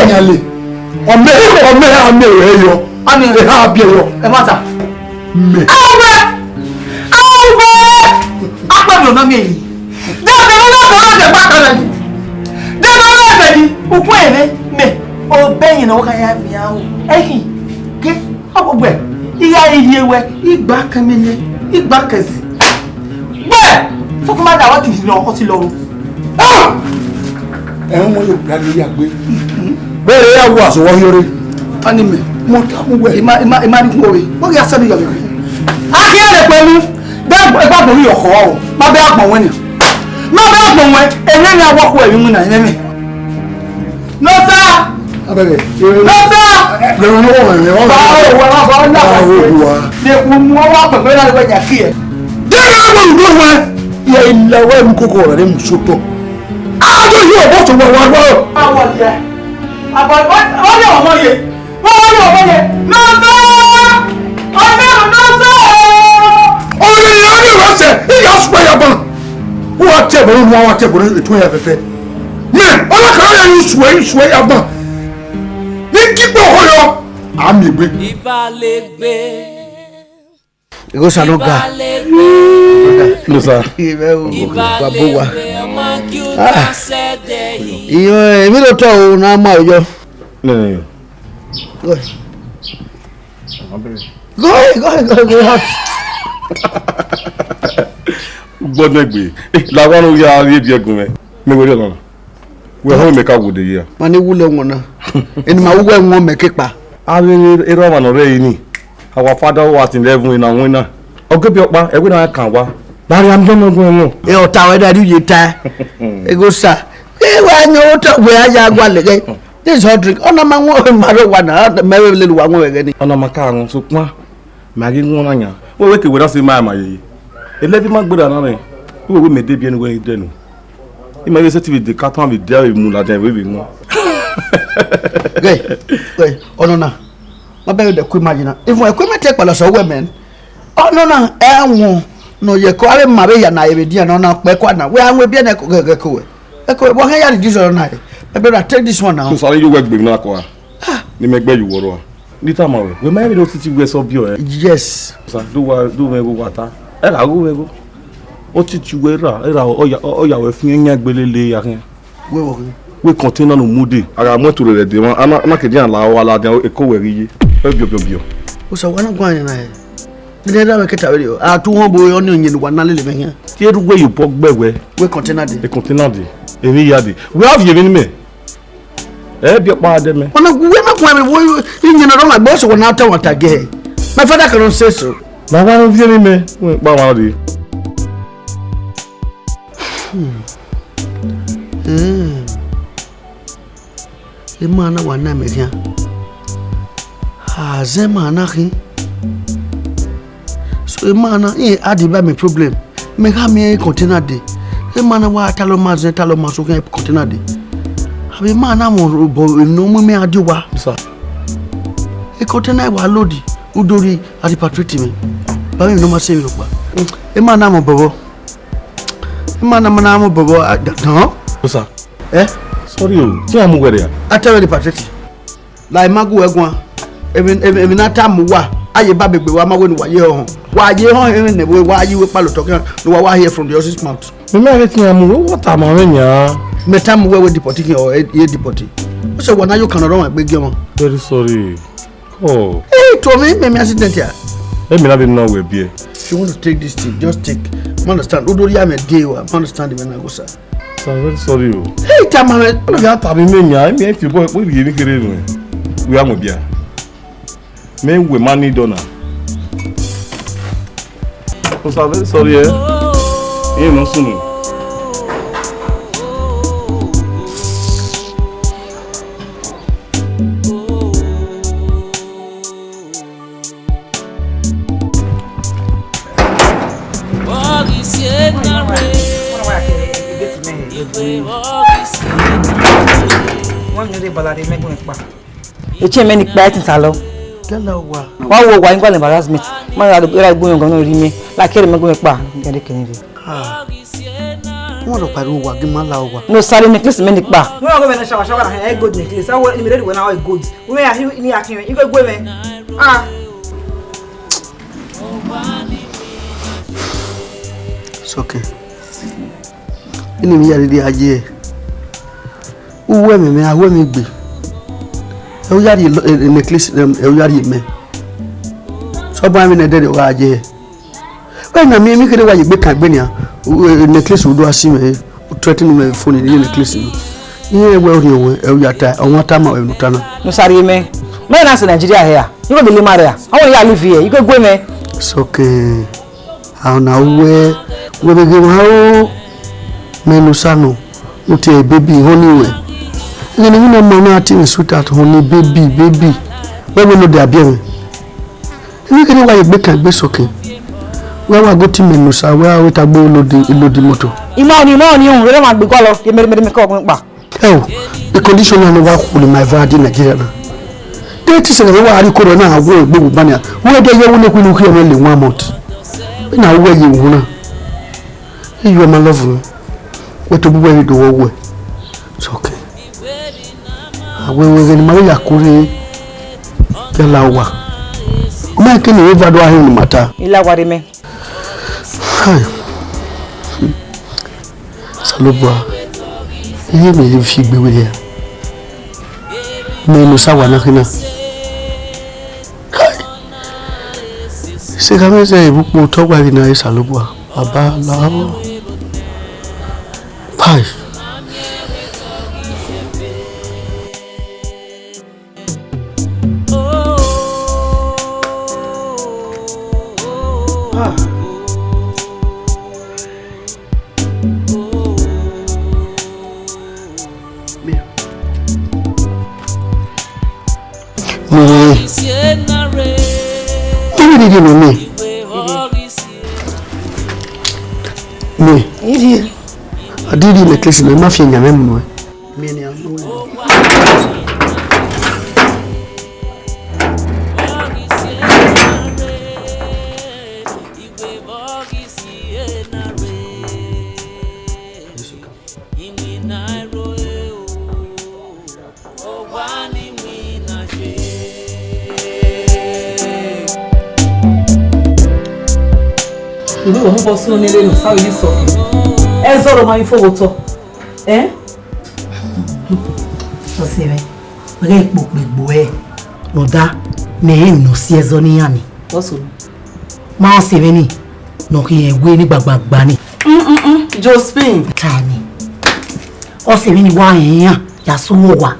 Ọmọ ẹ, ọmọ ẹ, ọmọ ẹ yọ. Ani. Ẹ ha bi ẹ yọ. Ẹ má ta. Mẹ. Awẹ! Awẹ! Akpẹdọ na miẹn yi. Dẹdẹ na na kọrọ dẹ gba kọrọ yi. Dẹdẹ na fẹ yi. Ukun ẹre mẹ. Obẹ yẹn na wọ ka ya fi ya o. Ẹhi. Ke. Agbogbo ẹ. Iya iye wẹ. Igba kẹmẹ nẹ. Igba kẹzi. Wẹ. Fọkọ ma da wa ti lọ, ọ ti lọ o. Ah! Ẹ ń mọ yóò gbá lórí àgbẹ̀. Bẹ́ẹ̀ yà wọ àsọwọ́ yọrí. Tani mẹ. Mo ta mu wẹ̀. Ima ima ima ni wo we. Mo ya sani yọrọ. A kì í lè pẹ̀lú. Bẹ́ẹ̀ ẹ bá gbọ̀n mi yọ̀ kọ́ o. Má bẹ́ẹ̀ gbọ̀n wẹ̀ ni. Má bẹ́ẹ̀ gbọ̀n wẹ̀. Ẹ̀rẹ́ ni awọ́ kú ẹ̀rí mu nà ẹ̀rẹ́ mi. No sir. Abẹ́rẹ́. No sir. Lẹ́wọ̀n náà wọ̀ ẹ̀rẹ́ wọ́n. Báwo wọ́n wọ́n wọ́n náà wọ́n wò wá. Lè kú mu ọwọ́ pẹ̀lú ẹ̀rọ ìwé yà kí ẹ. Dẹ́rẹ́ wọ́n ń dún wẹ́. Yẹ ilẹ̀ wẹ́ mú kókó ọ̀rẹ́ mú sótó. Aago yìí ò bọ́ sọ wọ́n wọ́n wọ́n. Báwo yẹ? Àbọ̀ wọ́n ní ọmọ yẹ. Wọ́n wọ́n ní ọmọ yẹ. No sir. Ọ̀rẹ́ mi no sir. Ọ̀rẹ́ mi ọ̀rẹ́ mi ọ̀sẹ̀. Ìyá ọ̀sùpẹ̀ yà bọ̀. Wọ́n wá tẹ̀ bọ̀rọ̀, wọ́n wá tẹ̀ bọ̀rọ̀ ètò ẹ̀yà fẹ́fẹ́. Mẹ, ọlọ́kàrá yẹn ń sùn ẹ̀ ń sùn ẹ̀ yà gbọ̀n. Ní kíkọ́ ọ̀hún yọ, àmì ìgbé. Ìbálẹ̀gbẹ́. Ìgò sànú ga. Ìbálẹ̀gbẹ́. No sir. Ìbẹ̀wò. Ìbálẹ̀gbẹ́. Bàbá wa. Ah. Ìyẹn èmi ló tọ́ o, náà máa yọ. No, no, no. Go ahead. Go ahead, go ahead, go ahead, go ahead. Gbọdẹgbe, la wa no ya ye bi ẹgun mẹ. Me were ọna. Wẹ họn mẹ ka wo de ya. Ma ne wule wọn na. Eni ma wẹ wọn mẹ ke kpa. A vbe erha ọmwa ne ọ rre ẹre ni. Our father who art in heaven, na winna. Ọ gebe ọkpa, ẹwe na kan wa. Na ria mi ọmọ gun ẹmọ. E ọta wẹ da ri uye ta. Ego sa. E wa yan otọ wẹ a ya gua lẹghẹ. This hot drink. Ọna ma wọn ma rre wa na, mẹ vbe lele wa wọn ẹghẹ ni. Ọna ma ka wọn sokpan. Ma ghi wọn na yan. Wẹ wẹ ke wẹ da se ma ma ye. Elevi ma gbera na rẹ. Wẹ wẹ mẹ de biẹ ni wẹ ni dẹ nu. Ima vbe sẹtin vbe de carton vbe dia vbe mu ladian vbe vbe wọn. Gẹ, gẹ, ọnọna. Ma bẹghe de ku ima yi na. Even equipment ekpalọ sẹ uwẹ mẹ. Ọnọna, ẹ wọn nọ ye ẹko, avbe ma vbe ya na vbe dia na, ọna kpẹ kua na. Wẹ a wọn ebiẹ na ẹko gẹgẹ ko wẹ. Ẹko wẹ, wọ hẹ ya reduce ọnọna. My brother, take this one now. Sọsọ ni yo wẹ gbe na kua. Ah. Ni mẹ gbẹ yu wọrọ a. Ni tama wẹ, wẹ ma vbe ne otiti wẹ sẹ ọbiọ ẹ. Yes. Sa, do wa, do mwẹ igho wa ta. Ẹ gha gho mwẹ igho. Otiti wẹ ra, ra, ọ ya, ọ ya wẹ fian yan gbelele ya khian. Wẹ vbọ khian? Wẹ container ne u mu dee. A gha mu ẹn to rre ẹdẹ mwa, a na, a na ke dia la, ọ wa ladian, eko wẹ ghi ye. Ẹ biọ, biọ, biọ. Osa, wa na guan yan na hẹ. Vbene erha mwẹ ke ta vberriọ, a tu uhọn bo ọni ọyẹn ne uwa na lele mwẹ khian. Te erha uwẹ ye obọ gbe wẹ. Wẹ container dee. E container dee. Emwi hia dee. Wẹ a viọ emwi ne imẹ. Ẹ biẹ ọkpa dẹ mẹ. Ọna gu wẹ ma guan mwẹ vbe iyẹn ne ọ rọ mwẹ gbe, ọ sẹ wẹ na ta wan ta gẹ. My father cannot say so. Ma wa ne viẹ emwi mẹ, wẹ kpa wa rre. Hmm. Hmm. Ima na wa na mẹ khian. A zẹ ima na khin. Emwa na, iran a deba mẹ problem. Mẹ gha miẹn container dee. Emwa na wa talọ ma zẹ, talọ ma so khian container dee. Avbe emwa na mọ obọ emwi ne ọ mu mẹ a die owa. Sir. E container wa load, u do rhie a repatriate mẹ. Ba mwẹ emwi ne ọ ma sẹ emwi rhọkpa. Emwa na mọ obọ vbọ. Emwa na ma na mọ obọ vbọ, a, dan. Sir. Eh? Sorry o, te iran mu uwẹ rre a? A te mwẹ repatriate. La ima gu wẹ guan. Emwi, emwi, emwi ne a ta mu uwa, a ye ba begbe wa ma wẹ ne uwa ye họn. Wa ye họn emwi ne wa ye iwe kpalọ otọ khian, ne uwa wa hear from the horse's mouth. Mẹ ma ghe te iran mu uwẹ, what am I doing? Mẹ ta mu uwẹ wẹ deport khian, or e, e deport. Ọ sẹ wa na yo kan ọmwa egbe gie ọmwa. Very sorry. Oh. Hey, to me, me, me accident here. Let me not be no way, beer. If you want to take this thing, just take. You understand? Udori ame dey, you understand me now, sir. Sir, I'm very sorry o. Hey, tama me. Ọna ya ta mi mẹ yan, mi fi boy, we bi mi kere nu. We are mo bia. Me we money donor. Oh, sir, I'm very sorry, eh? He no sunu. Eche mẹ ni kpa ẹtin ta lọ. Gala wa. Wa wo wa igba embarrassment. Ma ra ra gbe yan gan no ri mẹ. La kere mẹ gu mẹ kpa. Gade kere. Ah. Wọ́n lọ pariwo wa gí má la wa. No sáré necklace mẹ ni kpa. Wọ́n lọ gbe mẹ na shawa shawa na, eh, gold necklace. Awo ni mi ready wẹ na, eh, gold. Wọ́n ya hi ni akin, i gbe gbe mẹ. Ah. It's okay. Ini mi ya riri aye. Uwu ẹmwẹ mwẹ, aho mwẹ gbe. Ẹ u ya rhie lo-, eh, necklace, em, ẹ u ya rhie mẹ. Sọbua mwẹ nẹ dẹrriọ gha ye. Wẹ na miẹn emwi kherhe wa ye egbe kan egbe nian, u, eh, necklace u do a si mwẹ, u threaten mwẹ phone ni ye necklace nọ. Iran wẹ u rhie owẹ, ẹ u ya ta, ọmwa tama ruẹ vbene u ta na. Ne u sa rhie mẹ. Mẹ na sẹ Nigeria hẹ a? I gho dele ma rre a? Ọmwa ya live here, i gbe gue mwẹ. It's okay. A na wẹ, wẹ vbe ghe mwa ro, mẹ ne u sa nọ, u tie baby, honey wẹ. Ẹghẹ ne emwi na ma na tie mwẹ sweetheart, honey, baby, baby. Wẹ wẹ ne ọ dia biẹ mwẹ. Emwi kherhe wa ye egbe kan egbe sọkẹn. Wẹ wa go ti mẹ ne u sa, wẹ a wẹ ta gbe lodi, lodi motor. Ima ọni, ima ọni, rere ma gbe gọlọ, ye mẹrẹ mẹrẹ mẹ kọ ọgbọn kpa. Ẹ o, the condition na ne wa khuli ma eva di Nigeria na. De ti sẹ ne wa ri koro na wo egbe wu bania. Wo de ye wo ne ku ni khian le one month. Be na wo ye wu na. Hey, you are my love. Wẹ to bu wẹ do wo we. It's okay. A wẹ wẹ ghe ne ma ya kure. Ke la wa. Ma ke ni eva do a hin mata. I la wa re mẹ. Hai. Osanobua, iye mẹ ye fi gbe wẹ ya. Mẹ ne u sa wa na khin na. Hai. Se gha mwẹ zẹ evbukpo otọ wa vbe na Osanobua. Baba la. Hai. Mẹ. Mẹ. Mẹ. Mẹ. Mẹ. A di di necklace nọ, ma fi ẹyan mwẹ mu nẹ. Ìwé ìwọ̀n mú bọ́ sínú nílé nù sáré yìí sọ. Ẹ zọrọ ma ifo wo tọ. Ẹ? Ọsẹ rẹ, wẹ ghẹ kpokpo egbo ẹ, nọ da, mẹ rẹ nọ si ẹzọ ne iran ni. Ọsẹ. Ma ọsẹ mwẹ ni, nọ khian wẹ ni gbagbagba ni. Mm, mm, mm. Josephine. Ta ni. Ọsẹ mwẹ ni wa rẹn iran, ya sẹ uwa.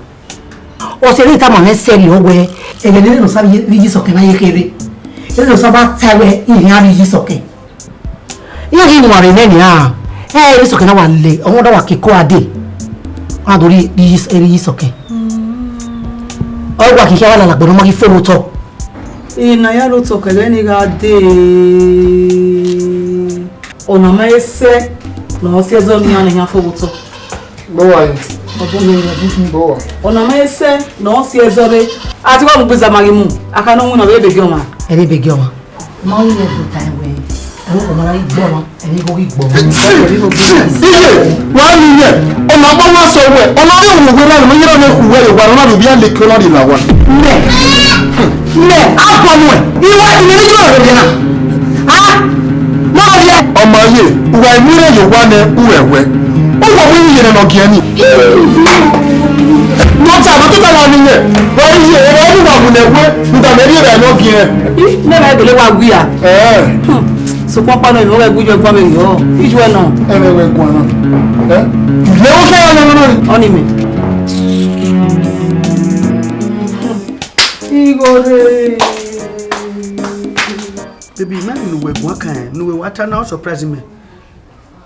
Ọsẹ mwẹ ni tama mwẹ sẹrriọ wẹ, ẹghẹ ne nọ sa vbe iji sọkẹn na ye kherhe. Ene nọ sa ba ta wẹ, iran vbe iji sọkẹn. Iran ghi wanrẹn nẹ nian, ẹ, eni sọkẹn na wa le, ọmọ da wa ke ko ade. A do rhie, rhie, rhie sọkẹn. Ọ wa khin khian wa lala gbọdọ ma ghi fo otọ. Ena ya lo otọ kẹghẹ ne I gha dee. Ọna ma he sẹ ne ọ si ẹzọ ne iran ne iran fo vbe otọ. Gbe uwa ye. Ọ bọ mwẹ, ọ bọ mwẹ. Gbe uwa. Ọna ma he sẹ ne ọ si ẹzọ rre. A ti wa mu gbe zama ghi mu. A ka nọ winna vbe ebe gie ọmwa. Ebe ebe gie ọmwa. Ma wu ne ẹgbẹta ẹwẹ. Ẹvbo kọ ma na ghi gbe ọmwa. Iye, wa ni yẹ, ọna ọkpa ma sẹ wẹ, ọna rẹ wu wẹ na, ne yẹrẹ ne khu wẹ, wa na do via leke ọna rhie la wa. Mẹ, mẹ, a kọ mu ẹ, I wa ti ne yọ rẹ na. A, ma rhie. Ọma ye, uwa emwi rẹ ye owa nẹ, u wẹ wẹ. U wẹ mu iye nọ giẹ ni. Nọ ta, nọ tota wa ni yẹ, wa ni yẹ, wa ni wa mu nẹ wẹ, u da mẹ rhie rẹ nọ giẹ. I, ne ma gele wa wi a. Eh. Hmm. Sokpan ọkpa nọ, I mwẹ ọghe ẹguẹyọ ẹguan mwẹ rriọ. Ijuẹ nọ. Ẹmwẹ wẹ guan na. Eh? Lẹ wo kẹ ya lẹ nọ ni. Ọni mẹ. Igho rre. Baby, mẹ ne uwẹ guan kan, ne uwẹ wa ta na, ọ surprise mẹ.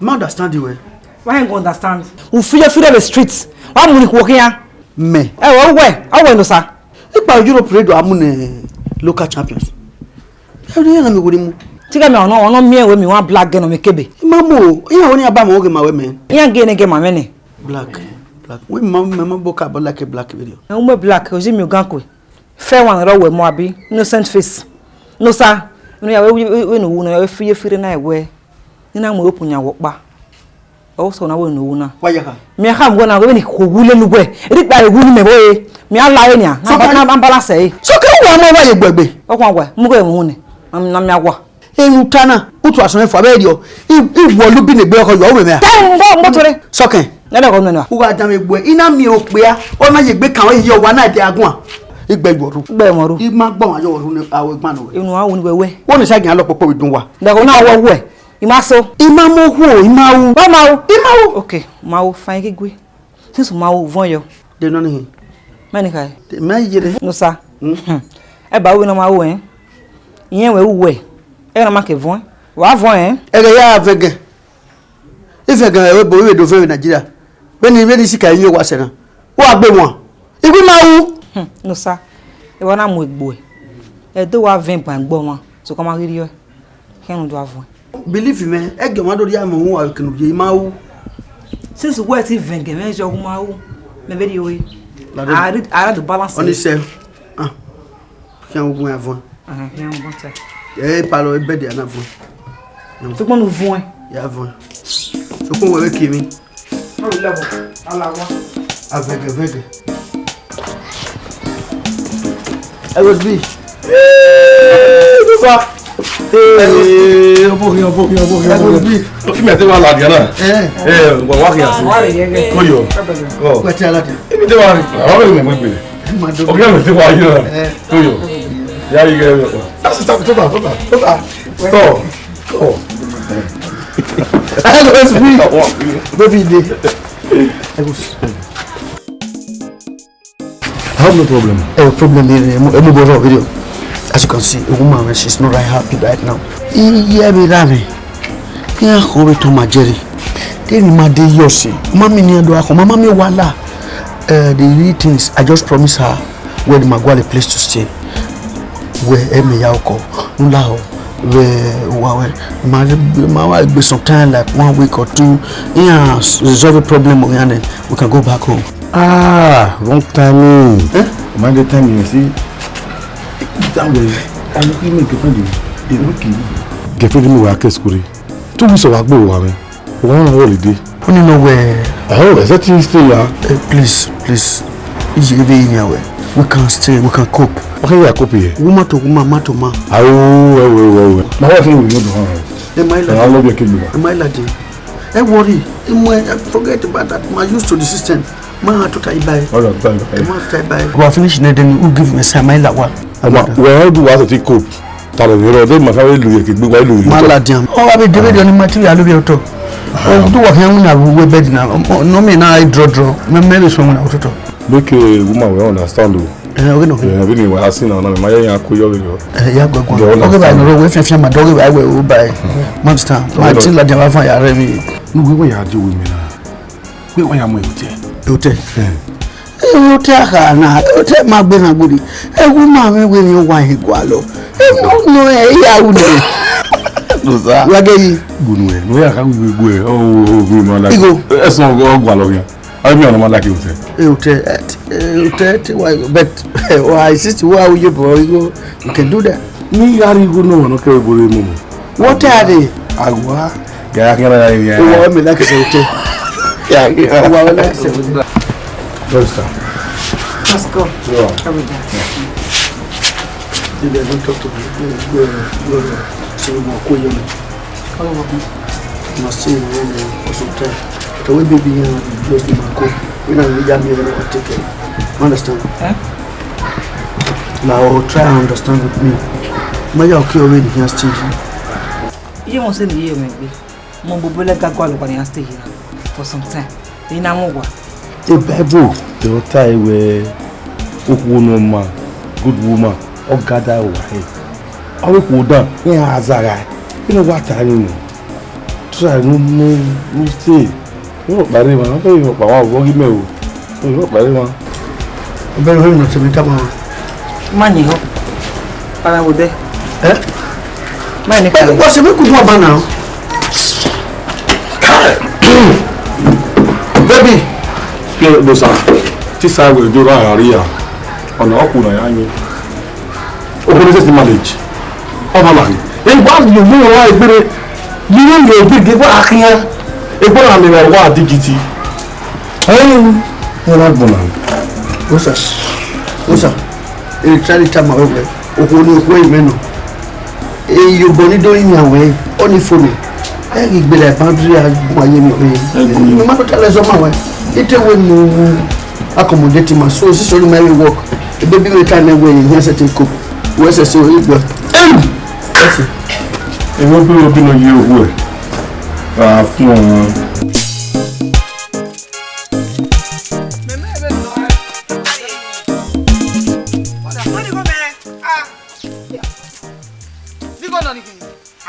Ma understand wẹ. Why you go understand? U fi your freedom the street. Wa mu ni khuo khian. Mẹ. Ẹ wẹ, wẹ, ọ wẹ no sa. Ikpa Europe rre do a mu ne local champions. Ẹ ne iran na miẹn owo ni mu. Tigha mẹ ọnọ, ọnọ miẹn wẹ mi wa black girl nọ mẹ kebe. I ma mu o, iran ho ne iran ba mu oge ma wẹ mẹ. Iran ghe ne ghe ma mwẹ nẹ. Black, black. Wẹ ma, mẹ ma bo ka bo like black video. Ẹ, u mu black, o ji mi ogan kue. Fair one rọ wẹ mu abi, innocent face. No sa, unu ya wẹ, wẹ, wẹ, wẹ ne owu na, wẹ fi ye fire na wẹ. Ni na mu opu yan wọ kpa. Ọ sẹ na wẹ ne owu na. Wa ya kha. Mẹ kha mu wẹ na, wẹ ni kho wu le nu wẹ. Eri kpa ewu ni mẹ vbe. Mẹ a la e nia. Na So ba-, can na ba balance e. So ke wa mo wa ye gbegbe. Ọ kwa wa, mu ke mu ne. Na, na mẹ a wa. Erhunmwu ta na, utu asọn ẹfua vbe rriọ. I, I wọlu bi ne egbe ọkọ yọ, ọ wẹ mẹ a. Tẹ n bọ, n bọ tore. Sọkẹn. Nene ọkọ nene a. U gha danmwẹ egbe, I na miẹn okpia, ọ na ye egbe kan, ọ ye wa na ẹdẹ aguan. I gbe yọ ru. Gbe mọ ru. I ma gbọ wan yọ ru ne a wẹ gban nọ. Inu a wu ni wẹ wẹ. Wọ ne sa gian lọ kpokpo vbe dun wa. Bẹ ko na wọ wẹ. I ma so. I ma mu okhuo, I ma ru. Wa ma ru. I ma ru. Okay, ma ru, fine, ghi gui. Since u ma ru, vuọn yọ. De nọ ni hin. Ma ni khae. De ma ye re. No sa. Hmm. Hmm. Ẹ ba ru ne ọ ma ru ẹn. Iyẹn wẹ ru wẹ. Ẹ na ma ke vuọn. Wa vuọn ẹn. Ẹghẹ ya vẹgẹ. Ivẹgẹ ẹvbo ebo, ivbe do vẹn vbe Nigeria. Vbene, vbene isi ka yin owa sẹ na. Wa gbe wọn. Iwi ma ru. Hmm. No sa. Ẹ wa na mu egbe. Ẹ do wa vẹn ban egbe ọmwa. So ka ma ghi rriọ. Khian ne u do a vuọn. Believe me, ẹgie ọmwa do rhie amẹ uhunmwu avbe kene u rhie, I ma ru. Since uwẹ ti vẹn gẹ mwẹ, zọ u ma ru, mẹ vbe rhie ore. Lado. A re, a re do balance. Ọni sẹ. Ah. Khian u vuọn ya vuọn. Ahan, khian u vuọn ta. Ẹ palọ, e bed ya na vuọn. Sokpan u vuọn. Ya vuọn. Sokpan wẹ vbe kie emwi. Avẹgẹ, vẹgẹ. Ẹ Rose B. Ee, baba. Ee, ọbọ khian, ọbọ khian, ọbọ khian, Ẹ Rose B. Ọbọ khian. Ọtí mi àti wa ladian na. Ẹ. Ẹ, wa, wa khian si. Wa rẹ yẹ gẹ. Koyo. Ọ. Wẹ ti aladian. Ibi tẹ wa rẹ, àwọn ọmọ mi gbẹgbẹ. Ẹ ma do. Ọbọ khian mi ti wa yọ. Ẹ. Koyo. Ya yi gẹ. That's it, stop, stop, stop, stop. Stop. Stop. Ẹ Rose B. Baby dey. Ẹ Rose. I have no problem. Eh, problem here, eh, mo, eh, mo bọrọ video. As you can see, a woman, eh, she's not right happy right now. Iye ẹvbe ra mwẹ, iran khọ vbe Tom and Jerry. Then ma de yọ sẹ, ma mi ni do akho, ma ma mi wala. Eh, the real things, I just promise her when ma go a place to stay. Wẹ ẹ mẹ ya ọkọ, nu la họ. Vbe uwa wẹ, ma, ma wa gbe some time, like one week or two, iran s-, resolve the problem of iran, then we can go back home. Ah, wrong timing. Eh? Mind the timing, you see. That way, I look, you make girlfriend, they look you. Girlfriend mi wa ke school. Two weeks of agbo wa mi. One holiday. Only no way. Oh, is that thing still, yeah? Eh, please, please. Ije ebe inya we. We can stay, we can cope. Okay, we are cope here. Woman to woman, man to man. Ah, oh, well, well, well, well. Now what thing we go do, huh? Ẹ ma i ladian. I love your kid, man. Ẹ ma i ladian. Ẹ worry. Ẹ mọ, ẹ forget about that. Ma used to the system. Ma ha tota ibae. All right, bye, bye. Ẹ ma tota ibae. Go finish ne, then you give me some, ẹ ma i la wa. Ẹ ma, we all do what to cope. Taro ni ro de ma ka we lu ye ke gbe wa lu ye. Ma ladian. O wa be David oni material lu ye otọ. O do wa hian na we bed na. No me na i draw draw. Me me be so na otọ. Make a woman we understand o. Eh, okay, no. Eh, bi ni wa si na na ma ya ko yo yo. Eh, ya go go. Okay, ba no ro we fe fe ma do we ba we o ba. Ma understand. Ma ti ladian wa fa ya re mi. No we we ya di we mi na. We wa ya mo hotel. Hotel. Eh. Ẹ, otẹ a kha na, otẹ ma gbe na gbodi. Ẹ, wo ma mwẹ wẹ emwi owa hin gualọ. Ẹ, no, no, ẹ, ya ru nẹ. No, sir. Wa ghe yi. Gbunu ẹ, no ya kha wi gbe ẹ. Oh, oh, oh, mi ma like. Igo. Ẹ sọ ọ gualọ yan. Ai mi ọnọ ma like otẹ. Ẹ, otẹ, ẹ, otẹ te wa, but, ẹ, wa insist wa wi ye bro, igo, you can do that. Ni gha rhie igho nọ, nọ kẹ vbe bore mu. What are they? Agua. Gaya khian na ya rinmwian. Uwa wẹ mẹ like sẹ otẹ. Ya, ya. Uwa wẹ like sẹ otẹ. Yes, sir. Let's go. Yeah. Come with us. If they don't talk to me, go, go, go, go. So we go call you. Come on. You must see my own for some time. But when baby here, just the man go. When I need that, me, I don't take care. You understand? Eh? Now, try and understand with me. Maya okay already here stage. Iye wọn sẹ ne iye mwẹ gbe. Mọ bobo lẹ ga gualọ kpa ne iran stay here for some time. Ena wọn wa. The Bible de ọ tae wẹẹ, okhuo ne ọ ma good woman, ọ ga da ẹre uwa hẹ. Ọ vbe khuo dan, iran a zaghae. Ena wa ta ẹre nọ. Try ne u, ne u stay. Irẹn ọkpa rre emwa, ọ bẹghe irẹn ọkpa wa vbọ ghi mẹ o. Irẹn ọkpa rre emwa. Ọ bẹghe irẹn ọtẹn mẹ tama. Ma yin họ. Para wo dẹ. Eh? Ma yin. Baby, what's the, make we go about now? Baby. Kí ló sá? Tí sáà wẹ̀ ojú ọ̀rọ̀ àárí à. Ọ̀nà ọkùnrin àyà yín. Ogun ní sẹ́sì marriage. Ọmọ làrí. Ẹ wá yòówù ọ̀rọ̀ ẹgbẹ́rẹ́. Yìí yóò yẹ gbẹ̀gẹ̀ wá àkíyàn. Ẹgbọ́n àmì rẹ̀ wá àdíjìtì. Ẹ̀yìn wọn á gbọ̀n náà. Ó sà, ó sà, èrè tí a lè ta màá wẹ̀wẹ̀, òkú ni òkú ẹ̀yìn mẹ́nà. Èyí ò bọ̀ ní dórí ìyàwó ẹ̀, ó ní fóònù. Ẹ kì í gbé like boundary agbọn ayé mi ọ̀rẹ́ yìí. Mi má tó tẹ́lẹ̀ sọ́mọ àwọn ẹ̀. Ìtẹ̀wé nu accommodate ma so sísọ ní my work. Ebe bí mi ta ní ẹwẹ́ yìí ní ẹsẹ̀ tí kò. Wọ́n ẹsẹ̀ sí orí ìgbà. Ẹ̀yìn! Ẹ̀sìn. Èmi ó bí wọn bí wọn yé owó ẹ̀. Ra fún ọ̀run.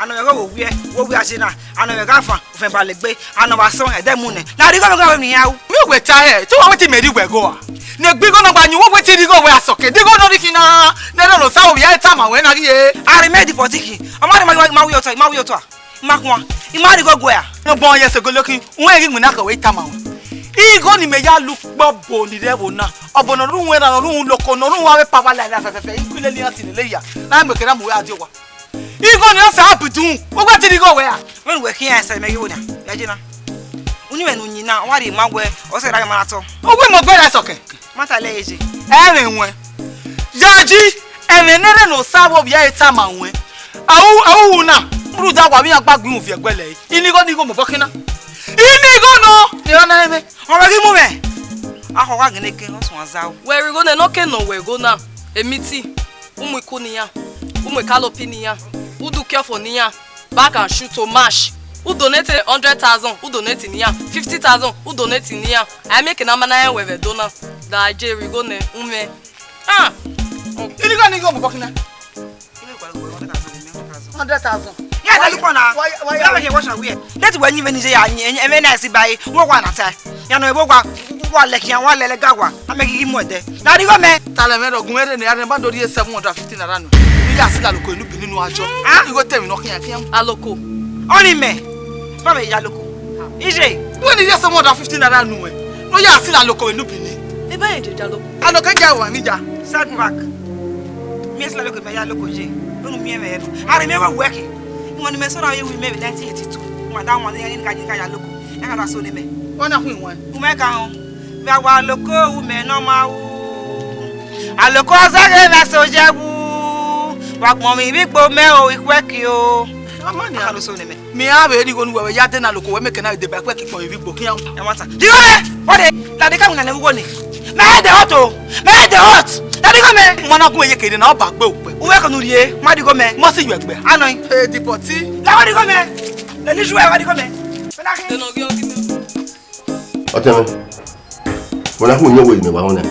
Anọ mẹ gho wo wiẹ, wo wiẹ aje na, anọ mẹ gha fan, ofẹn ba legbe, anọ wa sọn, ẹdẹ mu nẹ. Na righo mẹ gha wẹ ne iran ru. Mi wẹ ta hẹ, te wa wetin mẹ ri wẹ gho a? Ne gbe igho nọ gba yin, wo wetin righo wẹ asọke, righo nọ rhie khin na, ne ẹrọ sa ovbi a tama wẹ na ghi e. A rhie mẹ deport khin, ọ ma rhie ma, ma wi otọ, ma wi otọ a. Ma khuan, I ma righo guẹ a. Nọgbọn yẹ sẹ ogolokin, uwẹ ghi winna kẹ wẹ I tama wẹ. Igho ni mẹ ya lu kpọ bo ni rre ẹvbo na. Ọbo ne ọ rhunmwuda, ne ọ rhunmwu loko, ne ọ rhunmwu avbe power line na fẹfẹfẹ, I ghi lele iran ti lele ya. Na mu ekena mu wẹ a die owa. Igho ni ọ sẹ a bu idun, uwẹ te righo wẹ a? Vbene uwẹ khian ẹsẹ mẹ ghi wo nia, vbe a je na. Uyinmwẹ ne u yin na, ọ wa rhie ma wẹ, ọ sẹ ra ma na tọ. Uwẹ mọ gbe ra sọkẹ. Ma ta lẹ eje. Ẹmwẹ wẹn. Yayi, ẹmwẹ ne ẹrẹ ne Osa vbe ovbi ẹre tama wẹn. Ahu, ahu na, rhunmwuda wa vbe iran gba gbe irun viẹ ẹguẹlẹ ẹre. Inigho nigho mobọ khin na. Inigho nọ, erha na ẹmwẹ. Ọmọ ghi mu mwẹ. Akhọ gha gele ke, ọ suẹn azao. Wẹ rhie igho nẹ, ne ọ ke nọ wẹ igho na. Emiti, u mu iku ne iran, u mu ekalopi ne iran, u do ukiọfo ne iran. Back and shoot to match. U donate hundred thousand, u donate ne iran. Fifty thousand, u donate ne iran. A i miẹn eke ne a ma na rẹn wẹ vbe Ẹdo na. Da je rhie igho nẹ, u mwẹ. Ah! Inigho nigho mobọ khin na. Hundred thousand. Iran da lukpọ na. Wa ya, wa ya. Iran wẹ hiẹ wọshọ wiẹ. Dẹti wẹ yin vbene iye ya yin, ẹmwẹ na ẹsi ba ẹre, wẹ wa na tae. Ya nọ, ebo wa, wa lẹ khian, wa lẹ lẹ ga wa. A mẹ ghi ghi mu ẹdẹ. Na righo mẹ. Talẹ mwẹ rọ gun ẹre ne a rẹn ba do rhie seven hundred fifty naira nu. Ni ya sila loko enu bini nu ajọ. Ah? Igho tẹmwi nọ khian khian. Aloko. Ọni mẹ. Ba mẹ ya loko. Ije. Wẹ ni rhie seven hundred fifty naira nu ẹ. No ya sila loko enu bini. Eba yin je ja loko. Aloko ja wa ni ja. Sad back. Mi sila loko mẹ ya loko je. Onu mi ẹmwẹ ẹrọ. Are mẹ wẹ wẹ ke. Iwọn ni mẹ sọra ye wi mẹ nineteen eighty-two. Wọn da wọn ni ka ya loko. Ẹ ka da so ne mẹ. Wọn na hu iwọn. Umẹ ka họn. Vbe a wa loko umẹ ne ọ ma ru. Aloko ọzẹghe vbe ẹse oje wu. Wa gbọn mwẹ ivbi igbo mẹ o, ikhuẹki o. Ọmọ ni a lo so ne mẹ. Mi a vbe rhie igho ne uwẹ vbe ya de na loko wẹ mẹ ke na deba ikhuẹki kpọn ivbi igbo khian. Ẹ ma ta. Di wẹ, wẹ de, na de ka wina ne uwo ni. Mẹ head hot o. Mẹ head hot. Na di igho mẹ. Wọn na gun eye kere na ọba gbe okpẹ. Uwe ko nu rhie, ma di igho mẹ. Mo si yọ ẹgbẹ. Anọ. Hey, dipọti. La wa di igho mẹ. Na ni ju ẹ wa di igho mẹ. Ọtẹn mwẹ, wẹ na hu iyọn wẹ ne wa họn na.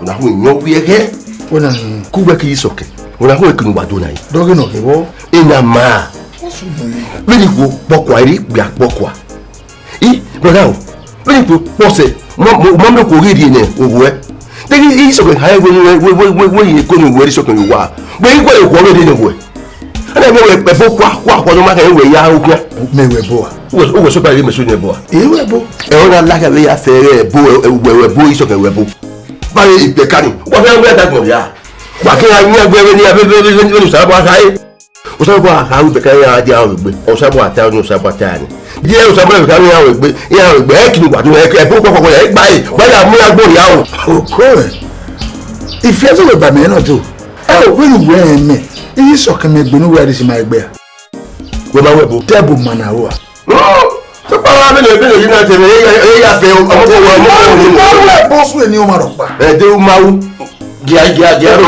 Wẹ na hu iyọn wẹ ẹghẹ. Wẹ na hu. Ku wẹ ke yi sọkẹ. Wẹ na hu ekinu wa do na yi. Dọghe nọ kẹ vbọ. Ena ma. Vbene wo kpọkua, eri gbe akpọkua. I, brother o. Vbene ikpia kpọsẹ, ma, ma, ma miẹn okhuo ghi rhie ne ovbuẹ. Deghẹ Isọkẹn khare wẹ, wẹ, wẹ, wẹ, wẹ, wẹ ye ko ne ovbuẹ, Isọkẹn ye owa. Wẹ i gualọ okhuo vbe rhie ne ovbuẹ. Ana wẹ, wẹ, ẹbo kua, kua, kua, ne ọ ma khẹ wẹ ya okhian. Mẹ wẹ ẹbo a? Uwẹ, uwẹ sọkpa ye mẹ so ne ẹbo a? E wẹ ẹbo. Ẹ, ọ na la khẹ vbe ya fẹ ẹre ẹbo, ẹ, ẹ, wẹ, wẹ ẹbo, Isọkẹn wẹ ẹbo. Ba vbe ikpẹ ka ni. Wa fẹ wẹ dagbọn ya. Wa ke ya yan gbe vbe ni, vbe, vbe, vbe, vbe, vbe, Osanobua kha ru bekẹe iran dia aro egbe. Osanobua ta ni, Osanobua ta ni. Ye Osanobua bekẹe iran aro egbe, iran aro egbe, ẹ kini wa do, ẹ, ẹ bu kpọkpọ, ẹ gba e, gba ya mu ya gbo ya o. Oko ẹ. Ifiẹzo wẹ ba mẹ nọ do. Ẹ o, wẹ ru wẹ mẹ. Iye Isọkẹn mẹ gbe ne uwẹ a de si ma egbe a. Wẹ ma wẹ bo. Tẹ bu ma na ru a. Sokpan vbene, vbene yi na te mwẹ, e ya, e ya fẹ ọmọ ko wa, ọmọ ko wa ni. Ọmọ ẹbo sue ni ọmọ rọkpa. Ẹ de u ma ru. Gia, gia, gia ro.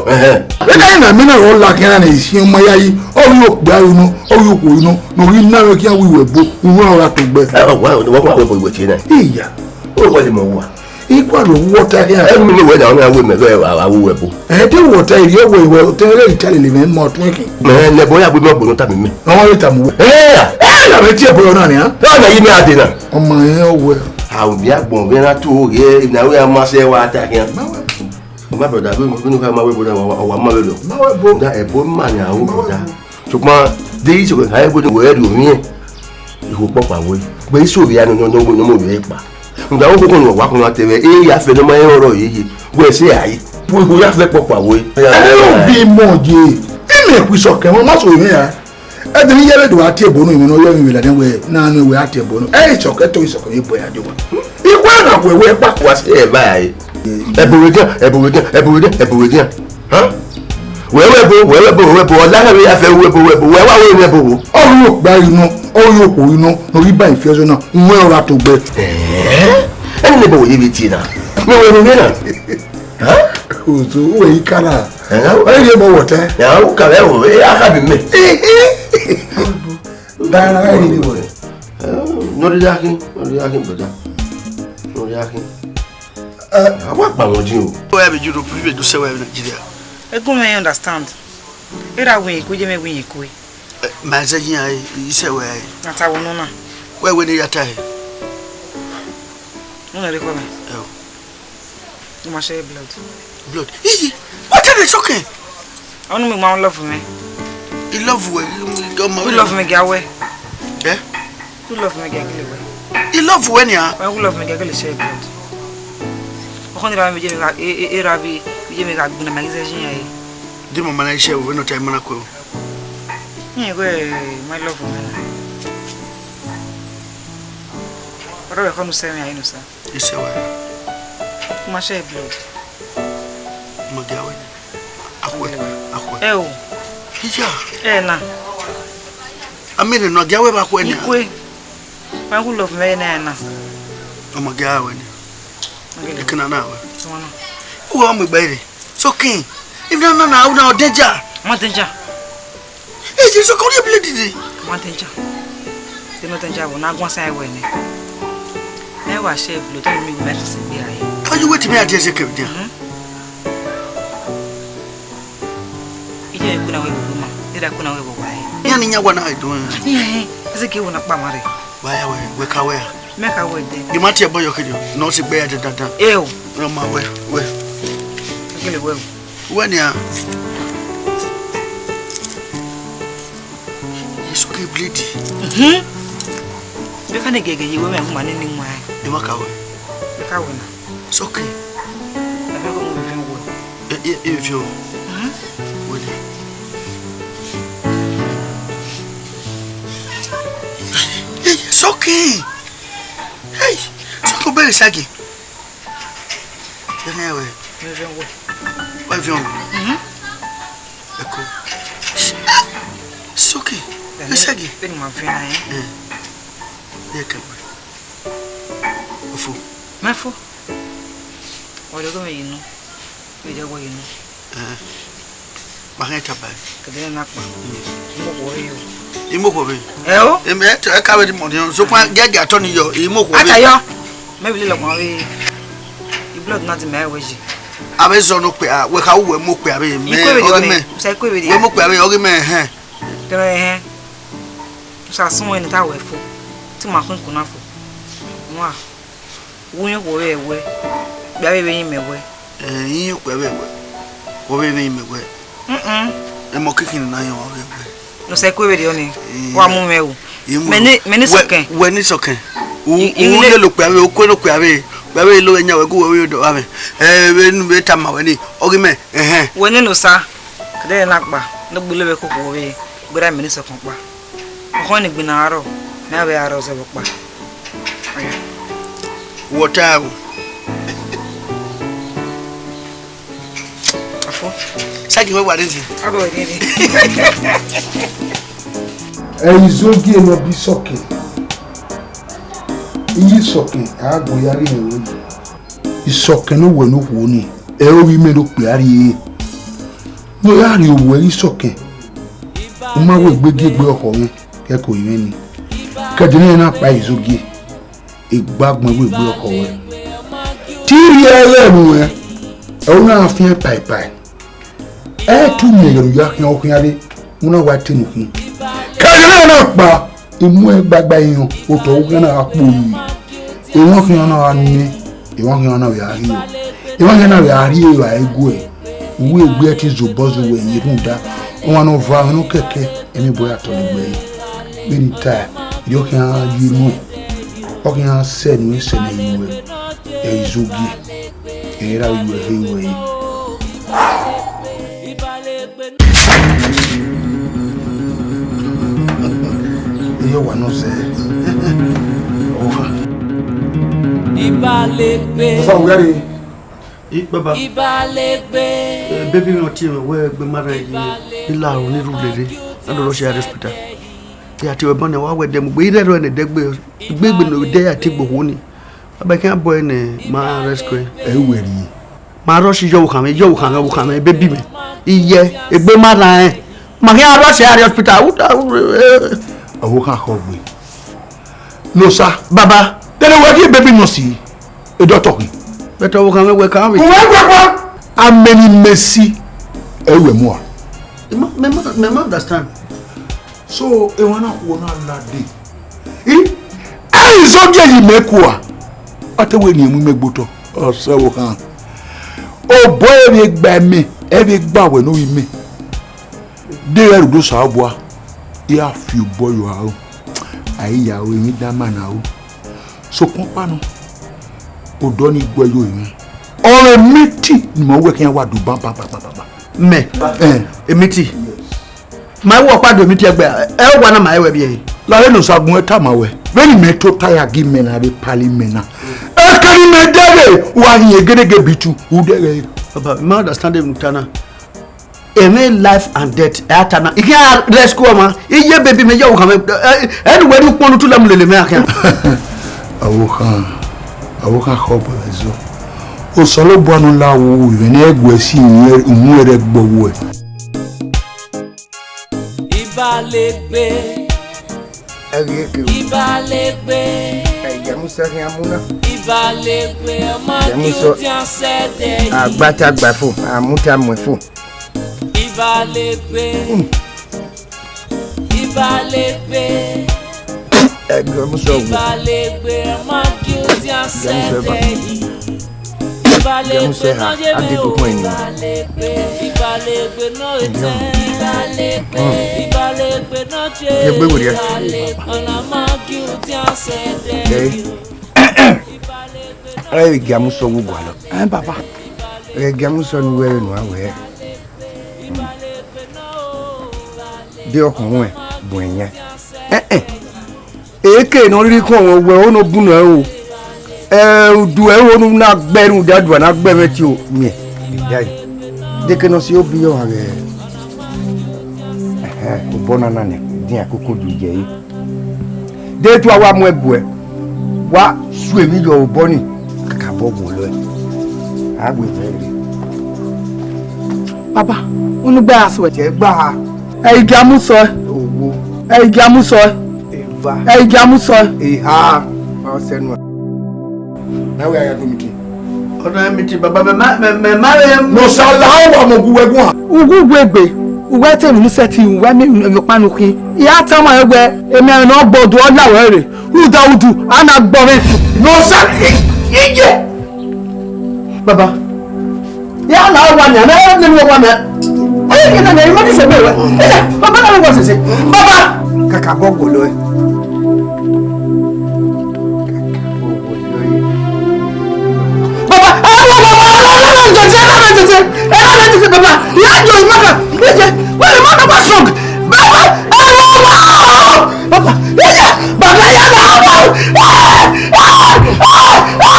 Ẹhẹn. Ena na mina ro la kian na isi ọmọ ya yi. Ọ ri okpia ru nọ, ọ ri okhuo ru nọ, ne ọ ghi na vbe kian wi wẹ bo, uwẹ ọra to gbẹ. Ẹ, wa, wa, wa, wa, wa, wa, tie na. Iya. O wa le mọ wa. Igua lo wọ ta hia. Ẹ mi ne wẹ na, ọ na wẹ mẹ vbe a, a wu wẹ bo. Ẹ de wọ ta iri ọwẹ wẹ, te rẹ ta lele mẹ mọ tun ẹkin. Mẹ ne ẹbọ ya gbe mẹ ọgbọnọ ta mi mẹ. Ọmọ rẹ ta mu wẹ. Ẹ ya. Ẹ na mẹ tie ẹbọ na nia. Ẹ na yi mẹ ade na. Ọmọ yẹn wẹ. A ò bí agbọn vbe na tu oghe, na wẹ a ma sẹ wa ta hia. Ma wẹ. My brother, vbe, vbe, vbe, ma wẹ bo da, wa, wa, wa ma wẹ lọ. Ma wẹ bo. Da, ẹbọ ma nia o, brother. Sokpan, de Isọkẹn khare wẹ ne wẹ rhie owiẹn. Ikhuo kpọkpa wẹ. Gbe iso vbe ya nọ, nọ, nọ, nọ, nọ, vbe kpa. Nga wo koko nọ wa kun na te vbe, e ya fẹ ne ma rẹn ọrọ yeye. Wẹ sẹ a yi. Wo, wo ya fẹ kpọkpa wẹ. Ẹ o bi mọ ye. E mẹ ku Isọkẹn, ma so vbe ya. Ẹ de ni yẹrẹ do a tie ẹbọ nọ, imẹ nọ yọ vbe ladian wẹ, na nọ wẹ a tie ẹbọ nọ. Ẹ Isọkẹn to Isọkẹn ye bọ ya jọ wa. Ikhuo na wẹ wẹ kpa. Wa sẹ ẹ ba a yi. Ẹbọ wẹ gan, ẹbọ wẹ gan, ẹbọ wẹ gan, ẹbọ wẹ gan. Hàn? Wẹ wẹ bo, wẹ wẹ bo, wẹ wẹ bo, ọla na vbe ya fẹ wẹ bo, wẹ bo, wẹ wa wẹ wẹ bo wo. Ọ ru okpia ru nọ, ọ ru okhuo ru nọ, ne ọ ghi ba ifiẹzo na, uwẹ ọra to gbẹ. Ẹn? Ẹni ne ẹbọ wẹ ye vbe tie na. Mẹ wẹ ne na. Hàn? Ozo, wẹ i ka na. Ẹn, ọ ri ẹbọ wọta. Ya, u ka vbe ẹvbo, e, a ka bi mẹ. Dara, ẹ ri ni wẹ. Nọ ri ya khin, nọ ri ya khin, brother. Nọ ri ya khin. Ẹ, a wa gba wọn jin o. Wẹ vbe Europe, vbe do sẹ wẹ Nigeria. Egun mẹ understand. Era win ku je mẹ win ku. Ma zẹ yin ai, isẹ wẹ ai. Na ta wo nọ na. Wẹ wẹ ne ya ta he. Nọ na re kọ mẹ. Ẹ o. You must share blood. Blood. Iyi. What are they talking? Ọnu mi ma love me. I love wẹ, ọmọ. You love me, girl, wẹ. Eh? You love me, girl, wẹ. I love wẹ nia. Why you love me, girl, share blood? Ọkọ ni ra mi je mi ga, e, e, e ra bi, je mi ga gbona ma ize jin ya e. Di mo mana ise wo no time mana ko. Ni wẹ, my love me na. Ọrọ rẹ kọ nu sẹ mi a inu sa. Ise wẹ. Ma share blood. Ma gia wẹ. Akhue, akhue. Ẹ o. Iya. Ẹ na. Amene no gia wẹ ba khue ni. Ikue. Wa ku love me na na. Ọ ma gia wẹ ni. Ikana na wẹ. Ọmọ na. Uwa mu gbe re. So king. If na na na, una danger. Ma danger. Ẹ jẹ sọ kọrin ebile dide. Ma danger. Te no danger wo na gwan sa ẹwẹ nẹ. Ẹ wa share blood, te mi mẹ sisi gbe aye. How you wait me at the second there? Ije ku na we bu ma. Ida ku na we bu wa e. Yan ni yan wa na do. Ẹ, ese ke wo na pa ma re. Wa ya we, we ka we. Me ka we de. Di ma tie boyo kejo. No si gbe ya dandan. E o. No ma we, we. Kele we. Wẹ nia. Yesu ke bleed. Mhm. Be ka ne gege ye we me ma ni ni nwa. Be ma ka we. Be ka we na. It's okay. Be ka ko mo be we. E, e, e, vio. Mhm. We ni. It's okay. Hey, it's okay, be sagi. Ẹnẹ wẹ. Ẹnẹ wẹ. Wẹ viọ. Mhm. Eko. It's okay. Ẹnẹ, ẹ sẹgi. Ẹnẹ ma viọ na ẹ. Ẹ. Ẹ kẹ wẹ. Ofo. Mẹ fo. Ọdọ gọmẹ yìí nù. Ẹ jẹ wẹ yìí nù. Ẹ. Ma hẹn taba. Kẹdẹ na kpa. Mo ko yo. Imo ko be. Ẹ o. Em, ẹ tọ, ẹ ka vbe di mọ ni. So kwa gẹgẹ atọ ni yọ, imo ko be. Ata yọ. Mẹ bi le lọkpọn vbe. I blood na ti mẹ wẹ ji. Avbe zọ no kpe a, wẹ ka wẹ mo kpe avbe mẹ. Ikwe vbe di ọghe ọnẹ. Mẹ. Sa ikwe vbe di. Wẹ mo kpe avbe ọghe mẹ hẹn. Tẹrẹ hẹn. Sa sun wẹ ni ta wẹ fo. Ti ma kun kuna fo. Nua. Wẹ okhuo vbe wẹ, okpia vbe vbe yin mẹ wẹ. Eh, iyẹn okpia vbe wẹ, okhuo vbe vbe yin mẹ wẹ. Mm-mm. Ẹmọ kiki na yan wa vbe wẹ. Ne u sẹ kue vberriọ ni, eh, wa mu mwẹ o. Mẹ ni, mẹ ni sọkẹn. Wẹ ni sọkẹn. U, I, I u lele okpia vbe, u kue ne okpia vbe, okpia vbe lo vbe yan wẹ gu wẹ vbe do vbe. Eh, vbe nu vbe tama wẹ ni, ọ ghi mẹ, ẹhẹn. Wẹ ni ne osa, kẹdẹ na kpa, ne ọ gbele vbe koko vbe, gbera mẹ ni sọkẹn kpa. Ọkhọn ni gbinna arọ, ne a vbe arọ zẹ vbe ọkpa. Wọta o. Afo. Sagi wẹ wa rere. Aro rere. Ẹ i zogie ne ọ bi Isọkẹn. Iye Isọkẹn, a gbe ya rhie ẹre. Isọkẹn ne owẹ ne okhuo ni, ẹ i ru imẹ ne okpia rrie. Ne ọ ya rhie owẹ ghe Isọkẹn, u ma wẹ egbe gie egbe ọkhọ mwẹ, kẹko mwẹ ni. Kẹdẹ ne na kpa izogie, egbe agbọn wẹ egbe ọkhọ wẹ. Te I rhie ẹghẹ ruẹn, ẹ u na fian paipai. Ẹ i tu miẹn ẹghẹ ne u ya khian okhian rre, u na wa te enu khin. Kẹdẹ ne na kpa, I mu ẹn gbagba iran, otọ u khian na gha kpo yi. Emwa khian na gha nẹ, emwa khian na vbe a rhie, emwa khian na vbe a rhie evbare guẹ. Uwu egbe ẹtin zobọ zẹ uwẹ ye rhunmwuda ọmwa ne ọ va mwẹ nọ kẹkẹ, emwi bọ ya tọlegbe ẹre. Vbene I tae, erriọ khian ye nuẹn, ọ khian sẹ ne uwẹ sẹ ne I ru ẹre, ẹ i zogie, ẹ i ra vbe ru ẹre ruẹ re. Iye owa nọ zẹ. Oha. Ibalegbe. Ofa, where are you? I, baba. Ibalegbe. Eh, baby, mi ọ tie mwẹ wẹ egbe ma rran yi. I la aro ni rhu lele. Na do rush ya rre hospital. Ya tie wẹ ban nẹ wa wẹ dẹ mu gbe, I rẹrẹ nẹ dẹgbe. Gbegbe ne ọ dẹ ya tie gbe okhuo ni. Baba, I khian bọ ẹre nẹ ma rescue. Ẹ i wẹ rrie. Ma rush yọ vbe okhan mwẹ, yọ vbe okhan mwẹ, vbe okhan mwẹ, baby mwẹ. Iye, egbe ma rran rẹn. Ma khian rush ya rre hospital. Uda, eh. Ọvbokhan khọ gbe. No, sir. Baba. Then wẹ gie baby nọ si, e doctor khin. But ọvbokhan mwẹ wẹ ka mwẹ. Uwẹ guẹguẹ. Amẹ ni mẹ si, ẹ i wẹ mua. Mẹ ma, mẹ ma, mẹ ma understand. So, emwa na khuo na lade. I, ẹ i zogie yi mẹ kua. A te wẹ ne I mu imẹ gbe otọ. Ọ sẹ vbe okhan. Obọ ẹre vbe gba mẹ, ẹ vbe gba wẹ ne ovbi mẹ. Deghẹ ẹre do sa obua, I gha fi obọ yọ aro. A i ya ro emwi dan ma na ro. Sokpan ọkpa nọ, odọ ni guẹ yo emwi. Ọmwa miti ne ima wẹ khian wa do ban ban ban ban ban ban. Mẹ? Eh. Emiti? Ma i wẹ ọkpa do emiti ẹgbẹ, ẹ wa na ma i wẹ biẹ. Lahọ ne Osagbọn tama wẹ, vbene imẹ tota ya gie imẹ na rre pali imẹ na. Eke ne imẹ dẹghe, wa hin egerege bitu, u dẹghe. Baba, I ma understand emwi ne u ta na. Emwi life and death, ẹ a ta na. I khian rescue ọmwa, iye baby mẹ, yọ okhan mẹ, ẹ, ẹ, ẹnu wẹ rhie ukpọn ne u tu la mu lele mẹ a khian. Ọvbokhan, ọvbokhan khọ bu ẹzọ. Osanobua ne ọ la wu ivbi ne ẹ guẹ si uwẹ rẹ gbọ wẹ. Ibalegbe. Ẹ ghi eke o. Ibalegbe. Ẹ, Igiamusa khian mu na. Ibalegbe, ọ ma Igiamusa, gi udian sẹ dẹ yi. A gba ta gba fo, a mu ta muẹn fo. Ibalegbe. Mm. Ibalegbe. Ẹ, Igiamusa wo. Ibalegbe, ọ ma gi udian sẹ dẹ yi. Ibalegbe nọ ye mwẹ o. Ibalegbe nọ ye mwẹ. Ibalegbe, Ibalegbe nọ ye mwẹ. Ọna ma gi udian sẹ dẹ yi. Ẹ, Igiamusa wo gualọ. Ẹ, baba. Ẹ, Igiamusa ne uwẹ vbe nua wẹ. De ọkhọn ruẹn bu ẹyan. Ẹ, ẹ. Eke ne ọ rhirhi khọn mwẹ wẹ, ono bun nẹ o. Ẹ, udu ẹre ono na gbe rhunmwuda adua na gbe mwẹ tie o, miẹn. Iya yi. Deke ne ọ si obi yọ gha ghẹ. Ẹhẹn, obọ na na nẹ, dian koko du ye yi. De tu a wa mu ẹbuẹ, wa su emwi yọ obọ ni, kaka obọ gun lọ. A wẹ vẹ rre. Baba, unu gbe a suẹ. Jẹ gba ha. Ẹ i gia mu sọ ẹ. Owo. Ẹ i gia mu sọ ẹ. Eva. Ẹ i gia mu sọ ẹ. Eha. Ma sẹ nu. Na wẹ a ya do meeting. Ọdọ meeting, baba, mẹ ma, mẹ, mẹ ma re. No, sir, la wa mọ gu wẹ guan. Ugu gu egbe, uwẹ te emwi ni sẹtin, uwẹ miẹn emwi ọkpa nu khin. I ra tama ẹn wẹ, emwi ẹmwẹ ne ọ gbọdu, ọ la wẹ rre. Rhunmwuda udu, a na gbọ mwẹ. No, sir. Iye! Baba. Ya na wa nya, na ne wa nya. Ayi, na na, you want to say, baba, na wa sese. Baba. Kaka gbogbo lo e. Baba, ẹ wá, wá, wá, wá, wá, wá, tètè, ẹ wá, tètè, ẹ wá, tètè, baba, ìyá jọ ìmọ̀ kan, ẹ jẹ́, wọ́n lè má bàbá sọ̀k, baba, ẹ wá, wá, baba, ẹ jẹ́, baba, ìyá náà wá, ẹ, ẹ, ẹ, ẹ,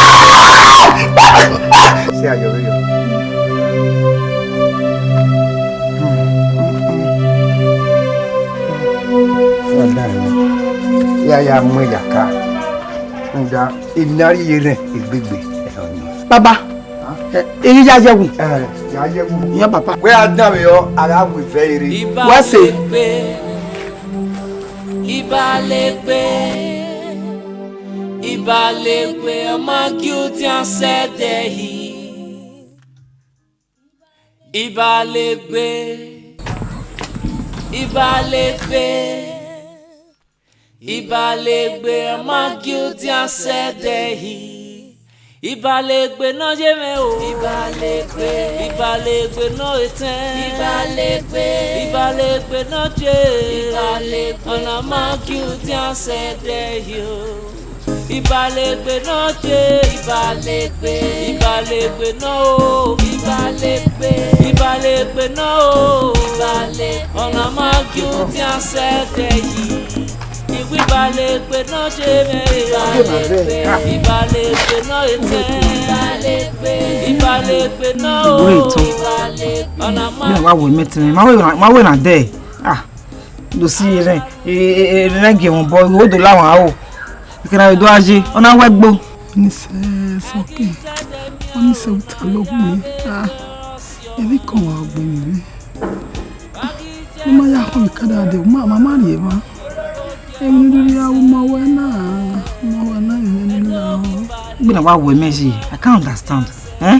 baba, ẹ. Ṣé ayọ̀ rẹ yọ? Ọ̀dà ẹ̀ ya ya mú ẹ̀yà ká. Nda, èmi na rhie rẹn egbegbe. Baba, eh, eyi ya yẹ wu. Eh, ya yẹ wu. Iyan baba. Wẹ a dan vbe ọ, a gha wu vẹ ere. Wẹ se. Ibalegbe, Ibalegbe, ọma gie udian sẹ ẹdẹ yi. Ibalegbe, Ibalegbe, Ibalegbe, ọma gie udian sẹ ẹdẹ yi. Ibalegbe ne ọ ye mwẹ o. Ibalegbe, Ibalegbe ne ọ etẹn. Ibalegbe, Ibalegbe ne ọ ye. Ibalegbe, ọna ma gie udian sẹ ẹdẹ yi o. Ibalegbe ne ọ ye, Ibalegbe, Ibalegbe ne ọ o, Ibalegbe, Ibalegbe ne ọ o, Ibalegbe, ọna ma gie udian sẹ ẹdẹ yi. Iwu Ibalegbe ne ọ ye mwẹ, Ibalegbe, Ibalegbe ne ọ etẹn, Ibalegbe, Ibalegbe ne ọ o, Ibalegbe, ọna ma. Mẹ wa wo mẹ tẹn, ma wẹ na, ma wẹ na dẹ. Ah, do si rẹn, e, e, e, rẹn gie wọn bọ, igho do la wọn aro. Ekena do a ye, ọ na wẹ gbo. Ni sẹ sọke, ọ ni sẹ uta lọ hu mi. Ah, emwi kọn wa gbe mi vbe. Ne ma ya khọn vbe kada de, ma, ma, ma rhie emwa. Emwi ne u rhie aro ma wẹ na, ma wẹ na, emwi ne u la. Gbena wa wo mẹ ye, I can't understand. Eh?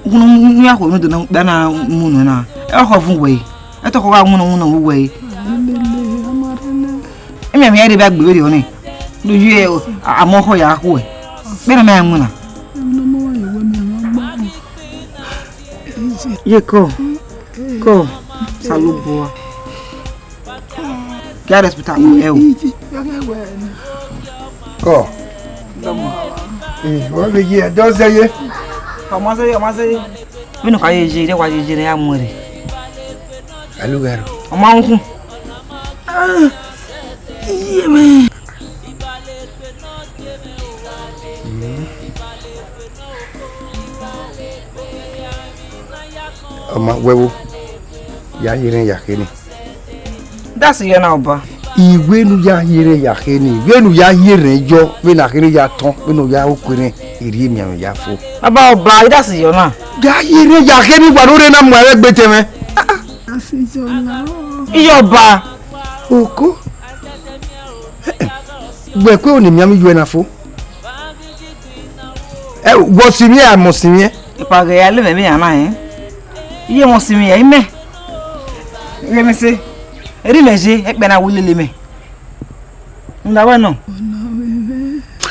Ukhunmwu ya khuo ne do na, da na mu nọ na. E khọ vun wẹ. Ẹtọ kọ gha winna winna vbe uwẹ re. Lele, a ma rre nẹ. Imẹ mwẹ rre vbe agbevberriọ nẹ. Do ye amọ khọ ya khuẹ. Vbene mẹ ra winna. Emwi ne ọmọ wa ye wẹ mẹ, a ma gba. Ye kọ. Kọ. Osanobua. Get respectable, ẹ o. Kọ. Ee, wọ́n lè yí ẹ̀dọ́ sẹ́yẹ. Ọmọ sẹ́yẹ, ọmọ sẹ́yẹ. Vbene ọ kha ye ye, rẹ wa ye ye, rẹ ya mu ẹre. Alo, gharo. Ọmọ ahunhun. Ah, iye mwẹ. Ọmọ wẹvbo, ya ye rẹn ya khe ni. That's your number. Iwẹ ne u ya ye rẹn ya khe ni, vbene u ya ye rẹn yọ, vbene a khe ne ya tọn, vbene u ya ru kue rẹn, erriọ emianmwẹ ya fo. Baba ọba, that's your na. Ya ye rẹn ya khe ni, wa rore na mu ẹre gbe tẹmwẹ. That's your na. Iye ọba. Oko. Wẹ kue ne emianmwẹ yọ na fo. Ẹ, wọ sinmwi ẹn, a mọ sinmwi ẹn. Ipa ghẹ ya lele mwẹ vbe iran na rẹn. Iye mọ sinmwi ẹn, imẹ. Ghẹ mẹ sẹ, erha mẹ ye, ẹkpẹ na wu lele mẹ. Nda wẹ nọ.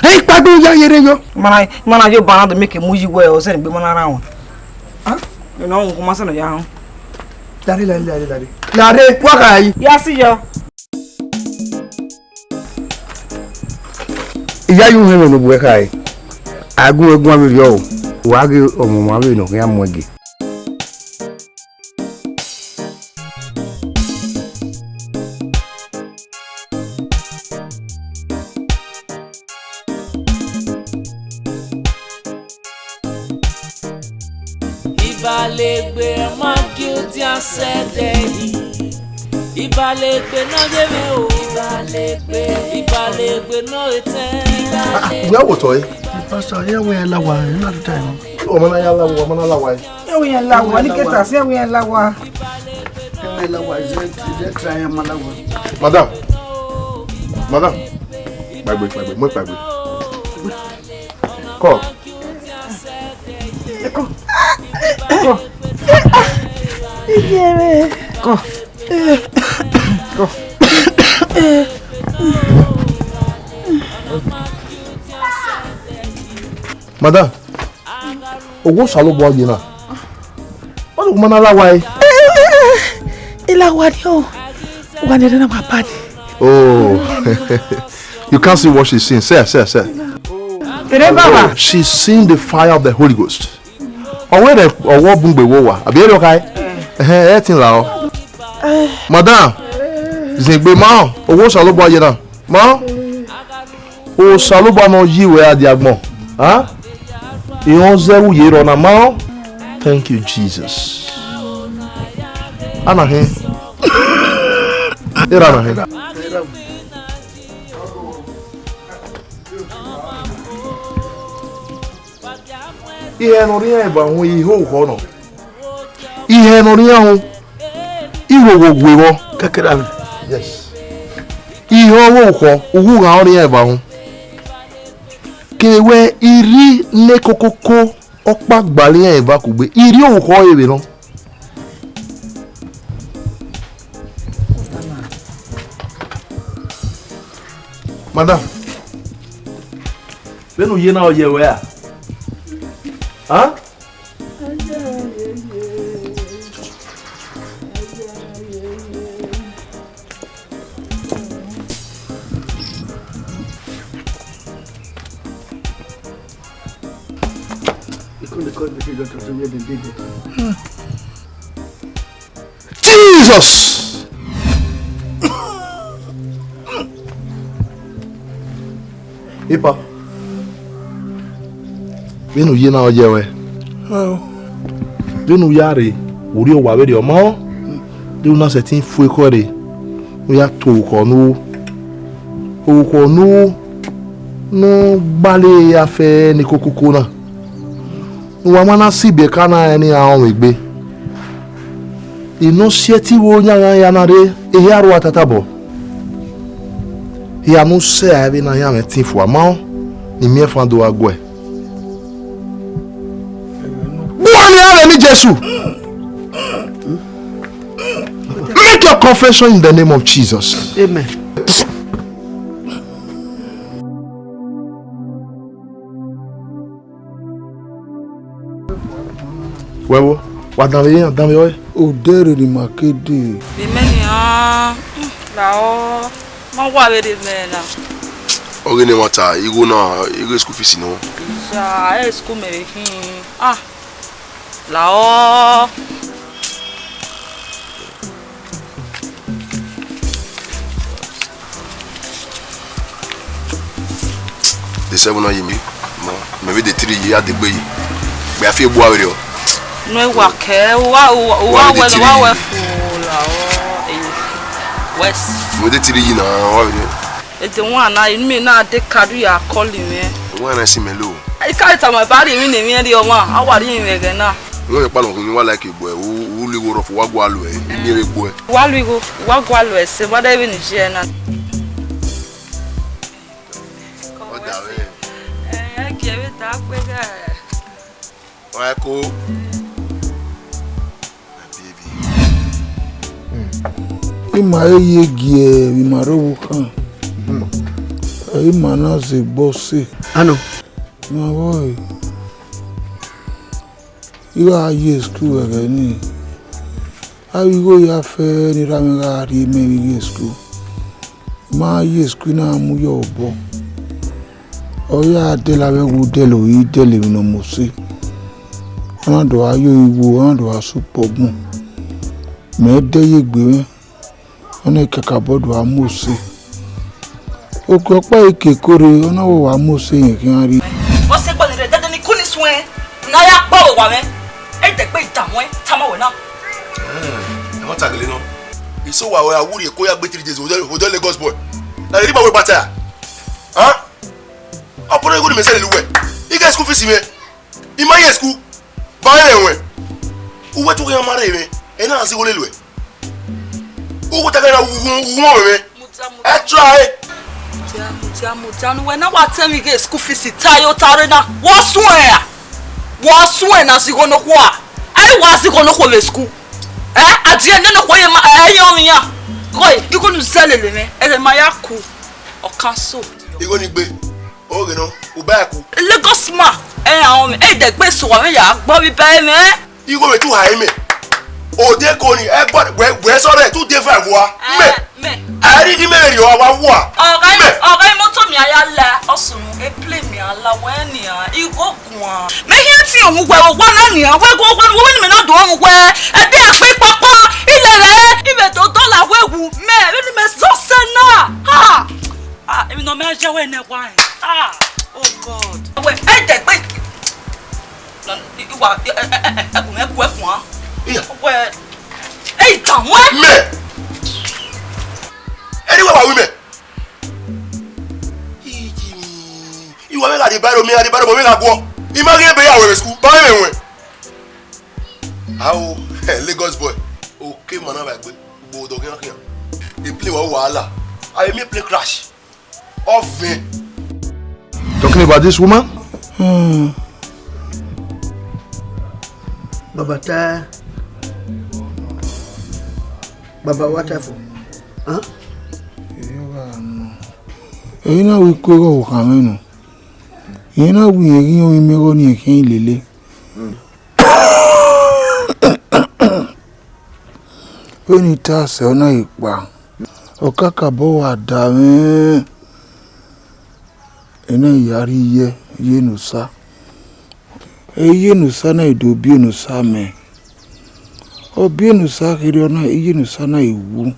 Ẹ, ikpagbe ya ye rre yọ. Mana, mana yo bana do make mu yi wẹ, ọ sẹ ni gbe mana ra wọn. Ah? Ẹ nọ, ma sẹ nọ ya họn. Lare, lare, lare, lare. Lare, wa kha yi. Ya si yọ. Iya ye uhẹn mwẹ ne uwẹ khare, a gu ẹre guan vberriọ o, wa ghe ọmwa ọmwa vbene ọ khian mu ẹn gie. Ibalegbe, ọma gie udian sẹ ẹdẹ yi. Ibalegbe ne ọ ye mwẹ o. Ibalegbe, Ibalegbe ne ọ etẹn. Ibalegbe. Wẹ wo tọ e? Pastor, ẹ wẹ la wa, ẹ na ta ẹ. Ọmọ na ya la wa, ọmọ na la wa e. Ẹ wẹ la wa, ni kẹta, ẹ wẹ la wa. Ẹ wẹ la wa, ẹ jẹ try, ẹ ma la wa. Madam. Madam. Kpaegbe, kpaegbe, mu kpaegbe. Kọ. Kọ. Kọ. Kọ. Kọ. Madam, owa Osanobua ye na. Wọ́n ní kò máa ná láwa ẹ. Ẹ la wa ni o. Wa ni ẹdẹ na ma ba ni. Oh, you can't see what she's seeing. Say, say, say. Tere baba. She's seeing the fire of the Holy Ghost. Ọwọ́ rẹ̀, ọwọ́ bungbe wo wa. Àbí ẹ̀rọ ka ẹ? Ẹ̀hẹ́n, ẹ ti la ọ. Madam, zẹgbe ma, owa Osanobua ye na. Ma, Osanobua ne ọ yi wẹ a dia agbọn. Hẹn? Irẹn ọ zẹ vbe uye rrọọ na ma. Thank you, Jesus. Ana hẹn. Erha na hẹn. Ihe ne ọ rhian eva uhunmwu, ihe orukhọ nọ. Ihe ne ọ rhian uhunmwu, ihoho wu vbọ. Kẹkẹrẹ. Yes. Ihe orukhọ, ughughan ọ rhian eva uhunmwu. Kevbe wẹ, irhi ne kokoko ọkpa gba rhian eva kugbe, irhi orukhọ ọre vbe nọ. Madam, vbene u ye na ọ ye ruẹ ra? Hẹn? Jesus! Epa, vbene u ye na ọ ye ruẹ. Vbene u ya rre, u rhie owa vberriọ ma, de u na sẹtin fu ekhọe rre, u ya to orukhọ ne u ru. Orukhọ ne u ru ne ọ gbalẹ afẹ ne kokoko na. Uwa ma na si biẹ ka na rẹn ne iran rọnmwẹ egbe. Enọ si ẹtin vbe oyan gha ya na rre, ehia rua tatabọ. Hia ne u sẹ a vbe na yan mwẹ ẹtin fua ma, ne imiẹnfan do gha guẹ. Gua ne iran vbe eni Jesu. Make your confession in the name of Jesus. Amen. Wẹ vbo, wa danmwehọ iran, danmwehọ ẹre. Odẹ rere ima ke dee. Vbe imẹ nian, lahọ, ma wa vberriọ mẹ na. Ọghe ne ẹmwata, igho na, igho school fees nọ. Iya, ẹ school mẹ vbe khin. Ah, lahọ. De seven na yi mi, mọ, mẹ vbe de three yi, a degbe yi. Mẹ a fi egbe vberriọ. No, wa kẹ, wa, wa, wa, wa vbe de wẹ, three wa yi. Wẹ fu la, ọ, eh, wes. Mẹ de three yi na, wa vbe de. Ede wan na, inu mi na de kadu ya kọli mwẹ. Wan na si mẹ lo. I ka tama ba rhie emwi ne emwi rhie ọmwa, a wa rhie emwi ẹghẹ na. Wẹ vbe kpa nọ, wa like egbe, u, u lu igho rọ fo, wa gua lu ẹ, emi vbe gbe ẹ. Wa lu igho, wa gua lu ẹse, wa da vbe ni je na. Ọ da vbe. Eh, ẹ gie vbe da gbe gẹ. Ọ ya ko. My baby. Ima re ye gie vbe ima rre ovbi ukhan. Ima na zẹ egbe ọse. Ano. Ma vbọ re. I gha ye school ẹghẹ nii, avbe igho hia fẹẹrẹ ne erha mwẹ gha rhie mẹ vbe ighe school. I ma ye school na mu ye obọ. Ọ ya dẹlẹ avbe ẹwu dẹlẹ ori dẹlẹ emwi ne ọ mose. Ọ na do gha yo igho, ọ na do gha sẹ ukpọgbọn. Mẹ dẹ ye egbe mwẹ. Ọ na kakabọ do gha mu ose. Okpia ọkpa ke kore, ọ na wẹ wa mu ose rẹn khian rrie. Ọ sẹ ẹgbẹe ne dẹdẹ ni ku ni suẹn, ne a ya kpọvbe owa mwẹ. Ẹdẹgbe idamuẹn tama wẹ na. Ẹ ma ta gele nọ. Iso wa wẹ a wu rhie ko ya gbe three days, hodẹ, hodẹ Lagos boy. Na rhie ma wẹ bata. Hẹn? Ọ pọnọ igho ne imẹ sẹ lele uwẹ. I ghe school fees mwẹ. I ma ye school. Ba rẹn wẹ. Uwẹ to ghe ma rre mwẹ. Ẹ na zẹ igho lele uwẹ. Uwẹ ta ghe na u, u, u, u, mwẹ. Ẹ try. Mudia, mudia, mudia, ne uwẹ na wa tẹ mwẹ ighe school fees ta yo ta rre na. Wọ suẹn ra? Wọ suẹn na zẹ igho ne okhuo a? Ẹ wa zẹ igho ne okhuo vbe school. Ẹ, a die ne okhuo ye ma, ẹ, ye ọmọ iran. Gho, igho ne u zẹ lele mwẹ, ẹghẹ ma ya ku. Ọ kan so. Igho ni gbe. Oghe nọ, u ba ẹku. Lagos man, ẹ, àwọn, ẹ, dẹgbe sọ, ẹ, ya gbọ́ mi bẹ́ẹ̀ mẹ́. Igho vbe tu ha imẹ. Ode ko ni, ẹ gbọ́, wẹ, wẹ sọ rẹ, tu de fa vua. Mẹ. Mẹ. A ri ghi mẹ rhie wa vua. Ọgha, mẹ. Ọgha imoto mi a ya la, ọsunu, e plane mi a la, wẹ nian, igho guan. Mẹ hian ti ohun wẹ, wa na nian, wẹ go, wẹ, wẹ ni mẹ na do ohun wẹ. Ẹdẹ akpe kpakpa, ilẹ rẹ, ivẹ do dọla wẹ wu, mẹ, vbene mẹ zọ sẹ na. Ha! Ah, emwi ne ọ ma zẹ wẹ nẹ wa rẹn. Ah, oh God. Wẹ, ẹ dẹgbe. Nọ, i, i wa, ẹ, ẹ, ẹ, ẹ, ẹkùn, ẹkùn, ẹkùn, ah. Iya. Wẹ, ẹ, i ka wẹ. Mẹ. Ẹni wẹ wa wi mẹ. Iji mi. Iwa mẹ gha di baro, mi gha di baro, mẹ gha guọ. I ma ghi ebe ya wẹ vbe school, ba mẹ wẹ. Ao, Lagos boy. Okay, man, na ba gbe. Gbo do khian khian. E play wa wahala. A mi play crash. Ọvẹn. Talking about this woman? Hmm. Baba ta, Baba, what have you? Huh? Ẹre na wẹ ikuegho ọvbokhan mwẹ nọ. Irẹn na wẹ irẹn ghi rẹn ọmwa imẹ ọghe ọnii ẹkhiẹn lele. Vbene I ta sẹ, ọ na ghi kpa. Ọ kakabọ wa da mwẹ. Ena I ya rhie iye, iye ne Osa. Iye ne Osa na do biẹ ne Osa mẹ. Ọ biẹ ne Osa kherriọ na, iye ne Osa na i wu.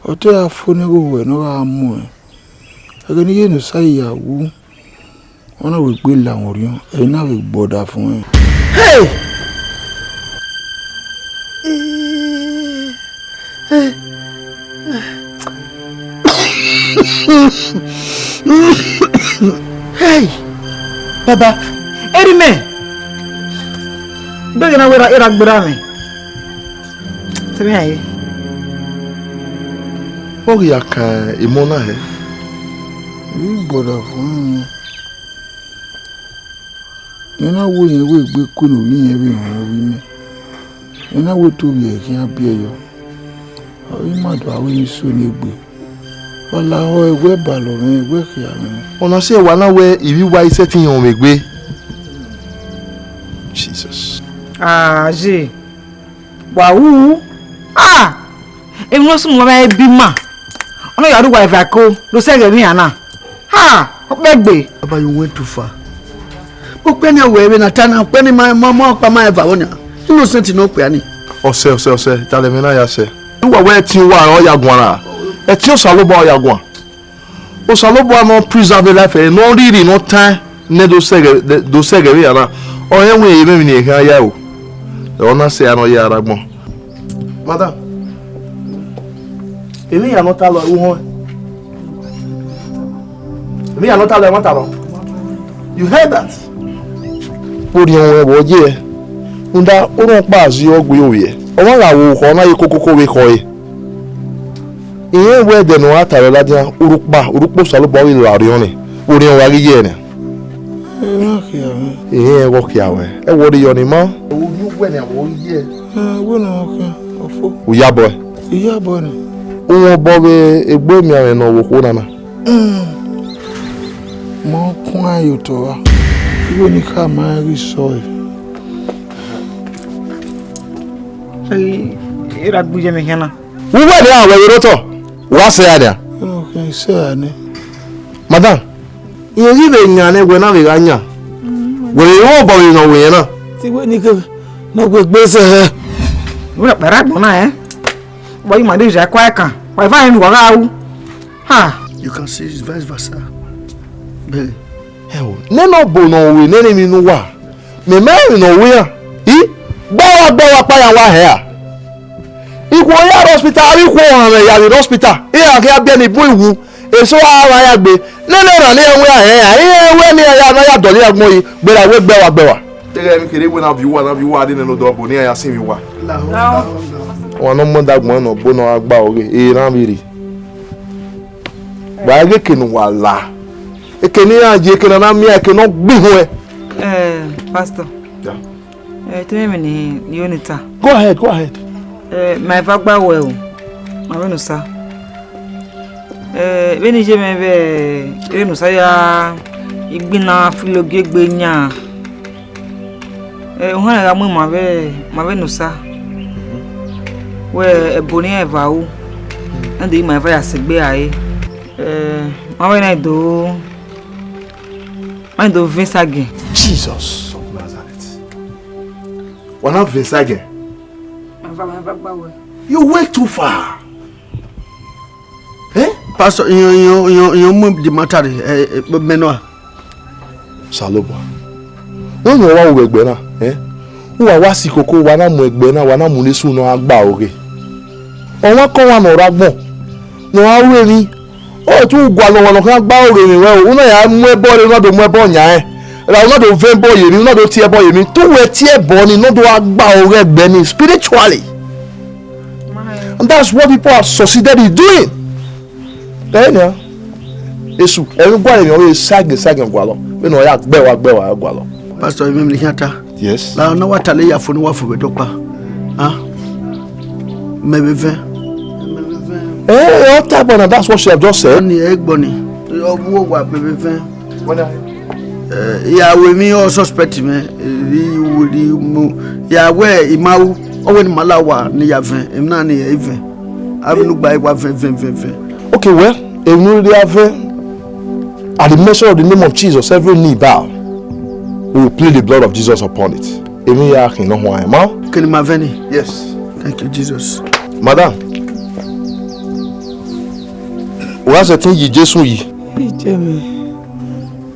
Ọ te ra fo ne igho ruẹ ne ọ gha muẹn. Ẹghẹ ne iye ne Osa ya wu, ọ na wẹ egbe la mwẹ orhiọn, ẹ i na vbe gbe ọdafẹn. Hey! Hey! Baba, erha mẹ! Bẹghe na wẹ erha, erha gberra mwẹ. Te mwẹ a ye. Ọ ghi ya kan emọ na hẹ? I gbe ọdafẹn. Irẹn na wẹ irẹn wẹ egbe ku ne ovbi irẹn vbe họn ovbi mẹ. Irẹn na wẹ te ovbi ẹre khian biẹ yọ. Ọ i ma do aro emwi so ne egbe. Ọ lahọ ẹre wẹ balọ mwẹ, wẹ khia mwẹ. Ọna sẹ wa na wẹ ivbi uwa i sẹtin họn mwẹ egbe. Jesus. Ah, je. Wa ru. Ah! Emwi ne ọ sunu wa ma ebi ma. Ọ na ya ru wa eva ko, do sẹ ẹghẹ emwi iran na. Ha! Ọ kpẹgbe. Baba, you went too far. Ukpẹ ne wẹ vbe na ta na, ukpẹ ne ma, ma, ma ọkpa ma eva vbọ nia. Innocent ne okpia ni. Ọsẹ, ọsẹ, ọsẹ, talẹ mwẹ na ya sẹ. Uwa wẹ ẹtin uwa ọ ya guan ra? Ẹtin Osanobua ọ ya guan. Osanobua ne ọ preserve life ẹre, ne ọ rhirhi ne ọ taẹn nẹ do sẹ ẹghẹ, do sẹ ẹghẹ vbe ya na. Ọ rẹn wẹ emwi ne I khian ya ru. Ọ na sẹ a ne ọ ya rre agbọn. Madam, emwi iran ne ọ ta lọ, u họn? Emwi iran ne ọ ta lọ, ẹmwata nọ. You heard that? Vbe orhiọn ruẹ vbe ọ ye ẹe, rhunmwuda orhunmwu ọkpa zẹ ọgua ovbiẹ. Ọmwa gha vbe orukhọ na ye kokoko vbe ekhọe. Irẹn wẹ ẹdẹ ne ọ ra ta ẹre ladian, urhukpa, urhukpa Osanobua ghi la orhiọn nẹ, vbe orhiọn wa ghi ye ẹre nian. Irẹn ọghe ọ khia mwẹ. Irẹn ọghe ọ khia ruẹ. Ẹ wẹ ọ rhie yọ ne ima. Ovbi uwẹ nian vbe ọ ye ẹe. Ẹ, wẹ ne ọ khian, ọ fo. U ya bọe. I ya bọe nẹ. U wọn obọ vbe egbe omianmwẹ ne ọ vbe okhuo na na. Hmm. Ma kuan ye otọ ra. Igho ne I khama rẹn ghi sọe. Ẹ, erha gbe iye mwẹ khian na. Vbe uwẹ nian wẹ vbe rre otọ, wa sẹ ra nian? Ọ khian sẹ ra nẹ. Madam, irẹn ghi vbe yan nẹ, wẹ na vbe gha yan. Wẹ vbe ru obọ vbe ne ọ wẹ irẹn na. Te wẹ ni khe ne ọ wegbe zẹ hẹ. Wẹ na kpẹrẹ agbọn na, ẹ? Wa ima de ya kua ẹkan, wa eva rẹn ne uwa gha ru. Ha! You can say it's vice versa. Bẹghe. Ẹo, nene ọbo ne ọ ru nene emwi ne uwa, mẹ ma emwi ne ọ ru iran. I, gbe wa, gbe wa kpa ya wa hẹ a. Ikhuo ya rre hospital, avbe ikhuo ọmwẹ ya vbe rre hospital, iran khian biẹ ni bun iwu, eso a wa ya gbe. Nene erha ne iran wẹ a hẹ a, iran wẹ ne iran ya na ya dọlọ iran agbọn yi, gberra wẹ gbe wa, gbe wa. Te ghẹ emwi kherhe wẹ na viọ uwa, na viọ uwa, a de nene odọ ọbo ne iran ya sinmwi uwa. Ọmwa ne ọ mu ẹdẹ agbọn nọ, ọbo ne ọ gha gba ọghe, erhan vberri. Wa ghe eke ne uwa la. Eke ne iran ye, eke ne a na miẹn, eke ne ọ gbe ihun ẹn. Eh, Pastor. Yeah. Eh, te mwẹ emwi ne I ru ne I ta. Go ahead, go ahead. Eh, ma eva gba wẹ o, ma vbe ne Osa. Eh, vbene I ye mwẹ vbe, vbene Osa ya Igbinna filo gie egbe yan. Eh, ohan gha mu ma vbe, ma vbe ne Osa. Wẹ ẹbo ne iran eva ru. Na do ma eva ya sẹ egbe rae. Eh, ma vbe na do, ma do vẹn Isagiẹn. Jesus of Nazareth. Wa na vẹn Isagiẹn. Ma va, ma va gba wẹ. You went too far. Eh? Pastor, iyan, iyan, iyan, iyan mu the matter re, eh, eh, mẹ nọ a? Osanobua. Wẹ wan wa ru vbe ẹgbẹ na, eh? Uwa wa si koko, wa na mu ẹgbẹ na, wa na mu ne esu nọ a gba aro ghe. Ọmwaikọmwa ne ọ rre agbọn, ne ọ ra ru emwi, ọ tu gualọ ọmwa ne ọ khian gba aro ghe emwi wẹ o, u na ya mu ẹbọ re, u na do mu ẹbọ yan rẹn. Ra u na do vẹn ẹbọ ye emwi, u na do tie ẹbọ ye emwi, te uwẹ tie ẹbọ ni, ne ọ do gha gba aro ghe ẹgbẹ ni spiritually. And that's what people have succeeded in doing. Ẹ nian, esu, ẹmwẹ gualọ emwi ọvbehe Isagiẹn Isagiẹn gualọ, vbene ọ ya gbe wa gbe wa gualọ. Pastor, emwi ne I khian ta. Yes. La ọ na wa ta lele ya fo ne wa fo vbe dọkpa. Ah? Mẹ vbe vẹn. Eh, ọ ta ẹbọ na, that's what she have just said. Ni ẹ gbọ ni. Ọ bu owa mẹ vbe vẹn. Wẹ na? Eh, ya wẹ emwi ọ suspect mẹ, eh, ri, ri mu. Ya wẹ I ma ru, ọ wẹ ne ima la owa ne I ya vẹn, emwi na ni ẹ i vẹn. Avbe unu gba i wa vẹn, vẹn, vẹn, vẹn. Okay, well, emwi ne u rhirhi a vẹn, at the mention of the name of Jesus, every knee bow. We will plead the blood of Jesus upon it. Emwi ya khin nọ huanrẹn, ma? Kene ima vẹn ni? Yes. Thank you, Jesus. Madam, u gha sẹtin yi Jesu yi? Iye mwẹ,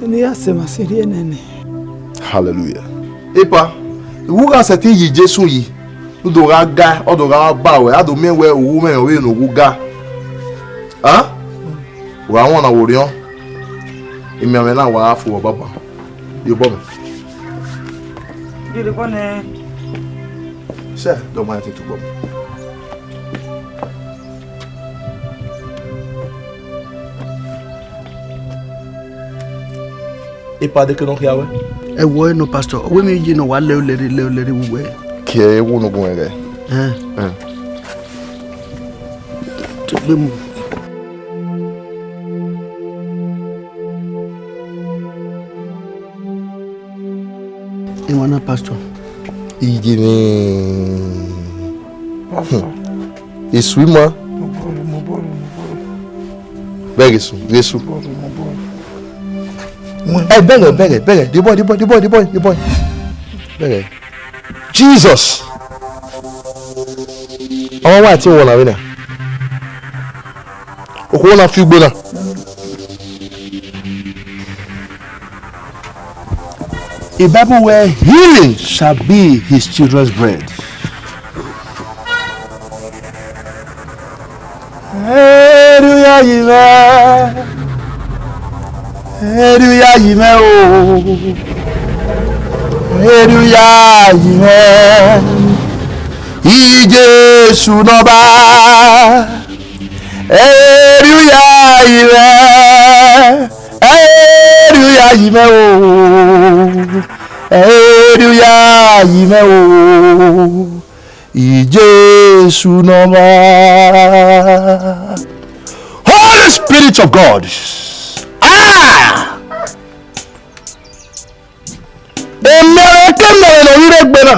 ne I ya sẹ emwa sirri nene. Hallelujah. Epa, u gha sẹtin yi Jesu yi, u do gha ga, ọ do gha ba ruẹ, a do miẹn wẹ u ru mwẹ vbene u ga. A? Wa wọn na wo orhiọn, imianmwẹ na wa gha fu ọba ban. Ye obọ mwẹ. Ye obọ nẹ. Sẹ, dọmọ ya te tobọ. Epa de ke nọ khia wẹ? Ẹ wọ ẹ nọ, Pastor. Ọ wẹ emwi ye ne ọ wa lẹ olẹre, lẹ olẹre vbe uwẹ. Ke ẹ wo ne gun ẹghẹ. Ẹn. Ẹn. Te gbe mu. Emwa na, Pastor. Iye mwẹ. Pastor. Esu ima. Mo bọrọ, mo bọrọ, mo bọrọ. Bẹghe esu, ghe esu. Mo bọrọ, mo bọrọ. Ẹ, bẹghe, bẹghe, bẹghe. The boy, the boy, the boy, the boy, the boy. Bẹghe. Jesus. Ọmwa wa te wọ na vbe na. Okhuo na fi ugbe na. The Bible wẹ, "Healing shall be his children's bread." Hallelujah, amen. Hallelujah, amen, oh. Hallelujah, amen. Iye Jesu nọ ba. Hallelujah, amen. Hallelujah, amen, oh. Hallelujah, amen, oh. Iye Jesu nọ ba. Holy Spirit of God. Ah! Emwi ọre ke emwi ọre ne ọ ghi rre egbe na.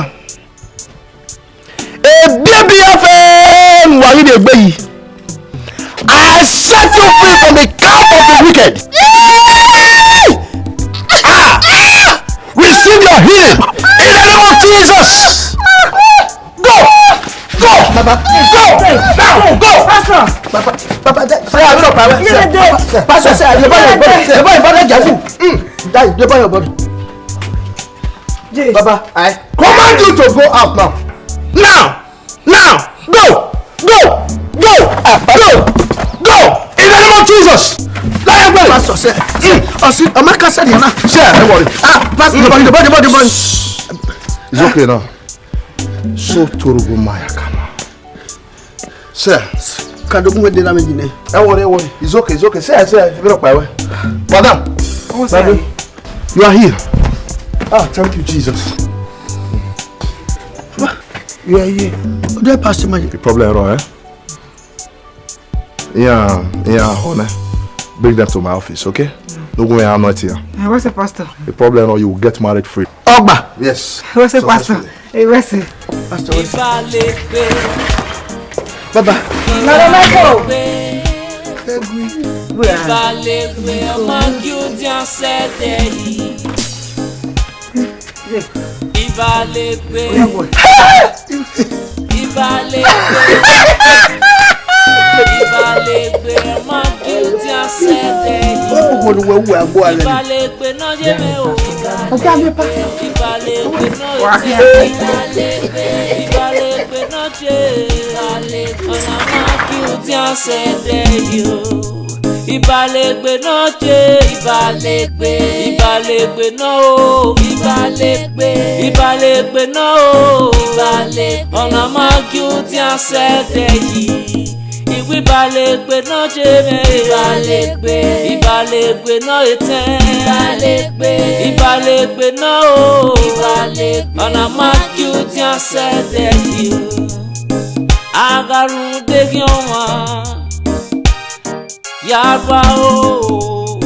Ebiebi afe ne uwa ghi rre egbe yi. I set you free from the camp of the wicked. Ah! Receive your healing in the name of Jesus. Go! Go! Baba, go! Now, go! Pastor! Baba, Baba, say, I will not power. Pastor, say, your body, your body, your body, your body, your body. Mm. Die, your body, your body. Yes. Baba, I command you to go out now. Now! Now! Go! Go! Go! Ah, go! Go! In the name of Jesus! Let him go! Pastor, say, say, oh, see, I'm not canceling you now. Sir, don't worry. Ah, Pastor, the body, the body, the body, the body. It's okay now. So, Torugo Maya, come on. Sir. Kadogun we de la me jine. Don't worry, don't worry. It's okay, it's okay. Sir, sir, you don't cry. Madam, oh, sir. Madam, you are here. Ah, thank you, Jesus. You are here. What do I pass to my... The problem, eh? Yeah, yeah, honey. Bring them to my office, okay? No go and anoint here. Eh, where's the pastor? The problem is you will get married free. Ogba. Yes. Where's the pastor? Successfully. Eh, where's the pastor? Where's the Baba. Baba Michael. Where are you? Ibalekpe. Ibalekpe. Ibalekpe, ọmọ guilty and sẹdẹ. Ibalekpe nọ ye mẹ o. Ibalekpe nọ ye mẹ. Ibalekpe, Ibalekpe nọ ye. Ibalekpe, ọmọ guilty and sẹdẹ yo. Ibalekpe nọ ye, Ibalekpe, Ibalekpe nọ o, Ibalekpe, Ibalekpe nọ o, Ibalekpe, ọna ma guilty and sẹdẹ yi. Iwẹ Ibalekpe nọ ye mwẹ, Ibalekpe, Ibalekpe nọ etẹn, Ibalekpe, Ibalekpe nọ o, Ibalekpe, ọna ma guilty and sẹdẹ yi. A gha rhunmwuda eghian ọmwa ya rua o,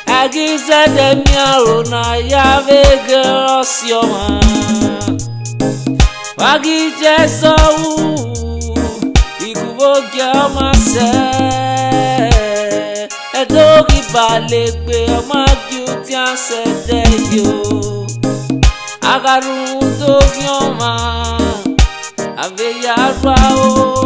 a ghi zẹdẹ miẹn aro na ya vbe ghe ọse ọmwa. Wa ghi je sẹ ru, iguvbo gie ọmwa sẹ, ẹdẹ oghi Ibalekpe ọmwa guilty and sẹdẹ yo. A gha rhunmwuda eghian ọmwa, a vbe ya rua o.